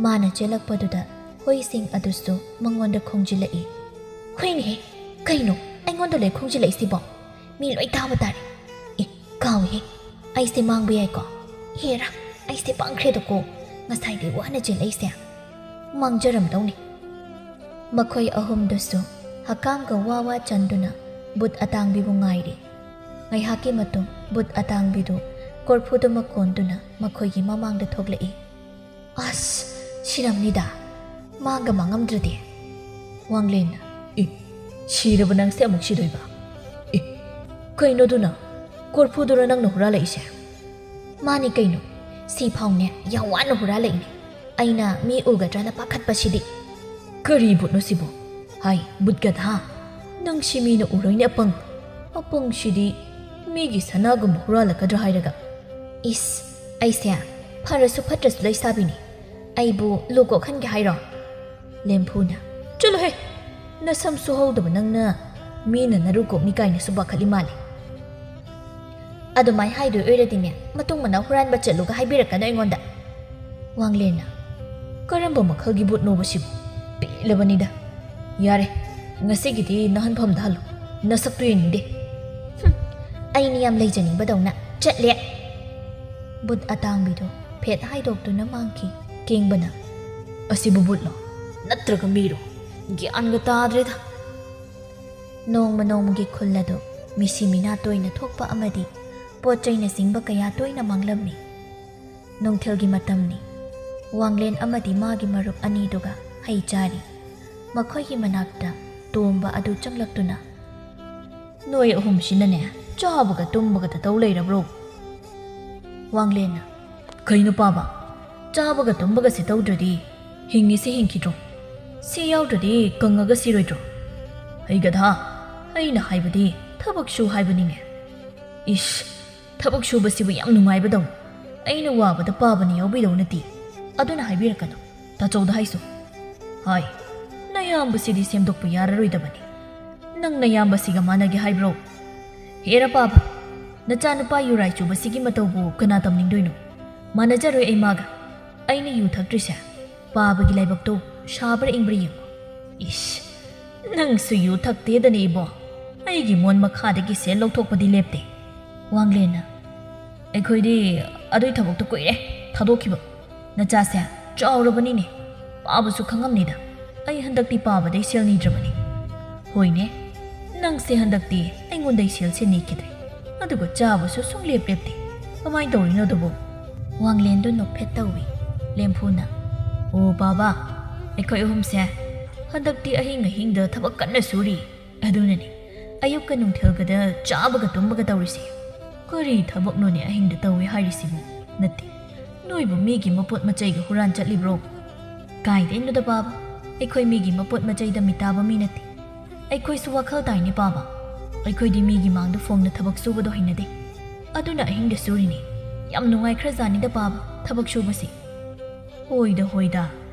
ꯃꯥꯅ ꯆꯦꯜꯂꯛꯄꯗꯨꯗ ꯍꯨꯏꯁꯤꯡ ꯑꯗꯨꯁꯨ ꯃꯉꯣꯟꯗ ꯈꯣꯡꯖꯤꯜꯂꯛꯏ꯫ "ꯍꯨꯏꯅꯦꯍꯦ, ꯀꯩꯅꯣ ꯑꯩꯉꯣꯟꯗ ꯂꯣꯏ ꯈꯣꯡꯖꯤꯜꯂꯛꯏꯁꯤꯕꯣ? ꯃꯤ ꯂꯣꯏ ꯇꯥꯕ ꯇꯥꯔꯦ꯫ ꯑꯦ, ꯀꯥꯎꯏꯍꯦ, ꯑꯩꯁꯦ ꯃꯥꯡꯕ ꯌꯥꯏꯀꯣ꯫ ꯍꯦꯔꯥ, ꯑꯩꯁꯦ ꯄꯥꯡꯈ꯭ꯔꯦꯗꯀꯣ, ꯉꯁꯥꯏꯗꯤ ꯋꯥꯅ ꯆꯦꯜꯂꯛꯏꯁꯦ꯫ ꯃꯥꯡꯖꯔꯝꯗꯧꯅꯤ꯫" ꯃꯈꯣꯏ ꯑꯍꯨꯝꯗꯨꯁꯨ ꯍꯀꯥꯝꯒ ꯋꯥ ꯋꯥ ꯆꯟꯗꯨꯅ ꯕꯨꯠ ꯑꯇꯥꯡꯕꯤꯕꯨ ꯉꯥꯏꯔꯤ꯫ ꯉꯥꯏꯍꯥꯛꯀꯤ ꯃꯇꯨꯡ ꯕꯨꯠ ꯑꯇꯥꯡꯕꯤꯗꯨ ꯀꯣꯔꯐꯨꯗꯨꯃꯛ ꯀꯣꯟꯗꯨꯅ ꯃꯈꯣꯏꯒꯤ ꯃꯃꯥꯡꯗ ꯊꯣꯛꯂꯛꯏ꯫ "ꯑꯁ, ꯁꯤꯔꯝꯅꯤꯗ, ꯃꯥꯡꯒ ꯃꯥꯡꯉꯝꯗ꯭ꯔꯗꯤ꯫" ꯋꯥꯡꯂꯦꯟꯅ, "ꯑꯦ, ꯁꯤꯔꯕ ꯅꯪꯁꯦ ꯑꯃꯨꯛ ꯁꯤꯗꯣꯏꯕ? ꯑꯦ, ꯀꯩꯅꯣꯗꯨꯅ? ꯀꯣꯔꯐꯨꯗꯨꯔ ꯅꯪꯅ ꯍꯨꯔꯥꯜꯂꯛꯏꯁꯦ?" "ꯃꯥꯅꯤ ꯀꯩꯅꯣ, ꯁꯤ ꯐꯥꯎꯅꯦ ꯌꯥꯝ ꯋꯥꯅ ꯍꯨꯔꯥꯜꯂꯛꯏꯅꯦ꯫ ꯑꯩꯅ ꯃꯤ ꯎꯒꯗ꯭ꯔꯅ ꯄꯥꯈꯠꯄꯁꯤꯗꯤ꯫" "ꯀꯔꯤ ꯕꯨꯠꯅꯣ ꯁꯤꯕꯨ? ꯍꯥꯏ, ꯕꯨꯠ ꯒꯙꯥ, ꯅꯪ ꯁꯤ ꯃꯤꯅ ꯎꯔꯣꯏꯅꯦ ꯑꯄꯪ꯫ ꯑꯄꯪꯁꯤꯗꯤ ꯃꯤꯒꯤ ꯁꯅꯥꯒꯨꯝꯕ ꯍꯨꯔꯥꯜꯂꯛꯀꯗ꯭ꯔꯥ ꯍꯥꯏꯔꯒ꯫" "ꯏꯁ, ꯑꯩꯁꯦ ꯐꯔꯁꯨ ꯐꯠꯇ꯭ꯔꯁꯨ ꯂꯩꯁꯥꯕꯤꯅꯤ꯫ ꯑꯩꯕꯨ ꯂꯨ ꯀꯣꯛꯍꯟꯒꯦ ꯍꯥꯏꯔꯣ?" ꯂꯦꯝꯐꯨꯅ, "ꯆꯠꯂꯣꯍꯦ! ꯅꯁꯝꯁꯨ ꯍꯧꯗꯕ ꯅꯪꯅ ꯃꯤꯅ ꯅꯔꯨ ꯀꯣꯛꯅꯤ ꯀꯥꯏꯅꯁꯨ ꯄꯥꯈꯠꯂꯤ ꯃꯥꯜꯂꯦ꯫" "ꯑꯗꯨꯃꯥꯏ ꯍꯥꯏꯗꯣꯏ ꯑꯣꯏꯔꯗꯤꯅꯦ, ꯃꯇꯨꯡ ꯃꯅꯥꯎ ꯍꯨꯔꯥꯟꯕ ꯆꯠꯂꯨꯒ ꯍꯥꯏꯕꯤꯔꯛꯀꯅꯨ ꯑꯩꯉꯣꯟꯗ꯫" ꯋꯥꯡꯂꯦꯟꯅ, "ꯀꯔꯝꯕ ꯃꯈꯜꯒꯤ ꯕꯨꯠꯅꯣꯕ ꯁꯤꯕꯨ? ꯄꯦꯜꯂꯕꯅꯤꯗ꯫ ꯌꯥꯔꯦ, ꯉꯁꯤꯒꯤꯗꯤ ꯅꯍꯟꯐꯝꯗ ꯍꯜꯂꯨ꯫ ꯅꯁꯛꯇꯨ ꯌꯦꯡꯅꯤꯡꯗꯦ꯫" "ꯍꯨꯝ, ꯑꯩꯅ ꯌꯥꯝ ꯂꯩꯖꯅꯤꯡꯕꯗꯧꯅ꯫ ꯆꯠꯂꯦ꯫" ꯕꯨꯠ ꯑꯇꯥꯡꯕꯤꯗꯨ ꯐꯦꯠ ꯍꯥꯏꯗꯣꯛꯇꯨꯅ ꯃꯥꯡꯈꯤ꯫ ꯀꯦꯡꯕꯅ, "ꯑꯁꯤꯕꯨ ꯕꯨꯠꯂꯣ? ꯅꯠꯇ꯭ꯔꯒ ꯃꯤꯔꯣ? ꯒ꯭ꯌꯥꯟꯒ ꯇꯥꯗ꯭ꯔꯦꯗ꯫" ꯅꯣꯡꯃ ꯅꯣꯡꯃꯒꯤ ꯈꯨꯜ ꯑꯗꯨ ꯃꯤꯁꯤ ꯃꯤꯅꯥ ꯇꯣꯏꯅ ꯊꯣꯛꯄ ꯑꯃꯗꯤ ꯄꯣꯠ ꯆꯩꯅꯆꯤꯡꯕ ꯀꯌꯥ ꯇꯣꯏꯅ ꯃꯥꯡꯂꯝꯃꯤ꯫ ꯅꯨꯡꯊꯤꯜꯒꯤ ꯃꯇꯝꯅꯤ꯫ ꯋꯥꯡꯂꯦꯟ ꯑꯃꯗꯤ ꯃꯥꯒꯤ ꯃꯔꯨꯞ ꯑꯅꯤꯗꯨꯒ ꯍꯩ ꯆꯥꯔꯤ꯫ ꯃꯈꯣꯏꯒꯤ ꯃꯅꯥꯛꯇ ꯇꯣꯝꯕ ꯑꯗꯨ ꯆꯪꯂꯛꯇꯨꯅ, "ꯅꯣꯏ ꯑꯍꯨꯝꯁꯤꯅꯅꯦ, ꯆꯥꯕꯒ ꯇꯨꯝꯕꯒꯗ ꯇꯧ ꯂꯩꯔꯕ꯭ꯔꯣ?" ꯋꯥꯡꯂꯦꯟꯅ, "ꯀꯩꯅꯣ ꯄꯥꯕ? ꯆꯥꯕꯒ ꯇꯨꯝꯕꯒꯁꯦ ꯇꯧꯗ꯭ꯔꯗꯤ ꯍꯤꯡꯉꯤꯁꯦ ꯍꯤꯡꯈꯤꯗ꯭ꯔꯣ? ꯁꯤ ꯌꯥꯎꯗ꯭ꯔꯗꯤ ꯀꯪꯉꯒ ꯁꯤꯔꯣꯏꯗ꯭ꯔꯣ? ꯍꯩ ꯒꯙꯥ, ꯑꯩꯅ ꯍꯥꯏꯕꯗꯤ ꯊꯕꯛ ꯁꯨ ꯍꯥꯏꯕꯅꯤꯅꯦ꯫" "ꯏꯁ, ꯊꯕꯛ ꯁꯨꯕꯁꯤꯕꯨ ꯌꯥꯝ ꯅꯨꯡꯉꯥꯏꯕꯗꯧ꯫ ꯑꯩꯅ ꯋꯥꯕꯗ ꯄꯥꯕꯅ ꯌꯥꯎꯕꯤꯗꯧ ꯅꯠꯇꯦ꯫ ꯑꯗꯨꯅ ꯍꯥꯏꯕꯤꯔꯛꯀꯅꯨ꯫ ꯇꯥꯆꯧꯗ ꯍꯥꯏꯁꯨ꯫" "ꯍꯥꯏ, ꯅꯌꯥꯝꯕꯁꯤꯗꯤ ꯁꯦꯝꯗꯣꯛꯄ ꯌꯥꯔꯔꯣꯏꯗꯕꯅꯤ꯫ ꯅꯪ ꯅꯌꯥꯝꯕꯁꯤꯒ ꯃꯥꯟꯅꯒꯦ ꯍꯥꯏꯕ꯭ꯔꯣ? ꯍꯦꯔꯥ ꯄꯥꯕ, ꯅꯆꯥꯅꯨꯄꯥ ꯌꯨꯔꯥꯏ ꯆꯨꯕꯁꯤꯒꯤ ꯃꯇꯧꯕꯨ ꯀꯅꯥ ꯇꯝꯅꯤꯡꯗꯣꯏꯅꯣ? ꯃꯥꯟꯅꯖꯔꯣꯏ ꯑꯩ ꯃꯥꯒ꯫ ꯑꯩꯅ ꯌꯨ ꯊꯛꯇ꯭ꯔꯤꯁꯦ ꯄꯥꯕꯒꯤ ꯂꯥꯏꯕꯛꯇꯣ ꯁꯥꯕ꯭ꯔꯥ ꯏꯪꯕ꯭ꯔꯥ ꯌꯦꯡꯉꯨ꯫" "ꯏꯁ, ꯅꯪꯁꯨ ꯌꯨ ꯊꯛꯇꯦꯗꯅꯦ ꯏꯕꯣ꯫ ꯑꯩꯒꯤ ꯃꯣꯟ ꯃꯈꯥꯗꯒꯤ ꯁꯦꯜ ꯂꯧꯊꯣꯛꯄꯗꯤ ꯂꯦꯞꯇꯦ꯫" ꯋꯥꯡꯂꯦꯟꯅ, "ꯑꯩꯈꯣꯏꯗꯤ ꯑꯗꯨꯏ ꯊꯕꯛꯇꯣ ꯀꯨꯏꯔꯦ ꯊꯥꯗꯣꯛꯈꯤꯕ꯫ ꯅꯆꯥꯁꯦ ꯆꯥꯎꯔꯕꯅꯤꯅꯦ, ꯄꯥꯕꯁꯨ ꯈꯪꯉꯝꯅꯤꯗ꯫ ꯑꯩ ꯍꯟꯗꯛꯇꯤ ꯄꯥꯕꯗꯩ ꯁꯦꯜ ꯅꯤꯗ꯭ꯔꯕꯅꯤ꯫" "ꯍꯣꯏꯅꯦ, ꯅꯪꯁꯦ ꯍꯟꯗꯛꯇꯤ ꯑꯩꯉꯣꯟꯗꯩ ꯁꯦꯜꯁꯦ ꯅꯤꯈꯤꯗ꯭ꯔꯦ, ꯑꯗꯨꯒ ꯆꯥꯕꯁꯨ ꯁꯨꯡꯂꯦꯞ ꯂꯦꯞꯇꯦ꯫ "ꯀꯃꯥꯏꯅ ꯇꯧꯔꯤꯅꯣ ꯑꯗꯨꯕꯨ?" ꯋꯥꯡꯂꯦꯟꯗꯨ ꯅꯣꯛꯐꯦꯠ ꯇꯧꯏ꯫ ꯂꯦꯝꯐꯨꯅ, "ꯑꯣ ꯕꯥꯕꯥ, ꯑꯩꯈꯣꯏ ꯑꯍꯨꯝꯁꯦ ꯍꯟꯗꯛꯇꯤ ꯑꯍꯤꯡ ꯑꯍꯤꯡꯗ ꯊꯕꯛ ꯀꯟꯅ ꯁꯨꯔꯤ꯫ ꯑꯗꯨꯅꯅꯦ ꯑꯌꯨꯛꯀ ꯅꯨꯡꯊꯤꯜꯒꯗ ꯆꯥꯕꯒ ꯇꯨꯝꯕꯒ ꯇꯧꯔꯤꯁꯦ꯫ ꯀꯔꯤ ꯊꯕꯛꯅꯣꯅꯦ ꯑꯍꯤꯡꯗ ꯇꯧꯏ ꯍꯥꯏꯔꯤꯁꯤꯕꯨ? ꯅꯠꯇꯦ, ꯅꯣꯏꯕꯨ ꯃꯤꯒꯤ ꯃꯄꯣꯠ ꯃꯆꯩꯒ ꯍꯨꯔꯥꯟ ꯆꯠꯂꯤꯕ꯭ꯔꯣ? ꯀꯥꯏꯗꯩꯅꯣꯗ ꯕꯥꯕꯥ, ꯑꯩꯈꯣꯏ ꯃꯤꯒꯤ ꯃꯄꯣꯠ ꯃꯆꯩꯗ ꯃꯤꯇꯥꯕ ꯃꯤ ꯅꯠꯇꯦ꯫ ꯑꯩꯈꯣꯏꯁꯨ ꯋꯥꯈꯜ ꯇꯥꯏꯅꯦ ꯄꯥꯕ꯫ ꯑꯩꯈꯣꯏꯗꯤ ꯃꯤꯒꯤ ꯃꯥꯡꯗ ꯐꯣꯡꯅ ꯊꯕꯛ ꯁꯨꯕꯗꯣ ꯍꯩꯅꯗꯦ꯫ ꯑꯗꯨꯅ ꯑꯍꯤꯡꯗ ꯁꯨꯔꯤꯅꯦ꯫ ꯌꯥꯝ ꯅꯨꯡꯉꯥꯏꯈ꯭ꯔꯖꯥꯠꯅꯤꯗ ꯄꯥꯕ ꯊꯕꯛ ꯁꯨꯕꯁꯦ꯫ ꯍꯣꯏꯗ ꯍꯣꯏꯗ,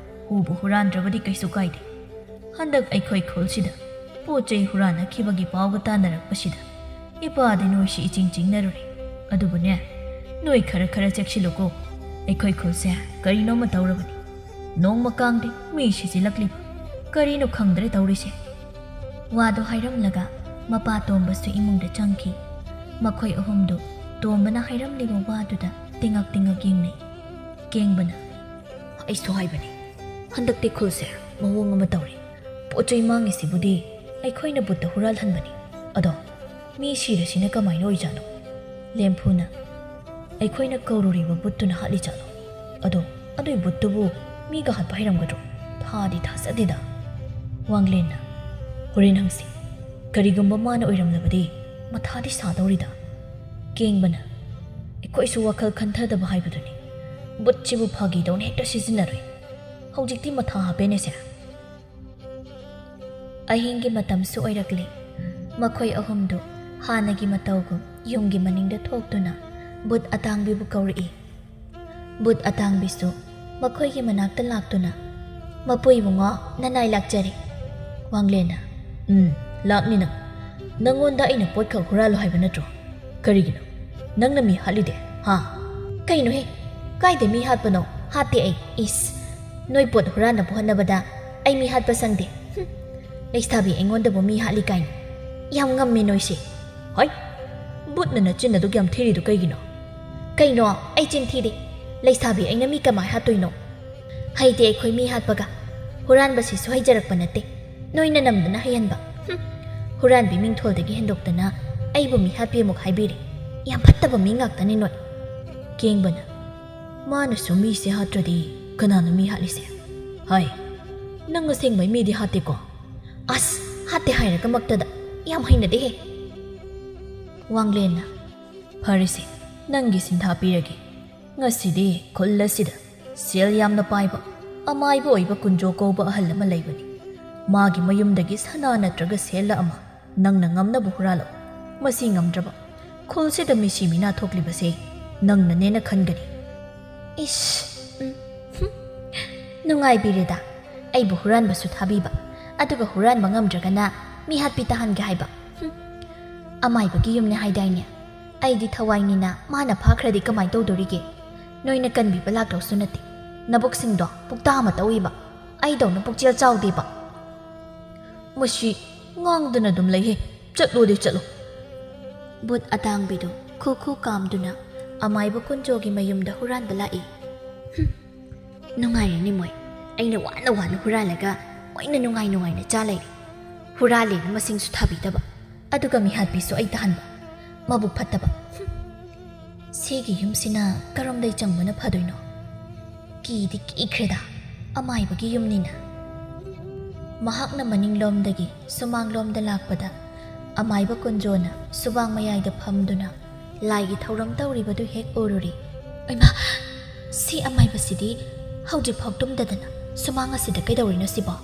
ꯍꯨꯕꯨ ꯍꯨꯔꯥꯟꯗ꯭ꯔꯕꯗꯤ ꯀꯩꯁꯨ ꯀꯥꯏꯗꯦ꯫ ꯍꯟꯗꯛ ꯑꯩꯈꯣꯏ ꯈꯨꯜꯁꯤꯗ ꯄꯣꯠ ꯆꯩ ꯍꯨꯔꯥꯟꯅꯈꯤꯕꯒꯤ ꯄꯥꯎꯒ ꯇꯥꯟꯅꯔꯛꯄꯁꯤꯗ ꯏꯄꯥꯗꯤ ꯅꯣꯏꯁꯤ ꯏꯆꯤꯡ ꯆꯤꯡꯅꯔꯨꯔꯦ꯫ ꯑꯗꯨꯕꯨꯅꯦ, ꯅꯣꯏ ꯈꯔ ꯈꯔ ꯆꯦꯛꯁꯤꯜꯂꯨꯀꯣ꯫ ꯑꯩꯈꯣꯏ ꯈꯨꯜꯁꯦ ꯀꯔꯤꯅꯣꯃ ꯇꯧꯔꯕꯅꯤ꯫ ꯅꯣꯡꯃ ꯀꯥꯡꯗꯦ ꯃꯤ ꯁꯤꯖꯤꯜꯂꯛꯂꯤꯕ꯫ ꯀꯔꯤꯅꯣ ꯈꯪꯗ꯭ꯔꯦ ꯇꯧꯔꯤꯁꯦ꯫ ꯋꯥꯗꯨ ꯍꯥꯏꯔꯝꯂꯒ ꯃꯄꯥ ꯇꯣꯝꯕꯁꯨ ꯏꯃꯨꯡꯗ ꯆꯪꯈꯤ꯫ ꯃꯈꯣꯏ ꯑꯍꯨꯝꯗꯨ ꯇꯣꯝꯕꯅ ꯍꯥꯏꯔꯝꯂꯤꯕ ꯋꯥꯗꯨꯗ ꯇꯤꯉꯛ ꯇꯤꯉꯛ ꯌꯦꯡꯅꯩ꯫ ꯀꯦꯡꯕꯅ, "ꯑꯩꯁꯨ ꯍꯥꯏꯕꯅꯤ, ꯍꯟꯗꯛꯇꯤ ꯈꯨꯜꯁꯦ ꯃꯑꯣꯡ ꯑꯃ ꯇꯧꯔꯦ꯫ ꯄꯣꯠ ꯆꯩ ꯃꯥꯡꯉꯤꯁꯤꯕꯨꯗꯤ ꯑꯩꯈꯣꯏꯅ ꯕꯨꯠꯇ ꯍꯨꯔꯥꯜꯍꯟꯕꯅꯤ꯫ ꯑꯗꯣ ꯃꯤ ꯁꯤꯔꯁꯤꯅ ꯀꯃꯥꯏꯅ ꯑꯣꯏꯖꯥꯠꯅꯣ?" ꯂꯦꯝꯐꯨꯅ, "ꯑꯩꯈꯣꯏꯅ ꯀꯧꯔꯨꯔꯤꯕ ꯕꯨꯠꯇꯨꯅ ꯍꯥꯠꯂꯤꯖꯥꯠꯂꯣ? ꯑꯗꯣ ꯑꯗꯨꯏ ꯕꯨꯠꯇꯨꯕꯨ ꯃꯤꯒ ꯍꯥꯠꯄ ꯍꯩꯔꯝꯒꯗ꯭ꯔꯣ? ꯊꯥꯗꯤ ꯊꯥꯖꯗꯦꯗ꯫" ꯋꯥꯡꯂꯦꯟꯅ, "ꯍꯣꯔꯦꯟ ꯍꯪꯁꯤ꯫ ꯀꯔꯤꯒꯨꯝꯕ ꯃꯥꯅ ꯑꯣꯏꯔꯝꯂꯕꯗꯤ ꯃꯊꯥꯗꯤ ꯁꯥꯗꯧꯔꯤꯗ꯫" ꯀꯦꯡꯕꯅ, "ꯑꯩꯈꯣꯏꯁꯨ ꯋꯥꯈꯜ ꯈꯟꯊꯗꯕ ꯍꯥꯏꯕꯗꯨꯅꯤ꯫ ꯕꯨꯠꯁꯤꯕꯨ ꯐꯥꯒꯤꯗꯧꯅ ꯍꯦꯛꯇ ꯁꯤꯖꯤꯟꯅꯔꯣꯏ꯫ ꯍꯧꯖꯤꯛꯇꯤ ꯃꯊꯥ ꯍꯥꯞꯄꯦꯅꯦꯁꯦ꯫" ꯑꯍꯤꯡꯒꯤ ꯃꯇꯝꯁꯨ ꯑꯣꯏꯔꯛꯂꯦ꯫ ꯃꯈꯣꯏ ꯑꯍꯨꯝꯗꯨ ꯍꯥꯟꯅꯒꯤ ꯃꯇꯧꯒꯨꯝ ꯌꯨꯝꯒꯤ ꯃꯅꯤꯡꯗ ꯊꯣꯛꯇꯨꯅ ꯕꯨꯠ ꯑꯇꯥꯡꯕꯤꯕꯨ ꯀꯧꯔꯛꯏ꯫ ꯕꯨꯠ ꯑꯇꯥꯡꯕꯤꯁꯨ ꯃꯈꯣꯏꯒꯤ ꯃꯅꯥꯛꯇ ꯂꯥꯛꯇꯨꯅ, "ꯃꯄꯨ ꯏꯕꯨꯡꯉꯣ, ꯅꯅꯥꯏ ꯂꯥꯛꯆꯔꯦ꯫" ꯋꯥꯡꯂꯦꯟꯅ, "ꯎꯝ, ꯂꯥꯛꯅꯤ ꯅꯪ꯫ ꯅꯪꯉꯣꯟꯗ ꯑꯩꯅ ꯄꯣꯠ ꯈꯛ ꯍꯨꯔꯥꯜꯂꯨ ꯍꯥꯏꯕ ꯅꯠꯇ꯭ꯔꯣ? ꯀꯔꯤꯒꯤꯅꯣ ꯅꯪꯅ ꯃꯤ ꯍꯥꯠꯂꯤꯗꯦ, ꯍꯥ?" "ꯀꯩꯅꯣꯍꯦ? ꯀꯥꯏꯗ ꯃꯤ ꯍꯥꯠꯄꯅꯣ? ꯍꯥꯠꯇꯦ ꯑꯩ꯫ ꯏꯁ, ꯅꯣꯏ ꯄꯣꯠ ꯍꯨꯔꯥꯟꯅꯕ ꯍꯣꯠꯅꯕꯗ ꯑꯩ ꯃꯤ ꯍꯥꯠꯄ ꯁꯪꯗꯦ꯫ ꯍꯨꯝ, ꯂꯩꯁꯥꯕꯤ ꯑꯩꯉꯣꯟꯗꯕꯨ ꯃꯤ ꯍꯥꯠꯂꯤ ꯀꯥꯏꯅ꯫ ꯌꯥꯝ ꯉꯝꯃꯦ ꯅꯣꯏꯁꯦ꯫" "ꯍꯣꯏ, ꯕꯨꯠꯅ ꯅꯆꯤꯟ ꯑꯗꯨꯛ ꯌꯥꯝ ꯊꯤꯔꯤꯗꯨ ꯀꯩꯒꯤꯅꯣ?" "ꯀꯩꯅꯣ? ꯑꯩ ꯆꯤꯟ ꯊꯤꯗꯦ꯫ ꯂꯩꯁꯥꯕꯤ ꯑꯩꯅ ꯃꯤ ꯀꯃꯥꯏ ꯍꯥꯠꯇꯣꯏꯅꯣ? ꯍꯩꯇꯦ ꯑꯩꯈꯣꯏ ꯃꯤ ꯍꯥꯠꯄꯒ꯫ ꯍꯨꯔꯥꯟꯕꯁꯤꯁꯨ ꯍꯩꯖꯔꯛꯄ ꯅꯠꯇꯦ꯫ ꯅꯣꯏꯅ ꯅꯝꯗꯅ ꯍꯩꯍꯟꯕ꯫ ꯍꯨꯝ, ꯍꯨꯔꯥꯟꯕꯤ ꯃꯤꯡꯊꯣꯜꯗꯒꯤ ꯍꯦꯟꯗꯣꯛꯇꯅ ꯑꯩꯕꯨ ꯃꯤ ꯍꯥꯠꯄꯤ ꯑꯃꯨꯛ ꯍꯥꯏꯕꯤꯔꯦ꯫ ꯌꯥꯝ ꯐꯠꯇꯕ ꯃꯤ ꯉꯥꯛꯇꯅꯤ ꯅꯣꯏ꯫ ꯀꯦꯡꯕꯅ, "ꯃꯥꯅꯁꯨ ꯃꯤꯁꯦ ꯍꯥꯠꯇ꯭ꯔꯗꯤ ꯀꯅꯥꯅꯣ ꯃꯤ ꯍꯥꯠꯂꯤꯁꯦ? ꯍꯥꯏ, ꯅꯪ ꯑꯁꯦꯡꯕꯩ ꯃꯤꯗꯤ ꯍꯥꯠꯇꯦꯀꯣ?" "ꯑꯁ, ꯍꯥꯠꯇꯦ ꯍꯥꯏꯔꯒꯃꯛꯇꯗ꯫ ꯌꯥꯝ ꯍꯩꯅꯗꯦꯍꯦ!" ꯋꯥꯡꯂꯦꯟꯅ, "ꯐꯔꯦꯁꯦ, ꯅꯪꯒꯤ ꯁꯤꯟꯊꯥ ꯄꯤꯔꯒꯦ꯫ ꯉꯁꯤꯗꯤ ꯈꯨꯜ ꯑꯁꯤꯗ ꯁꯦꯜ ꯌꯥꯝꯅ ꯄꯥꯏꯕ, ꯑꯃꯥꯏꯕ ꯑꯣꯏꯕ ꯀꯨꯟꯖꯣ ꯀꯧꯕ ꯑꯍꯜ ꯑꯃ ꯂꯩꯕꯅꯤ꯫ ꯃꯥꯒꯤ ꯃꯌꯨꯝꯗꯒꯤ ꯁꯅꯥ ꯅꯠꯇ꯭ꯔꯒ ꯁꯦꯜꯂ ꯑꯃ ꯅꯪꯅ ꯉꯝꯅꯕ ꯍꯨꯔꯥꯜꯂꯣ꯫ ꯃꯁꯤ ꯉꯝꯗ꯭ꯔꯕ, ꯈꯨꯜꯁꯤꯗ ꯃꯤꯁꯤ ꯃꯤꯅꯥ ꯊꯣꯛꯂꯤꯕꯁꯦ ꯅꯪꯅꯅꯦꯅ ꯈꯟꯒꯅꯤ꯫" "ꯏꯁ, ꯎꯝ, ꯍꯨꯝ, ꯅꯨꯡꯉꯥꯏꯕꯤꯔꯦꯗ꯫ ꯑꯩꯕꯨ ꯍꯨꯔꯥꯟꯕꯁꯨ ꯊꯥꯕꯤꯕ, ꯑꯗꯨꯒ ꯍꯨꯔꯥꯟꯕ ꯉꯝꯗ꯭ꯔꯒꯅ ꯃꯤꯍꯥꯠꯄꯤ ꯇꯥꯍꯟꯒꯦ ꯍꯥꯏꯕ꯫ ꯍꯨꯝ, ꯑꯃꯥꯏꯕꯒꯤ ꯌꯨꯝꯅꯦ ꯍꯥꯏꯗꯥꯏꯅꯦ? ꯑꯩꯗꯤ ꯊꯋꯥꯏꯅꯤꯅ ꯃꯥꯅ ꯐꯥꯈ꯭ꯔꯗꯤ ꯀꯃꯥꯏ ꯇꯧꯗꯣꯔꯤꯒꯦ? ꯅꯣꯏꯅ ꯀꯟꯕꯤꯕ ꯂꯥꯛꯇꯧꯁꯨ ꯅꯠꯇꯦ꯫ ꯅꯕꯨꯛꯁꯤꯡꯗꯣ ꯄꯨꯛꯇꯥ ꯑꯃ ꯇꯧꯏꯕ꯫ ꯑꯩꯗꯧꯅ ꯄꯨꯛꯆꯦꯜ ꯆꯥꯎꯗꯦꯕ꯫" "ꯃꯁꯤ ꯉꯥꯡꯗꯅ ꯑꯗꯨꯝ ꯂꯩꯍꯦ꯫ ꯆꯠꯂꯣꯗꯤ ꯆꯠꯂꯣ꯫" ꯕꯨꯠ ꯑꯇꯥꯡꯕꯤꯗꯨ ꯈꯨ ꯈꯨ ꯀꯥꯝꯗꯨꯅ ꯑꯃꯥꯏꯕ ꯀꯨꯟꯖꯣꯒꯤ ꯃꯌꯨꯝꯗ ꯍꯨꯔꯥꯟꯕ ꯂꯥꯛꯏ꯫ "ꯍꯨꯝ, ꯅꯨꯡꯉꯥꯏꯔꯦꯅꯦ ꯃꯣꯏ꯫ ꯑꯩꯅ ꯋꯥꯅ ꯋꯥꯅ ꯍꯨꯔꯥꯜꯂꯒ ꯃꯣꯏꯅ ꯅꯨꯡꯉꯥꯏ ꯅꯨꯡꯉꯥꯏꯅ ꯆꯥ ꯂꯩꯔꯦ꯫ ꯍꯨꯔꯥꯜꯂꯦꯅ ꯃꯁꯤꯡꯁꯨ ꯊꯥꯕꯤꯗꯕ, ꯑꯗꯨꯒ ꯃꯤꯍꯥꯠꯄꯤꯁꯨ ꯑꯩ ꯇꯥꯍꯟꯕ꯫ ꯃꯕꯨꯛ ꯐꯠꯇꯕ꯫ ꯍꯨꯝ꯫ ꯁꯤꯒꯤ ꯌꯨꯝꯁꯤꯅ ꯀꯔꯣꯝꯗꯩ ꯆꯪꯕꯅ ꯐꯗꯣꯏꯅꯣ? ꯀꯤꯗꯤ ꯀꯤꯈ꯭ꯔꯦꯗ, ꯑꯃꯥꯏꯕꯒꯤ ꯌꯨꯝꯅꯤꯅ꯫" ꯃꯍꯥꯛꯅ ꯃꯅꯤꯡꯂꯣꯝꯗꯒꯤ ꯁꯨꯃꯥꯡꯂꯣꯝꯗ ꯂꯥꯛꯄꯗ, ꯑꯃꯥꯏꯕ ꯀꯨꯟꯖꯣꯅ ꯁꯨꯃꯥꯡ ꯃꯌꯥꯏꯗ ꯐꯝꯗꯨꯅ ꯂꯥꯏꯒꯤ ꯊꯧꯔꯝ ꯇꯧꯔꯤꯕꯗꯨ ꯍꯦꯛ ꯎꯔꯨꯔꯦ꯫ "ꯑꯩꯃꯥ, ꯁꯤ ꯑꯃꯥꯏꯕꯁꯤꯗꯤ ꯍꯧꯖꯤꯛꯐꯥꯎ ꯇꯨꯝꯗꯗꯅ ꯁꯨꯃꯥꯡ ꯑꯁꯤꯗ ꯀꯩꯗꯧꯔꯤꯅꯣ ꯁꯤꯕꯣ?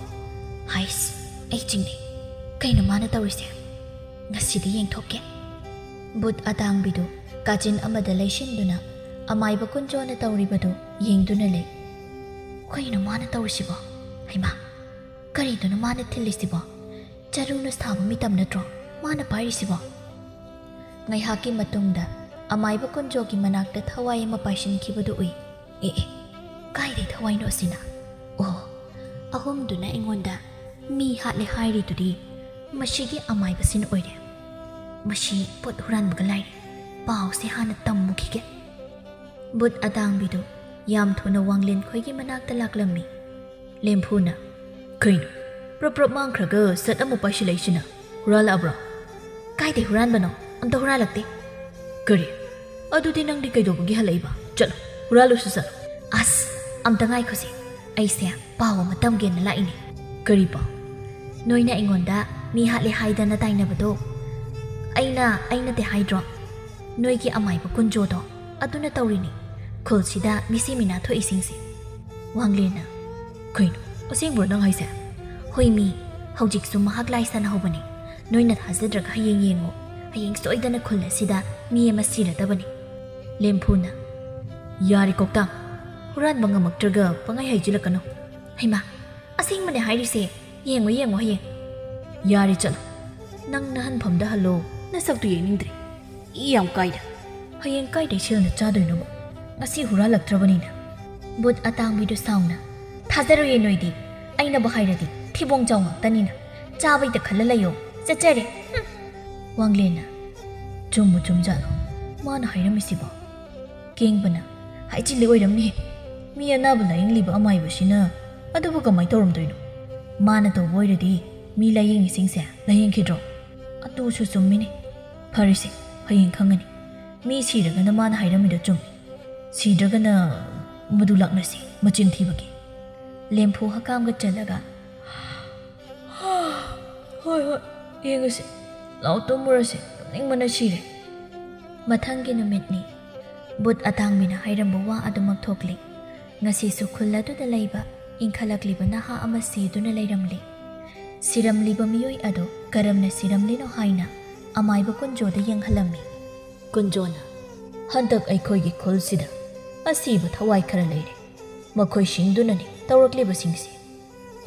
ꯍꯥꯏꯁ, ꯑꯩ ꯆꯤꯡꯅꯩ꯫ ꯀꯩꯅꯣ ꯃꯥꯅ ꯇꯧꯔꯤꯁꯦ?" "ꯉꯁꯤꯗꯤ ꯌꯦꯡꯊꯣꯛꯀꯦ꯫" ꯕꯨꯠ ꯑꯇꯥꯡꯕꯤꯗꯨ ꯀꯥꯆꯤꯟ ꯑꯃꯗ ꯂꯩꯁꯤꯟꯗꯨꯅ ꯑꯃꯥꯏꯕ ꯀꯨꯟꯖꯣꯅ ꯇꯧꯔꯤꯕꯗꯨ ꯌꯦꯡꯗꯨꯅ ꯂꯩ꯫ "ꯀꯩꯅꯣ ꯃꯥꯅ ꯇꯧꯔꯤꯁꯤꯕꯣ? ꯍꯩꯃꯥ, ꯀꯔꯤꯗꯨꯅꯣ ꯃꯥꯅ ꯊꯤꯜꯂꯤꯁꯤꯕꯣ? ꯆꯔꯨꯅ ꯁꯥꯕ ꯃꯤꯇꯝ ꯅꯠꯇ꯭ꯔꯣ ꯃꯥꯅ ꯄꯥꯏꯔꯤꯁꯤꯕꯣ?" ꯉꯥꯏꯍꯥꯛꯀꯤ ꯃꯇꯨꯡꯗ ꯑꯃꯥꯏꯕ ꯀꯨꯟꯖꯣꯒꯤ ꯃꯅꯥꯛꯇ ꯊꯋꯥꯏ ꯑꯃ ꯄꯥꯏꯁꯤꯟꯈꯤꯕꯗꯨ ꯎꯏ꯫ "ꯑꯦ, ꯑꯦ, ꯀꯥꯏꯗꯩ ꯊꯋꯥꯏꯅꯣ ꯑꯁꯤꯅ? ꯑꯣ, ꯑꯍꯨꯝꯗꯨꯅ ꯑꯩꯉꯣꯟꯗ ꯃꯤ ꯍꯥꯠꯂꯦ ꯍꯥꯏꯔꯤꯗꯨꯗꯤ ꯃꯁꯤꯒꯤ ꯑꯃꯥꯏꯕꯁꯤꯅ ꯑꯣꯏꯔꯦ꯫ ꯃꯁꯤ ꯄꯣꯠ ꯍꯨꯔꯥꯟꯕꯒ ꯂꯥꯏꯔꯤ꯫ ꯄꯥꯎꯁꯦ ꯍꯥꯟꯅ ꯇꯝꯃꯨꯈꯤꯒꯦ꯫" ꯕꯨꯠ ꯑꯇꯥꯡꯕꯤꯗꯨ ꯌꯥꯝ ꯊꯨꯅ ꯋꯥꯡꯂꯦꯟ ꯈꯣꯏꯒꯤ ꯃꯅꯥꯛꯇ ꯂꯥꯛꯂꯝꯃꯤ꯫ ꯂꯦꯝꯐꯨꯅ, "ꯀꯩꯅꯣ, ꯄ꯭ꯔꯞ ꯄ꯭ꯔꯞ ꯃꯥꯡꯈ꯭ꯔꯒ ꯁꯠ ꯑꯃꯨꯛ ꯄꯥꯏꯁꯤꯜꯂꯛꯏꯁꯤꯅ? ꯍꯨꯔꯥꯜꯂꯛꯑꯕ꯭ꯔꯣ?" "ꯀꯥꯏꯗꯩ ꯍꯨꯔꯥꯟꯕꯅꯣ? ꯑꯝꯇ ꯍꯨꯔꯥꯜꯂꯛꯇꯦ꯫" "ꯀꯔꯤ? ꯑꯗꯨꯗꯤ ꯅꯪꯗꯤ ꯀꯩꯗꯧꯕꯒꯤ ꯍꯜꯂꯛꯏꯕ? ꯆꯠꯂꯣ, ꯍꯨꯔꯥꯜꯂꯨꯁꯨ ꯆꯠꯂꯣ꯫ ꯑꯁ, ꯑꯝꯇ ꯉꯥꯏꯈꯣꯁꯦ, ꯑꯩꯁꯦ ꯄꯥꯎ ꯑꯃ ꯇꯝꯒꯦꯅ ꯂꯥꯛꯏꯅꯦ꯫ ꯀꯔꯤ ꯄꯥꯎ? ꯅꯣꯏꯅ ꯑꯩꯉꯣꯟꯗ ꯃꯤ ꯍꯥꯠꯂꯦ ꯍꯥꯏꯗꯅ ꯇꯥꯏꯅꯕꯗꯣ, ꯑꯩꯅ, ꯑꯩꯅꯗꯤ ꯍꯥꯏꯗ꯭ꯔꯣ? ꯅꯣꯏꯒꯤ ꯑꯃꯥꯏꯕ ꯀꯨꯟꯖꯣꯗꯣ ꯑꯗꯨꯅ ꯇꯧꯔꯤꯅꯤ ꯈꯨꯜꯁꯤꯗ ꯃꯤꯁꯤ ꯃꯤꯅꯥ ꯊꯣꯛꯏꯁꯤꯡꯁꯦ꯫ ꯋꯥꯡꯂꯦꯟꯅ, ꯀꯩꯅꯣ, ꯑꯁꯦꯡꯕ꯭ꯔꯣ ꯅꯪ ꯍꯥꯏꯁꯦ? ꯍꯣꯏ ꯃꯤ, ꯍꯧꯖꯤꯛꯁꯨ ꯃꯍꯥꯛ ꯂꯥꯏ ꯁꯥꯟꯅꯍꯧꯕꯅꯤ꯫ ꯅꯣꯏꯅ ꯊꯥꯖꯗ꯭ꯔꯒ ꯍꯌꯦꯡ ꯌꯦꯡꯉꯣ, ꯍꯌꯦꯡ ꯁꯣꯏꯗꯅ ꯈꯨꯜ ꯑꯁꯤꯗ ꯃꯤ ꯑꯃ ꯁꯤꯔꯗꯕꯅꯤ꯫ ꯂꯦꯝꯐꯨꯅ, ꯌꯥꯔꯦ ꯀꯣꯛꯇꯥ, ꯍꯨꯔꯥꯟꯕ ꯉꯝꯃꯛꯇ꯭ꯔꯒ ꯄꯪꯍꯥꯏ ꯍꯥꯏꯖꯤꯜꯂꯛꯀꯅꯨ꯫ ꯍꯩꯃꯥ, ꯑꯁꯦꯡꯕꯅꯦ ꯍꯥꯏꯔꯤꯁꯦ, ꯌꯦꯡꯉꯣ ꯌꯦꯡꯉꯣ ꯍꯌꯦꯡ꯫ ꯌꯥꯔꯦ ꯆꯠꯂꯣ, ꯅꯪ ꯅꯍꯟꯐꯝꯗ ꯍꯜꯂꯣ, ꯅꯁꯛꯇꯨ ꯌꯦꯡꯅꯤꯡꯗ꯭ꯔꯦ꯫ ꯏ ꯌꯥꯝ ꯀꯥꯏꯗ꯫ ꯍꯌꯦꯡ ꯀꯥꯏꯗꯩ ꯁꯦꯜꯅ ꯆꯥꯗꯣꯏꯅꯣꯕ? ꯉꯁꯤ ꯍꯨꯔꯥꯜꯂꯛꯇ꯭ꯔꯕꯅꯤꯅ꯫ ꯕꯨꯠ ꯑꯇꯥꯡꯕꯤꯗꯨ ꯁꯥꯎꯅ, ꯊꯥꯖꯔꯣꯏꯌꯦ ꯅꯣꯏꯗꯤ꯫ ꯑꯩꯅꯕꯨ ꯍꯥꯏꯔꯗꯤ ꯊꯤꯕꯣꯡ ꯆꯥꯎ ꯉꯥꯛꯇꯅꯤꯅ꯫ ꯆꯥꯕꯩꯗ ꯈꯜꯂ ꯂꯩꯌꯣ꯫ ꯆꯠꯆꯔꯦ꯫ ꯍꯨꯝ꯫ ꯋꯥꯡꯂꯦꯟꯅ, ꯆꯨꯝꯕꯨ ꯆꯨꯝꯖꯥꯠꯂꯣ ꯃꯥꯅ ꯍꯥꯏꯔꯝꯃꯤꯁꯤꯕꯣ? ꯀꯦꯡꯕꯅ, ꯍꯥꯏꯖꯤꯜꯂꯤ ꯑꯣꯏꯔꯝꯅꯤꯍꯦ꯫ ꯃꯤ ꯑꯅꯥꯕ ꯂꯥꯌꯦꯡꯂꯤꯕ ꯑꯃꯥꯏꯕꯁꯤꯅ ꯑꯗꯨꯕꯨ ꯀꯃꯥꯏ ꯇꯧꯔꯝꯗꯣꯏꯅꯣ? ꯃꯥꯅ ꯇꯧꯕ ꯑꯣꯏꯔꯗꯤ ꯃꯤ ꯂꯥꯌꯦꯡꯉꯤꯁꯤꯡꯁꯦ ꯂꯥꯌꯦꯡꯈꯤꯗ꯭ꯔꯣ? ꯑꯗꯨꯁꯨ ꯆꯨꯝꯃꯤꯅꯦ꯫ ꯐꯔꯦꯁꯦ, ꯍꯌꯦꯡ ꯈꯪꯉꯅꯤ꯫ ꯃꯤ ꯁꯤꯔꯒꯅ ꯃꯥꯅ ꯍꯥꯏꯔꯝꯃꯤꯗꯣ ꯆꯨꯝꯃꯤ꯫ ꯁꯤꯗ꯭ꯔꯒꯅ ꯃꯗꯨ ꯂꯥꯛꯅꯁꯤ, ꯃꯆꯤꯟ ꯊꯤꯕꯒꯤ꯫ ꯂꯦꯝꯐꯨ ꯍꯀꯥꯝꯒ ꯆꯜꯂꯒ, ꯍꯣꯏ, ꯍꯣꯏ, ꯌꯦꯡꯉꯁꯤ꯫ ꯂꯥꯛꯑꯣ, ꯇꯨꯝꯃꯨꯔꯁꯤ꯫ ꯇꯨꯝꯅꯤꯡꯕꯅ ꯁꯤꯔꯦ꯫ ꯃꯊꯪꯒꯤ ꯅꯨꯃꯤꯠꯅꯤ꯫ ꯕꯨꯠ ꯑꯇꯥꯡꯕꯤꯅ ꯍꯥꯏꯔꯝꯕ ꯋꯥ ꯑꯗꯨꯃꯛ ꯊꯣꯛꯂꯤ꯫ ꯉꯁꯤꯁꯨ ꯈꯨꯜ ꯑꯗꯨꯗ ꯂꯩꯕ ꯏꯟꯈꯠꯂꯛꯂꯤꯕ ꯅꯍꯥ ꯑꯃ ꯁꯤꯗꯨꯅ ꯂꯩꯔꯝꯂꯤ꯫ ꯁꯤꯔꯝꯂꯤꯕ ꯃꯤꯑꯣꯏ ꯑꯗꯨ ꯀꯔꯝꯅ ꯁꯤꯔꯝꯂꯤꯅꯣ ꯍꯥꯏꯅ ꯑꯃꯥꯏꯕ ꯀꯨꯟꯖꯣꯗ ꯌꯦꯡꯍꯜꯂꯝꯃꯤ꯫ ꯀꯨꯟꯖꯣꯅ, ꯍꯟꯗꯛ ꯑꯩꯈꯣꯏꯒꯤ ꯈꯨꯜꯁꯤꯗ ꯑꯁꯤꯕ ꯊꯋꯥꯏ ꯈꯔ ꯂꯩꯔꯦ꯫ ꯃꯈꯣꯏꯁꯤꯡꯗꯨꯅꯅꯤ ꯇꯧꯔꯛꯂꯤꯕꯁꯤꯡꯁꯤ꯫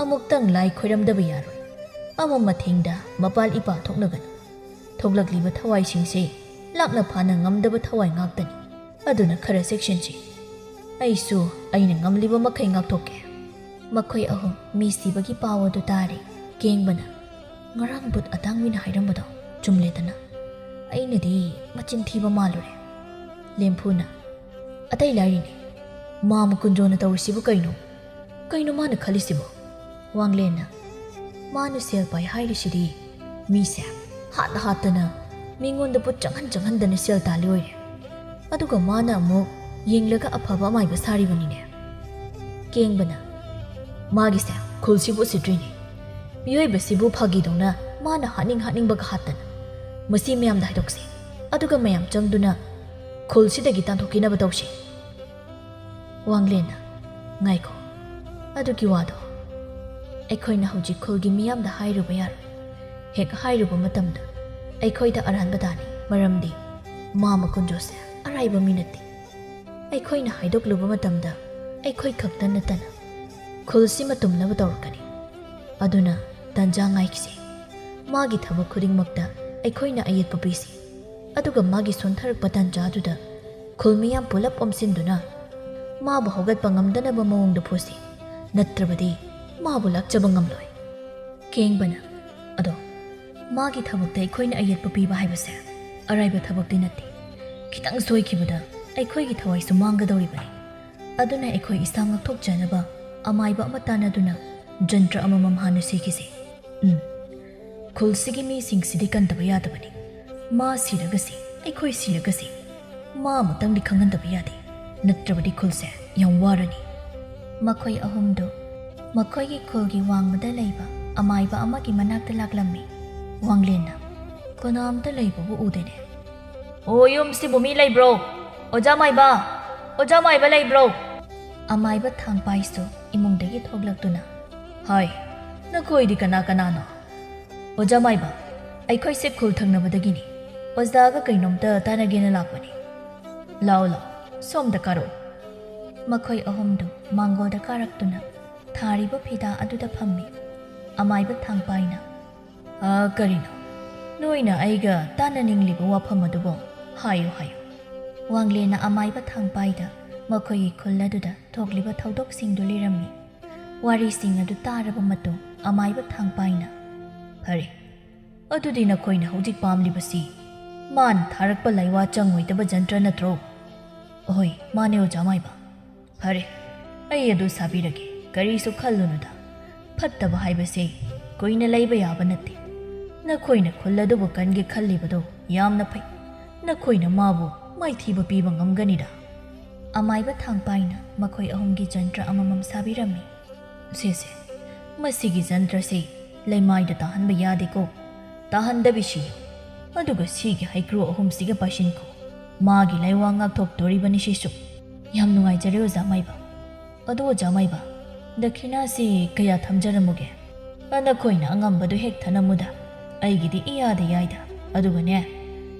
ꯑꯃꯨꯛꯇꯪ ꯂꯥꯏ ꯈꯣꯏꯔꯝꯗꯕ ꯌꯥꯔꯣꯏ꯫ ꯑꯃ ꯃꯊꯦꯡꯗ ꯃꯄꯥꯜ ꯏꯄꯥ ꯊꯣꯛꯅꯒꯅꯨ꯫ ꯊꯣꯛꯂꯛꯂꯤꯕ ꯊꯋꯥꯏꯁꯤꯡꯁꯦ ꯂꯥꯛꯅ ꯐꯥꯅ ꯉꯝꯗꯕ ꯊꯋꯥꯏ ꯉꯥꯛꯇꯅꯤ꯫ ꯑꯗꯨꯅ ꯈꯔ ꯆꯦꯛꯁꯤꯟꯁꯤ꯫ ꯑꯩꯁꯨ ꯑꯩꯅ ꯉꯝꯂꯤꯕ ꯃꯈꯩ ꯉꯥꯛꯊꯣꯛꯀꯦ꯫ ꯃꯈꯣꯏ ꯑꯍꯨꯝ ꯃꯤ ꯁꯤꯕꯒꯤ ꯄꯥꯎ ꯑꯗꯨ ꯇꯥꯔꯦ꯫ ꯀꯦꯡꯕꯅ, ꯉꯔꯥꯡ ꯕꯨꯠ ꯑꯇꯥꯡꯕꯤꯅ ꯍꯥꯏꯔꯝꯕꯗꯣ ꯆꯨꯝꯂꯦꯗꯅ꯫ ꯑꯩꯅꯗꯤ ꯃꯆꯤꯟ ꯊꯤꯕ ꯃꯥꯜꯂꯨꯔꯦ꯫ ꯂꯦꯝꯐꯨꯅ, ꯑꯇꯩ ꯂꯥꯏꯔꯤꯅꯦ꯫ ꯃꯥꯃ ꯀꯨꯟꯖꯣꯅ ꯇꯧꯔꯤꯁꯤꯕꯨ ꯀꯩꯅꯣ? ꯀꯩꯅꯣ ꯃꯥꯅ ꯈꯜꯂꯤꯁꯤꯕꯣ? ꯋꯥꯡꯂꯦꯟꯅ, ꯃꯥꯅ ꯁꯦꯜ ꯄꯥꯏ ꯍꯥꯏꯔꯤꯁꯤꯗꯤ ꯃꯤꯁꯦ ꯍꯥꯠ ꯍꯥꯠꯇꯅ ꯃꯤꯉꯣꯟꯗ ꯄꯣꯠ ꯆꯪꯍꯟ ꯆꯪꯍꯟꯗꯅ ꯁꯦꯜ ꯇꯥꯜꯂꯤ ꯑꯣꯏꯔꯦ꯫ ꯑꯗꯨꯒ ꯃꯥꯅ ꯑꯃꯨꯛ ꯌꯦꯡꯂꯒ ꯑꯐꯕ ꯑꯃꯥꯏꯕ ꯁꯥꯔꯤꯕꯅꯤꯅꯦ꯫ ꯀꯦꯡꯕꯅ, "ꯃꯥꯒꯤꯁꯦ ꯈꯨꯜꯁꯤꯕꯨ ꯎꯁꯤꯠꯇ꯭ꯔꯤꯅꯦ꯫ ꯃꯤꯑꯣꯏꯕꯁꯤꯕꯨ ꯐꯥꯒꯤꯗꯧꯅ ꯃꯥꯅ ꯍꯥꯠꯅꯤꯡ ꯍꯥꯠꯅꯤꯡꯕꯒ ꯍꯥꯠꯇꯅ꯫ ꯃꯁꯤ ꯃꯌꯥꯝꯗ ꯍꯥꯏꯗꯣꯛꯁꯤ, ꯑꯗꯨꯒ ꯃꯌꯥꯝ ꯆꯪꯗꯨꯅ ꯈꯨꯜꯁꯤꯗꯒꯤ ꯇꯥꯟꯊꯣꯛꯈꯤꯅꯕ ꯇꯧꯁꯤ꯫" ꯋꯥꯡꯂꯦꯟꯅ, "ꯉꯥꯏꯈꯣ, ꯑꯗꯨꯒꯤ ꯋꯥꯗꯣ ꯑꯩꯈꯣꯏꯅ ꯍꯧꯖꯤꯛ ꯈꯨꯜꯒꯤ ꯃꯤꯌꯥꯝꯗ ꯍꯥꯏꯔꯨꯕ ꯌꯥꯔꯣꯏ꯫ ꯍꯦꯛ ꯍꯥꯏꯔꯨꯕ ꯃꯇꯝꯗ ꯑꯩꯈꯣꯏꯗ ꯑꯔꯥꯟꯕ ꯇꯥꯅꯤ, ꯃꯔꯝꯗꯤ ꯃꯥ ꯃꯀꯨꯟꯖꯣꯁꯦ ꯑꯔꯥꯏꯕ ꯃꯤ ꯅꯠꯇꯦ꯫ ꯑꯩꯈꯣꯏꯅ ꯍꯥꯏꯗꯣꯛꯂꯨꯕ ꯃꯇꯝꯗ ꯑꯩꯈꯣꯏ ꯈꯛꯇ ꯅꯠꯇꯅ ꯈꯨꯜꯁꯤꯃ ꯇꯨꯝꯅꯕ ꯇꯧꯔꯛꯀꯅꯤ꯫ ꯑꯗꯨꯅ ꯇꯥꯟꯖꯥ ꯉꯥꯏꯈꯤꯁꯤ꯫ ꯃꯥꯒꯤ ꯊꯕꯛ ꯈꯨꯗꯤꯡꯃꯛꯇ ꯑꯩꯈꯣꯏꯅ ꯑꯌꯦꯠꯄ ꯄꯤꯁꯤ꯫ ꯑꯗꯨꯒ ꯃꯥꯒꯤ ꯁꯣꯟꯊꯔꯛꯄ ꯇꯥꯟꯖꯥꯗꯨꯗ ꯈꯨꯜ ꯃꯤꯌꯥꯝ ꯄꯨꯂꯞ ꯑꯣꯝꯁꯤꯟꯗꯨꯅ ꯃꯥꯕꯨ ꯍꯧꯒꯠꯄ ꯉꯝꯗꯅꯕ ꯃꯑꯣꯡꯗ ꯐꯨꯁꯤ꯫ ꯅꯠꯇ꯭ꯔꯕꯗꯤ ꯃꯥꯕꯨ ꯂꯥꯛꯆꯕ ꯉꯝꯂꯣꯏ꯫" ꯀꯦꯡꯕꯅ, "ꯑꯗꯣ, ꯃꯥꯒꯤ ꯊꯕꯛꯇ ꯑꯩꯈꯣꯏꯅ ꯑꯌꯦꯠꯄ ꯄꯤꯕ ꯍꯥꯏꯕꯁꯦ ꯑꯔꯥꯏꯕ ꯊꯕꯛꯇꯤ ꯅꯠꯇꯦ꯫ ꯈꯤꯇꯪ ꯁꯣꯏꯈꯤꯕꯗ ꯑꯩꯈꯣꯏꯒꯤ ꯊꯋꯥꯏꯁꯨ ꯃꯥꯡꯒꯗꯧꯔꯤꯕꯅꯤ꯫ ꯑꯗꯨꯅ ꯑꯩꯈꯣꯏ ꯏꯁꯥ ꯉꯥꯛꯊꯣꯛꯆꯅꯕ ꯑꯃꯥꯏꯕ ꯑꯃ ꯇꯥꯟꯅꯗꯨꯅ ꯖꯟꯇ꯭ꯔ ꯑꯃꯃꯝ ꯍꯥꯟꯅ ꯁꯤꯈꯤꯁꯤ꯫ ꯎꯝ, ꯈꯨꯜꯁꯤꯒꯤ ꯃꯤꯁꯤꯡꯁꯤꯗꯤ ꯀꯟꯗꯕ ꯌꯥꯗꯕꯅꯤ꯫ ꯃꯥ ꯁꯤꯔꯒꯁꯤ, ꯑꯩꯈꯣꯏ ꯁꯤꯔꯒꯁꯤ, ꯃꯥ ꯑꯃꯇꯪꯗꯤ ꯈꯪꯍꯟꯗꯕ ꯌꯥꯗꯦ꯫ ꯅꯠꯇ꯭ꯔꯕꯗꯤ ꯈꯨꯜꯁꯦ ꯌꯥꯝ ꯋꯥꯔꯅꯤ꯫" ꯃꯈꯣꯏ ꯑꯍꯨꯝꯗꯨ ꯃꯈꯣꯏꯒꯤ ꯈꯨꯜꯒꯤ ꯋꯥꯡꯃꯗ ꯂꯩꯕ ꯑꯃꯥꯏꯕ ꯑꯃꯒꯤ ꯃꯅꯥꯛꯇ ꯂꯥꯛꯂꯝꯃꯤ꯫ ꯋꯥꯡꯂꯦꯟꯅ, "ꯀꯅꯥꯝꯇ ꯂꯩꯕꯕꯨ ꯎꯗꯦꯅꯦ꯫ ꯑꯣ, ꯌꯨꯝꯁꯤꯕꯨ ꯃꯤ ꯂꯩꯕ꯭ꯔꯣ? ꯑꯣꯖꯥ ꯃꯥꯏꯕ! ꯑꯣꯖꯥ ꯃꯥꯏꯕ ꯂꯩꯕ꯭ꯔꯣ?" ꯑꯃꯥꯏꯕ ꯊꯥꯡꯄꯥꯏꯁꯨ ꯏꯃꯨꯡꯗꯒꯤ ꯊꯣꯛꯂꯛꯇꯨꯅ, "ꯍꯥꯏ, ꯅꯈꯣꯏꯗꯤ ꯀꯅꯥ ꯀꯅꯥꯅꯣ?" "ꯑꯣꯖꯥ ꯃꯥꯏꯕ, ꯑꯩꯈꯣꯏꯁꯦ ꯈꯨꯜ ꯊꯪꯅꯕꯗꯒꯤꯅꯤ꯫ ꯑꯣꯖꯥꯒ ꯀꯩꯅꯣꯝꯇ ꯇꯥꯟꯅꯒꯦꯅ ꯂꯥꯛꯄꯅꯤ꯫ ꯂꯥꯛꯑꯣ, ꯂꯥꯛꯑꯣ, ꯁꯣꯝꯗ ꯀꯥꯔꯛꯑꯣ꯫" ꯃꯈꯣꯏ ꯑꯍꯨꯝꯗꯨ ꯃꯥꯡꯒꯣꯜꯗ ꯀꯥꯔꯛꯇꯨꯅ ꯊꯥꯔꯤꯕ ꯐꯤꯗꯥ ꯑꯗꯨꯗ ꯐꯝꯃꯤ꯫ ꯑꯃꯥꯏꯕ ꯊꯥꯡꯄꯥꯏꯅ, "ꯑ, ꯀꯔꯤꯅꯣ? ꯅꯣꯏꯅ ꯑꯩꯒ ꯇꯥꯟꯅꯅꯤꯡꯂꯤꯕ ꯋꯥꯐꯝ ꯑꯗꯨꯕꯨ ꯍꯥꯏꯌꯨ, ꯍꯥꯏꯌꯨ꯫" ꯋꯥꯡꯂꯦꯟꯅ ꯑꯃꯥꯏꯕ ꯊꯥꯡꯄꯥꯏꯗ ꯃꯈꯣꯏꯒꯤ ꯈꯨꯜ ꯑꯗꯨꯗ ꯊꯣꯛꯂꯤꯕ ꯊꯧꯗꯣꯛꯁꯤꯡꯗꯨ ꯂꯤꯔꯝꯃꯤ꯫ ꯋꯥꯔꯤꯁꯤꯡ ꯑꯗꯨ ꯇꯥꯔꯕ ꯃꯇꯨꯡ ꯑꯃꯥꯏꯕ ꯊꯥꯡꯄꯥꯏꯅ, "ꯐꯔꯦ, ꯑꯗꯨꯗꯤ ꯅꯈꯣꯏꯅ ꯍꯧꯖꯤꯛ ꯄꯥꯝꯂꯤꯕꯁꯤ ꯃꯥꯅ ꯊꯥꯔꯛꯄ ꯂꯥꯏꯋꯥ ꯆꯪꯉꯣꯏꯗꯕ ꯖꯟꯇ꯭ꯔ ꯅꯠꯇ꯭ꯔꯣ?" "ꯑꯍꯣꯏ, ꯃꯥꯅꯦ, ꯑꯣꯖꯥ ꯃꯥꯏꯕ꯫ ꯐꯔꯦ, ꯑꯩ ꯑꯗꯨ ꯁꯥꯕꯤꯔꯒꯦ, ꯀꯔꯤꯁꯨ ꯈꯜꯂꯨꯅꯨꯗ꯫ ꯐꯠꯇꯕ ꯍꯥꯏꯕꯁꯦ ꯀꯨꯏꯅ ꯂꯩꯕ ꯌꯥꯕ ꯅꯠꯇꯦ꯫ ꯅꯈꯣꯏꯅ ꯈꯨꯜ ꯑꯗꯨꯕꯨ ꯀꯟꯒꯦ ꯈꯜꯂꯤꯕꯗꯣ ꯌꯥꯝꯅ ꯐꯩ꯫ ꯅꯈꯣꯏꯅ ꯃꯥꯕꯨ ꯃꯥꯏꯊꯤꯕ ꯄꯤꯕ ꯉꯝꯒꯅꯤꯗ꯫ ꯑꯃꯥꯏꯕ ꯊꯥꯡꯄꯥꯏꯅ ꯃꯈꯣꯏ ꯑꯍꯨꯝꯒꯤ ꯖꯟꯇ꯭ꯔ ꯑꯃꯃꯝ ꯁꯥꯕꯤꯔꯝꯃꯤ꯫ "ꯁꯦ ꯁꯦ, ꯃꯁꯤꯒꯤ ꯖꯟꯇ꯭ꯔꯁꯤ ꯂꯩꯃꯥꯏꯗ ꯇꯥꯍꯟꯕ ꯌꯥꯗꯦꯀꯣ꯫ ꯇꯥꯍꯟꯗꯕꯤꯁꯤ, ꯑꯗꯨꯒ ꯁꯤꯒꯤ ꯍꯩꯀ꯭ꯔꯨ ꯑꯍꯨꯝꯁꯤꯒ ꯄꯥꯏꯁꯤꯟꯈꯣ꯫ ꯃꯥꯒꯤ ꯂꯥꯏꯋꯥ ꯉꯥꯛꯊꯣꯛꯇꯣꯔꯤꯕꯅꯤ ꯁꯤꯁꯨ꯫ ꯌꯥꯝ ꯅꯨꯡꯉꯥꯏꯖꯔꯦ, ꯑꯣꯖꯥ ꯃꯥꯏꯕ꯫ ꯑꯗꯣ ꯑꯣꯖꯥ ꯃꯥꯏꯕ, ꯗꯈꯤꯅꯥꯁꯤ ꯀꯌꯥ ꯊꯝꯖꯔꯝꯃꯨꯒꯦ?" "ꯑ, ꯅꯈꯣꯏꯅ ꯑꯉꯝꯕꯗꯨ ꯍꯦꯛ ꯊꯅꯝꯃꯨꯗ, ꯑꯩꯒꯤꯗꯤ ꯏꯌꯥꯗ ꯌꯥꯏꯗ꯫ ꯑꯗꯨꯒꯅꯦ,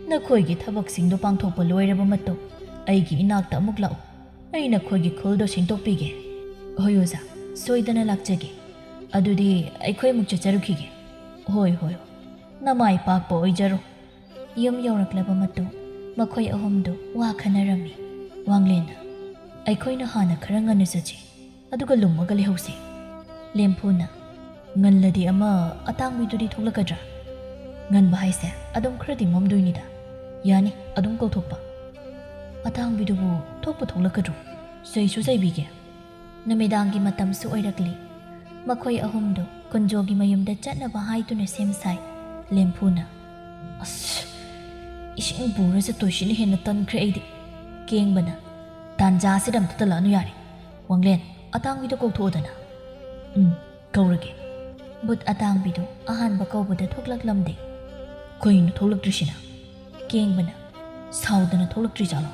ꯅꯈꯣꯏꯒꯤ ꯊꯕꯛꯁꯤꯡꯗꯣ ꯄꯥꯡꯊꯣꯛꯄ ꯂꯣꯏꯔꯕ ꯃꯇꯨꯡ ꯑꯩꯒꯤ ꯏꯅꯥꯛꯇ ꯑꯃꯨꯛ ꯂꯥꯛꯎ꯫ ꯑꯩ ꯅꯈꯣꯏꯒꯤ ꯈꯨꯜꯗꯣ ꯁꯦꯡꯗꯣꯛꯄꯤꯒꯦ꯫" "ꯍꯣꯏ ꯑꯣꯖꯥ, ꯁꯣꯏꯗꯅ ꯂꯥꯛꯆꯒꯦ꯫ ꯑꯗꯨꯗꯤ ꯑꯩꯈꯣꯏ ꯑꯃꯨꯛ ꯆꯠꯆꯔꯨꯈꯤꯒꯦ꯫" "ꯍꯣꯏ, ꯍꯣꯏ, ꯅꯃꯥꯏ ꯄꯥꯛꯄ ꯑꯣꯏꯖꯔꯣ꯫" ꯌꯨꯝ ꯌꯧꯔꯛꯂꯕ ꯃꯇꯨꯡ ꯃꯈꯣꯏ ꯑꯍꯨꯝꯗꯨ ꯋꯥ ꯈꯟꯅꯔꯝꯃꯤ꯫ ꯋꯥꯡꯂꯦꯟꯅ, "ꯑꯩꯈꯣꯏꯅ ꯍꯥꯟꯅ ꯈꯔ ꯉꯟꯅ ꯆꯠꯁꯤ, ꯑꯗꯨꯒ ꯂꯨꯝꯃꯒ ꯂꯩꯍꯧꯁꯤ꯫" ꯂꯦꯝꯐꯨꯅ, "ꯉꯜꯂꯗꯤ ꯑꯃ ꯑꯇꯥꯡꯕꯤꯗꯨꯗꯤ ꯊꯣꯛꯂꯛꯀꯗ꯭ꯔꯥ?" "ꯉꯟꯕ ꯍꯥꯏꯁꯦ ꯑꯗꯨꯝ ꯈꯔꯗꯤ ꯃꯝꯗꯣꯏꯅꯤꯗ꯫ ꯌꯥꯅꯤ, ꯑꯗꯨꯝ ꯀꯧꯊꯣꯛꯄ꯫" "ꯑꯇꯥꯡꯕꯤꯗꯨꯕꯨ ꯊꯣꯛꯄꯨ ꯊꯣꯛꯂꯛꯀꯗ꯭ꯔꯣ? ꯆꯩꯁꯨ ꯆꯩꯕꯤꯒꯦ꯫" ꯅꯨꯃꯤꯗꯥꯡꯒꯤ ꯃꯇꯝꯁꯨ ꯑꯣꯏꯔꯛꯂꯤ꯫ ꯃꯈꯣꯏ ꯑꯍꯨꯝꯗꯨ ꯀꯨꯟꯖꯣꯒꯤ ꯃꯌꯨꯝꯗ ꯆꯠꯅꯕ ꯍꯥꯏꯗꯨꯅ ꯁꯦꯝ ꯁꯥꯏ꯫ ꯂꯦꯝꯐꯨꯅ, "ꯑꯁ, ꯏꯁꯤꯡ ꯄꯨꯔ ꯆꯠꯇꯣꯏꯁꯤꯅ ꯍꯦꯟꯅ ꯇꯟꯈ꯭ꯔꯦ ꯑꯩꯗꯤ꯫" ꯀꯦꯡꯕꯅ, "ꯇꯥꯟꯖꯥꯁꯤꯗ ꯑꯝꯇ ꯇꯜꯂꯛꯑꯅꯨ ꯌꯥꯔꯦ꯫ ꯋꯥꯡꯂꯦꯟ, ꯑꯇꯥꯡꯕꯤꯗꯣ ꯀꯧꯊꯣꯛꯑꯣꯗꯅ꯫" "ꯎꯝ, ꯀꯧꯔꯒꯦ꯫" ꯕꯨꯠ ꯑꯇꯥꯡꯕꯤꯗꯣ ꯑꯍꯥꯟꯕ ꯀꯧꯕꯗ ꯊꯣꯛꯂꯛꯂꯝꯗꯦ꯫ "ꯀꯩꯅꯣ ꯊꯣꯛꯂꯛꯇ꯭ꯔꯤꯁꯤꯅ?" ꯀꯦꯡꯕꯅ, "ꯁꯥꯎꯗꯅ ꯊꯣꯛꯂꯛꯇ꯭ꯔꯤ ꯖꯥꯠꯂꯣ?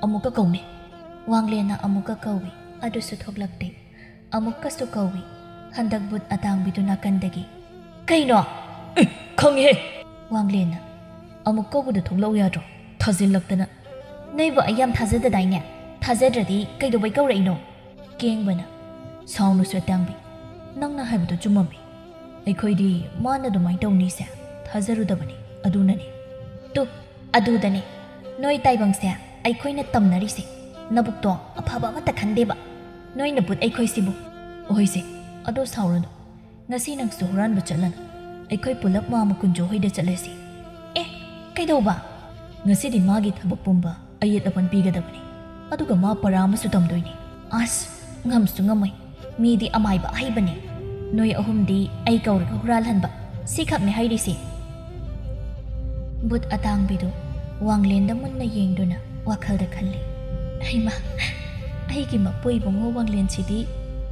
ꯑꯃꯨꯛꯀ ꯀꯧꯅꯦ꯫" ꯋꯥꯡꯂꯦꯟꯅ ꯑꯃꯨꯛꯀ ꯀꯧꯏ, ꯑꯗꯨꯁꯨ ꯊꯣꯛꯂꯛꯇꯦ꯫ ꯑꯃꯨꯛꯀꯁꯨ ꯀꯧꯏ꯫ ꯍꯟꯗꯛ ꯕꯨꯠ ꯑꯇꯥꯡꯕꯤꯗꯨ ꯅꯥꯀꯟꯗꯒꯤ, "ꯀꯩꯅꯣ?" "ꯑꯦ, ꯈꯪꯉꯤꯍꯦ!" ꯋꯥꯡꯂꯦꯟꯅ, "ꯑꯃꯨꯛ ꯀꯧꯕꯗ ꯊꯣꯛꯂꯛꯎ ꯌꯥꯗ꯭ꯔꯣ? ꯊꯥꯖꯤꯜꯂꯛꯇꯅ꯫" "ꯅꯣꯏꯕꯨ ꯑꯩ ꯌꯥꯝ ꯊꯥꯖꯗꯗꯥꯏꯅꯦ? ꯊꯥꯖꯗ꯭ꯔꯗꯤ ꯀꯩꯗꯧꯕꯩ ꯀꯧꯔꯛꯏꯅꯣ?" ꯀꯦꯡꯕꯅ, "ꯁꯥꯎꯅꯨꯁꯦ ꯑꯇꯥꯡꯕꯤ, ꯅꯪꯅ ꯍꯥꯏꯕꯗꯣ ꯆꯨꯝꯃꯝꯃꯤ꯫ ꯑꯩꯈꯣꯏꯗꯤ ꯃꯥꯅ ꯑꯗꯨꯃꯥꯏꯅ ꯇꯧꯅꯤꯁꯦ ꯊꯥꯖꯔꯨꯗꯕꯅꯤ, ꯑꯗꯨꯅꯅꯤ꯫" "ꯇꯨ, ꯑꯗꯨꯗꯅꯦ꯫ ꯅꯣꯏ ꯇꯥꯏꯕꯪꯁꯦ ꯑꯩꯈꯣꯏꯅ ꯇꯝꯅꯔꯤꯁꯦ꯫ ꯅꯕꯨꯛꯇꯣ ꯑꯐꯕ ꯑꯃꯠꯇ ꯈꯟꯗꯦꯕ꯫ ꯅꯣꯏꯅ ꯕꯨꯠ ꯑꯩꯈꯣꯏꯁꯤꯕꯨ꯫" "ꯑꯣꯏꯁꯦ, ꯑꯗꯣ ꯁꯥꯎꯔꯅꯨ꯫ ꯉꯁꯤ ꯅꯪꯁꯨ ꯍꯨꯔꯥꯟꯕ ꯆꯠꯂꯅꯨ꯫ ꯑꯩꯈꯣꯏ ꯄꯨꯂꯞ ꯃꯥꯃ ꯀꯨꯟꯖꯣ ꯍꯣꯏꯗ ꯆꯠꯂꯁꯤ꯫" "ꯑꯦ, ꯀꯩꯗꯧꯕ?" "ꯉꯁꯤꯗꯤ ꯃꯥꯒꯤ ꯊꯕꯛ ꯄꯨꯝꯕ ꯑꯌꯦꯠ ꯑꯄꯟ ꯄꯤꯒꯗꯕꯅꯤ꯫ ꯑꯗꯨꯒ ꯃꯥ ꯄꯔꯥ ꯑꯃꯁꯨ ꯇꯝꯗꯣꯏꯅꯤ꯫" "ꯑꯁ, ꯉꯝꯁꯨ ꯉꯝꯃꯣꯏ꯫ ꯃꯤꯗꯤ ꯑꯃꯥꯏꯕ ꯑꯍꯩꯕꯅꯤ꯫ ꯅꯣꯏ ꯑꯍꯨꯝꯗꯤ ꯑꯩ ꯀꯧꯔꯒ ꯍꯨꯔꯥꯜꯍꯟꯕ, ꯁꯤꯈꯛꯅꯦ ꯍꯩꯔꯤꯁꯤ꯫" ꯕꯨꯠ ꯑꯇꯥꯡꯕꯤꯗꯨ ꯋꯥꯡꯂꯦꯟꯗ ꯃꯨꯟꯅ ꯌꯦꯡꯗꯨꯅ, ꯋꯥꯈꯜꯗ ꯈꯜꯂꯤ꯫ ꯍꯩꯃꯥ, ꯑꯩꯒꯤ ꯃꯄꯨ ꯏꯕꯨꯡꯉꯣ ꯋꯥꯡꯂꯦꯟꯁꯤꯗꯤ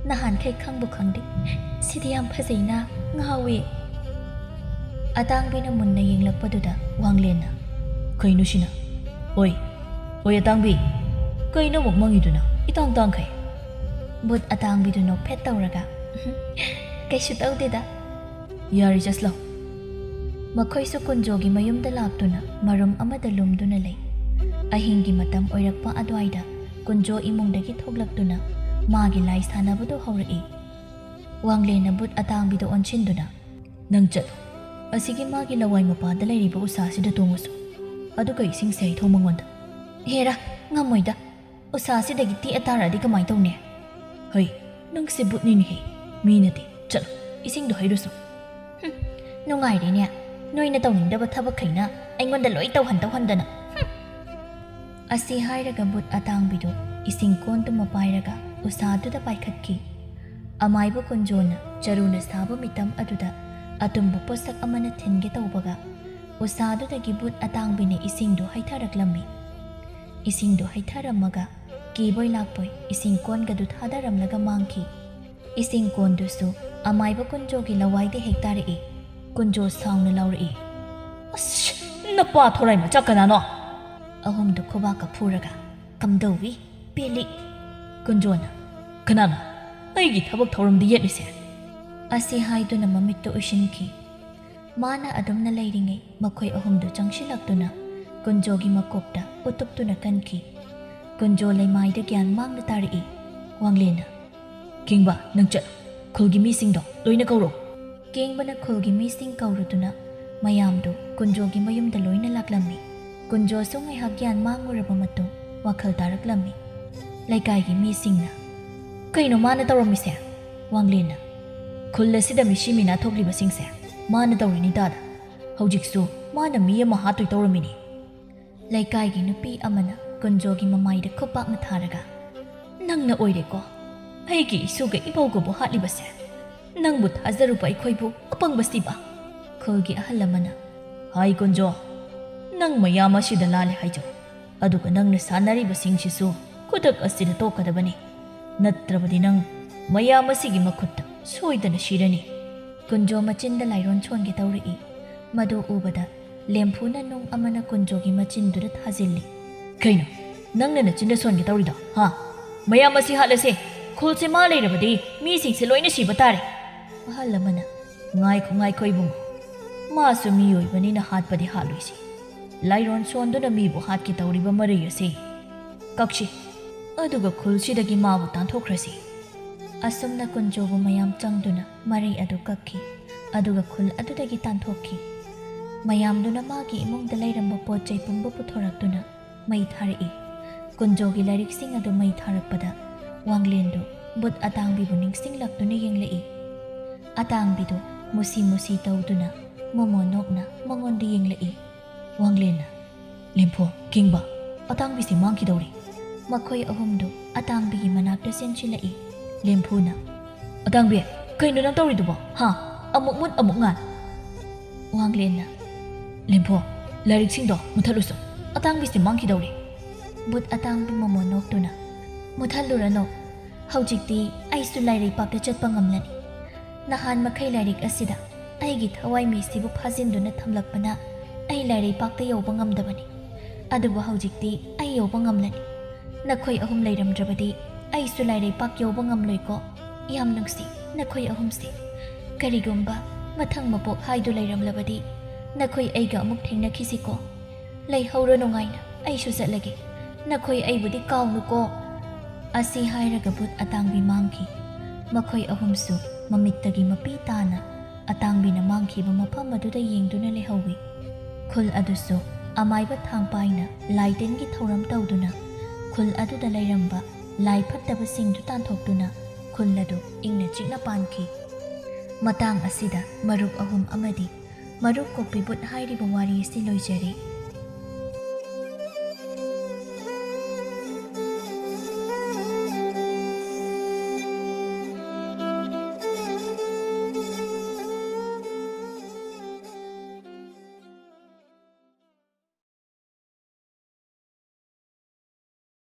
ꯅꯍꯥꯟꯈꯩ ꯈꯪꯕꯨ ꯈꯪꯗꯦ꯫ ꯁꯤꯗꯤ ꯌꯥꯝ ꯐꯖꯩꯅ, ꯉꯥꯎꯏ꯫ ꯑꯇꯥꯡꯕꯤꯅ ꯃꯨꯟꯅ ꯌꯦꯡꯂꯛꯄꯗꯨꯗ ꯋꯥꯡꯂꯦꯟꯅ, "ꯀꯩꯅꯣ ꯁꯤꯅ? ꯑꯣꯏ, ꯑꯣꯏ ꯑꯇꯥꯡꯕꯤ, ꯀꯩꯅꯣ ꯑꯃꯨꯛ ꯃꯪꯉꯤꯗꯨꯅ ꯏꯇꯥꯡ ꯇꯥꯡꯈꯩ?" ꯕꯨꯠ ꯑꯇꯥꯡꯕꯤꯗꯨ ꯅꯣꯛꯐꯦꯠ ꯇꯧꯔꯒ, "ꯀꯩꯁꯨ ꯇꯧꯗꯦꯗ꯫ ꯌꯥꯔꯦ, ꯆꯠꯂꯣ꯫" ꯃꯈꯣꯏꯁꯨ ꯀꯨꯟꯖꯣꯒꯤ ꯃꯌꯨꯝꯗ ꯂꯥꯛꯇꯨꯅ ꯃꯔꯨꯝ ꯑꯃꯗ ꯂꯨꯝꯗꯨꯅ ꯂꯩ꯫ ꯑꯍꯤꯡꯒꯤ ꯃꯇꯝ ꯑꯣꯏꯔꯛꯄ ꯑꯗꯨꯋꯥꯏꯗ ꯀꯨꯟꯖꯣ ꯏꯃꯨꯡꯗꯒꯤ ꯊꯣꯛꯂꯛꯇꯨꯅ ꯃꯥꯒꯤ ꯂꯥꯏ ꯁꯥꯟꯅꯕꯗꯨ ꯍꯧꯔꯛꯏ꯫ ꯋꯥꯡꯂꯦꯟꯅ ꯕꯨꯠ ꯑꯇꯥꯡꯕꯤꯗ ꯑꯣꯟꯁꯤꯟꯗꯨꯅ, "ꯅꯪ ꯆꯠꯂꯣ꯫ ꯑꯁꯤꯒꯤ ꯃꯥꯒꯤ ꯂꯋꯥꯏ ꯃꯄꯥꯗ ꯂꯩꯔꯤꯕ ꯎꯁꯥꯁꯤꯗ ꯇꯣꯡꯉꯨꯁꯨ꯫ ꯑꯗꯨꯒ ꯏꯁꯤꯡꯁꯦ ꯍꯩꯊꯧ ꯃꯉꯣꯟꯗ꯫" "ꯍꯦꯔꯥ, ꯉꯝꯃꯣꯏꯗ꯫ ꯎꯁꯥꯁꯤꯗꯒꯤ ꯇꯦꯛꯑ ꯇꯥꯔꯛꯑꯗꯤ ꯀꯃꯥꯏ ꯇꯧꯅꯤ?" "ꯍꯩ, ꯅꯪꯁꯦ ꯕꯨꯠꯅꯤꯅꯦꯍꯦ꯫ ꯃꯤ ꯅꯠꯇꯦ꯫ ꯆꯠꯂꯣ, ꯏꯁꯤꯡꯗꯣ ꯍꯩꯔꯨꯁꯣ꯫" "ꯍꯨꯝ, ꯅꯨꯡꯉꯥꯏꯔꯦꯅꯦ꯫ ꯅꯣꯏꯅ ꯇꯧꯅꯤꯡꯗꯕ ꯊꯕꯛꯈꯩꯅ ꯑꯩꯉꯣꯟꯗ ꯂꯣꯏ ꯇꯧꯍꯟ ꯇꯧꯍꯟꯗꯅ꯫ ꯍꯨꯝ꯫" ꯑꯁꯤ ꯍꯥꯏꯔꯒ ꯕꯨꯠ ꯑꯇꯥꯡꯕꯤꯗꯨ ꯏꯁꯤꯡ ꯀꯣꯟꯗꯨꯃ ꯄꯥꯏꯔꯒ ꯎꯁꯥꯗꯨꯗ ꯄꯥꯏꯈꯠꯈꯤ꯫ ꯑꯃꯥꯏꯕ ꯀꯨꯟꯖꯣꯅ ꯆꯔꯨꯅ ꯁꯥꯕ ꯃꯤꯇꯝ ꯑꯗꯨꯗ ꯑꯇꯨꯝꯕ ꯄꯣꯠꯁꯛ ꯑꯃꯅ ꯊꯤꯟꯒꯦ ꯇꯧꯕꯒ, ꯎꯁꯥꯗꯨꯗꯒꯤ ꯕꯨꯠ ꯑꯇꯥꯡꯕꯤꯅ ꯏꯁꯤꯡꯗꯨ ꯍꯩꯊꯔꯛꯂꯝꯃꯤ꯫ ꯏꯁꯤꯡꯗꯨ ꯍꯩꯊꯔꯝꯃꯒ ꯀꯤꯕꯣꯏ ꯂꯥꯛꯄꯣꯏ ꯏꯁꯤꯡ ꯀꯣꯟꯒꯗꯨ ꯊꯥꯗꯔꯝꯂꯒ ꯃꯥꯡꯈꯤ꯫ ꯏꯁꯤꯡ ꯀꯣꯟꯗꯨꯁꯨ ꯑꯃꯥꯏꯕ ꯀꯨꯟꯖꯣꯒꯤ ꯂꯋꯥꯏꯗ ꯍꯦꯛ ꯇꯥꯔꯛꯏ꯫ ꯀꯨꯟꯖꯣ ꯁꯥꯎꯅ ꯂꯥꯎꯔꯛꯏ, "ꯑꯁ, ꯅꯄꯥ ꯊꯣꯔꯥꯏ ꯃꯆꯥ ꯀꯅꯥꯅꯣ?" ꯑꯍꯨꯝꯗꯨ ꯈꯨꯕꯥꯛꯀ ꯐꯨꯔꯒ, "ꯀꯝꯗꯧꯏ, ꯄꯦꯜꯂꯤ!" ꯀꯨꯟꯖꯣꯅ, "ꯀꯅꯥꯅꯣ ꯑꯩꯒꯤ ꯊꯕꯛ ꯊꯧꯔꯝꯗ ꯌꯦꯠꯂꯤꯁꯦ?" ꯑꯁꯤ ꯍꯥꯏꯗꯨꯅ ꯃꯃꯤꯠꯇꯨ ꯎꯏꯁꯤꯟꯈꯤ꯫ ꯃꯥꯅ ꯑꯗꯨꯝꯅ ꯂꯩꯔꯤꯉꯩ ꯃꯈꯣꯏ ꯑꯍꯨꯝꯗꯨ ꯆꯪꯁꯤꯜꯂꯛꯇꯨꯅ ꯀꯨꯟꯖꯣꯒꯤ ꯃꯀꯣꯛꯇ ꯎꯇꯨꯞꯇꯨꯅ ꯀꯟꯈꯤ꯫ ꯀꯨꯟꯖꯣ ꯂꯩꯃꯥꯏꯗ ꯒ꯭ꯌꯥꯟ ꯃꯥꯡꯅ ꯇꯥꯔꯛꯏ꯫ ꯋꯥꯡꯂꯦꯟꯅ, "ꯀꯦꯡꯕ, ꯅꯪ ꯆꯠꯂꯣ꯫ ꯈꯨꯜꯒꯤ ꯃꯤꯁꯤꯡꯗꯣ ꯂꯣꯏꯅ ꯀꯧꯔꯣ꯫" ꯀꯦꯡꯕꯅ ꯈꯨꯜꯒꯤ ꯃꯤꯁꯤꯡ ꯀꯧꯔꯨꯗꯨꯅ ꯃꯌꯥꯝꯗꯨ ꯀꯨꯟꯖꯣꯒꯤ ꯃꯌꯨꯝꯗ ꯂꯣꯏꯅ ꯂꯥꯛꯂꯝꯃꯤ꯫ ꯀꯨꯟꯖꯣꯁꯨ ꯉꯥꯏꯍꯥꯛ ꯒ꯭ꯌꯥꯟ ꯃꯥꯡꯉꯨꯔꯕ ꯃꯇꯨꯡ ꯋꯥꯈꯜ ꯇꯥꯔꯛꯂꯝꯃꯤ꯫ ꯂꯩꯀꯥꯏꯒꯤ ꯃꯤꯁꯤꯡꯅ, "ꯀꯩꯅꯣ ꯃꯥꯅ ꯇꯧꯔꯝꯃꯤꯁꯦ?" ꯋꯥꯡꯂꯦꯟꯅ, "ꯈꯨꯜ ꯑꯁꯤꯗ ꯃꯤꯁꯤ ꯃꯤꯅꯥ ꯊꯣꯛꯂꯤꯕꯁꯤꯡꯁꯦ ꯃꯥꯅ ꯇꯧꯔꯤꯅꯤ ꯇꯥꯗ꯫ ꯍꯧꯖꯤꯛꯁꯨ ꯃꯥꯅ ꯃꯤ ꯑꯃ ꯍꯥꯠꯇꯣꯏ ꯇꯧꯔꯝꯃꯤꯅꯤ꯫" ꯂꯩꯀꯥꯏꯒꯤ ꯅꯨꯄꯤ ꯑꯃꯅ ꯀꯨꯟꯖꯣꯒꯤ ꯃꯃꯥꯏꯗ ꯈꯨꯄꯥꯛꯅ ꯊꯥꯔꯒ, "ꯅꯪꯅ ꯑꯣꯏꯔꯦꯀꯣ ꯑꯩꯒꯤ ꯏꯁꯨꯒ ꯏꯃꯧꯒꯕꯨ ꯍꯥꯠꯂꯤꯕꯁꯦ꯫ ꯅꯪꯕꯨ ꯊꯥꯖꯔꯨꯕ ꯑꯩꯈꯣꯏꯕꯨ ꯑꯄꯪꯕꯁꯤꯕ꯫" ꯈꯨꯜꯒꯤ ꯑꯍꯜ ꯑꯃꯅ, "ꯍꯥꯏ ꯀꯨꯟꯖꯣ, ꯅꯪ ꯃꯌꯥꯝ ꯑꯁꯤꯗ ꯂꯥꯜꯂꯦ ꯍꯥꯏꯖꯧ꯫ ꯑꯗꯨꯒ ꯅꯪꯅ ꯁꯥꯟꯅꯔꯤꯕꯁꯤꯡꯁꯤꯁꯨ ꯈꯨꯗꯛ ꯑꯁꯤꯗ ꯇꯣꯛꯀꯗꯕꯅꯤ꯫ ꯅꯠꯇ꯭ꯔꯕꯗꯤ ꯅꯪ ꯃꯌꯥꯝ ꯑꯁꯤꯒꯤ ꯃꯈꯨꯠꯇ ꯁꯣꯏꯗꯅ ꯁꯤꯔꯅꯤ꯫ ꯀꯨꯟꯖꯣ ꯃꯆꯤꯟꯗ ꯂꯥꯏꯔꯣꯟ ꯁꯣꯟꯒꯦ ꯇꯧꯔꯛꯏ꯫ ꯃꯗꯨ ꯎꯕꯗ ꯂꯦꯝꯐꯨꯅ ꯅꯨꯡ ꯑꯃꯅ ꯀꯨꯟꯖꯣꯒꯤ ꯃꯆꯤꯟꯗꯨꯗ ꯊꯥꯖꯤꯜꯂꯤ꯫ "ꯀꯩꯅꯣ? ꯅꯪꯅ ꯅꯆꯤꯟꯗ ꯁꯣꯟꯒꯦ ꯇꯧꯔꯤꯗꯣ, ꯍꯥ? ꯃꯌꯥꯝ ꯑꯁꯤ ꯍꯥꯠꯂꯁꯦ꯫ ꯈꯨꯜꯁꯦ ꯃꯥ ꯂꯩꯔꯕꯗꯤ ꯃꯤꯁꯤꯡꯁꯦ ꯂꯣꯏꯅ ꯁꯤꯕ ꯇꯥꯔꯦ꯫" ꯑꯍꯜ ꯑꯃꯅ, "ꯉꯥꯏꯈꯣ, ꯉꯥꯏꯈꯣ ꯏꯕꯨꯡꯉꯣ꯫ ꯃꯥꯁꯨ ꯃꯤꯑꯣꯏꯕꯅꯤꯅ ꯍꯥꯠꯄꯗꯤ ꯍꯥꯠꯂꯣꯏꯁꯤ꯫ ꯂꯥꯏꯔꯣꯟ ꯁꯣꯟꯗꯨꯅ ꯃꯤꯕꯨ ꯍꯥꯠꯀꯦ ꯇꯧꯔꯤꯕ ꯃꯔꯩ ꯑꯁꯤ ꯀꯛꯁꯤ꯫ ꯑꯗꯨꯒ ꯈꯨꯜꯁꯤꯗꯒꯤ ꯃꯥꯕꯨ ꯇꯥꯟꯊꯣꯛꯈ꯭ꯔꯁꯤ꯫" ꯑꯁꯨꯝꯅ ꯀꯨꯟꯖꯣꯕꯨ ꯃꯌꯥꯝ ꯆꯪꯗꯨꯅ ꯃꯔꯩ ꯑꯗꯨ ꯀꯛꯈꯤ꯫ ꯑꯗꯨꯒ ꯈꯨꯜ ꯑꯗꯨꯗꯒꯤ ꯇꯥꯟꯊꯣꯛꯈꯤ꯫ ꯃꯌꯥꯝꯗꯨꯅ ꯃꯥꯒꯤ ꯏꯃꯨꯡꯗ ꯂꯩꯔꯝꯕ ꯄꯣꯠ ꯆꯩ ꯄꯨꯝꯕ ꯄꯨꯊꯣꯔꯛꯇꯨꯅ ꯃꯩ ꯊꯥꯔꯛꯏ꯫ ꯀꯨꯟꯖꯣꯒꯤ ꯂꯥꯏꯔꯤꯛꯁꯤꯡ ꯑꯗꯨ ꯃꯩ ꯊꯥꯔꯛꯄꯗ ꯋꯥꯡꯂꯦꯟꯗꯨ ꯕꯨꯠ ꯑꯇꯥꯡꯕꯤꯕꯨ ꯅꯤꯡꯁꯤꯡꯂꯛꯇꯨꯅ ꯌꯦꯡꯂꯛꯏ꯫ ꯑꯇꯥꯡꯕꯤꯗꯨ ꯃꯨꯁꯤ ꯃꯨꯁꯤ ꯇꯧꯗꯨꯅ ꯃꯣꯃꯣ ꯅꯣꯛꯅ ꯃꯉꯣꯟꯗ ꯌꯦꯡꯂꯛꯏ꯫ ꯋꯥꯡꯂꯦꯟꯅ, "ꯂꯦꯝꯐꯨ, ꯀꯤꯡꯕ, ꯑꯇꯥꯡꯕꯤꯁꯤ ꯃꯥꯡꯈꯤꯗꯧꯔꯦ꯫" ꯃꯈꯣꯏ ꯑꯍꯨꯝꯗꯨ ꯑꯇꯥꯡꯕꯤꯒꯤ ꯃꯅꯥꯛꯇ ꯆꯦꯟꯁꯤꯜꯂꯛꯏ꯫ ꯂꯦꯝꯐꯨꯅ, "ꯑꯇꯥꯡꯕꯤ, ꯀꯩꯅꯣ ꯅꯪ ꯇꯧꯔꯤꯗꯨꯕꯣ? ꯍꯥ? ꯑꯃꯨꯛ ꯃꯨꯠ ꯑꯃꯨꯛ ꯉꯥꯟ?" ꯋꯥꯡꯂꯦꯟꯅ, "ꯂꯦꯝꯐꯨ, ꯂꯥꯏꯔꯤꯛꯁꯤꯡꯗꯣ ꯃꯨꯊꯠꯂꯨꯁꯣ꯫ ꯑꯇꯥꯡꯕꯤꯁꯤ ꯃꯥꯡꯈꯤꯗꯧꯔꯦ꯫" ꯕꯨꯠ ꯑꯇꯥꯡꯕꯤ ꯃꯣꯃꯣ ꯅꯣꯛꯇꯨꯅ, "ꯃꯨꯊꯠꯂꯨꯔꯅꯨ꯫ ꯍꯧꯖꯤꯛꯇꯤ ꯑꯩꯁꯨ ꯂꯥꯏꯔꯩꯄꯥꯛꯇ ꯆꯠꯄ ꯉꯝꯂꯅꯤ꯫ ꯅꯍꯥꯟ ꯃꯈꯩ ꯂꯥꯏꯔꯤꯛ ꯑꯁꯤꯗ ꯑꯩꯒꯤ ꯊꯋꯥꯏ ꯃꯤꯁꯤꯕꯨ ꯐꯥꯖꯤꯟꯗꯨꯅ ꯊꯝꯂꯛꯄꯅ ꯑꯩ ꯂꯥꯏꯔꯩꯄꯥꯛꯇ ꯌꯧꯕ ꯉꯝꯗꯕꯅꯤ꯫ ꯑꯗꯨꯕꯨ ꯍꯧꯖꯤꯛꯇꯤ ꯑꯩ ꯌꯧꯕ ꯉꯝꯂꯅꯤ꯫ ꯅꯈꯣꯏ ꯑꯍꯨꯝ ꯂꯩꯔꯝꯗ꯭ꯔꯕꯗꯤ ꯑꯩꯁꯨ ꯂꯥꯏꯔꯩꯄꯥꯛ ꯌꯧꯕ ꯉꯝꯂꯣꯏꯀꯣ꯫ ꯌꯥꯝ ꯅꯨꯡꯁꯤ ꯅꯈꯣꯏ ꯑꯍꯨꯝꯁꯦ꯫ ꯀꯔꯤꯒꯨꯝꯕ ꯃꯊꯪ ꯃꯄꯣꯛ ꯍꯥꯏꯗꯨ ꯂꯩꯔꯝꯂꯕꯗꯤ ꯅꯈꯣꯏ ꯑꯩꯒ ꯑꯃꯨꯛ ꯊꯦꯡꯅꯈꯤꯁꯤꯀꯣ꯫ ꯂꯩꯍꯧꯔꯣ ꯅꯨꯡꯉꯥꯏꯅ, ꯑꯩꯁꯨ ꯆꯠꯂꯒꯦ꯫ ꯅꯈꯣꯏ ꯑꯩꯕꯨꯗꯤ ꯀꯥꯎꯅꯨꯀꯣ꯫" ꯑꯁꯤ ꯍꯥꯏꯔꯒ ꯕꯨꯠ ꯑꯇꯥꯡꯕꯤ ꯃꯥꯡꯈꯤ꯫ ꯃꯈꯣꯏ ꯑꯍꯨꯝꯁꯨ ꯃꯃꯤꯠꯇꯒꯤ ꯃꯄꯤ ꯇꯥꯅ ꯑꯇꯥꯡꯕꯤꯅ ꯃꯥꯡꯈꯤꯕ ꯃꯐꯝ ꯑꯗꯨꯗ ꯌꯦꯡꯗꯨꯅ ꯂꯩꯍꯧꯏ꯫ ꯈꯨꯜ ꯑꯗꯨꯁꯨ ꯑꯃꯥꯏꯕ ꯊꯥꯡꯄꯥꯏꯅ ꯂꯥꯏ ꯇꯤꯟꯒꯤ ꯊꯧꯔꯝ ꯇꯧꯗꯨꯅ ꯈꯨꯜ ꯑꯗꯨꯗ ꯂꯩꯔꯝꯕ ꯂꯥꯏ ꯐꯠꯇꯕꯁꯤꯡꯗꯨ ꯇꯥꯟꯊꯣꯛꯇꯨꯅ ꯈꯨꯜ ꯑꯗꯨ ꯏꯪꯅ ꯆꯤꯛꯅ ꯄꯥꯟꯈꯤ꯫ ꯃꯇꯥꯡ ꯑꯁꯤꯗ ꯃꯔꯨꯞ ꯑꯍꯨꯝ ꯑꯃꯗꯤ ꯃꯔꯨꯞ ꯀꯣꯛꯄꯤ ꯕꯨꯠ ꯍꯥꯏꯔꯤꯕ ꯋꯥꯔꯤ ꯑꯁꯤ ꯂꯣꯏꯖꯔꯦ꯫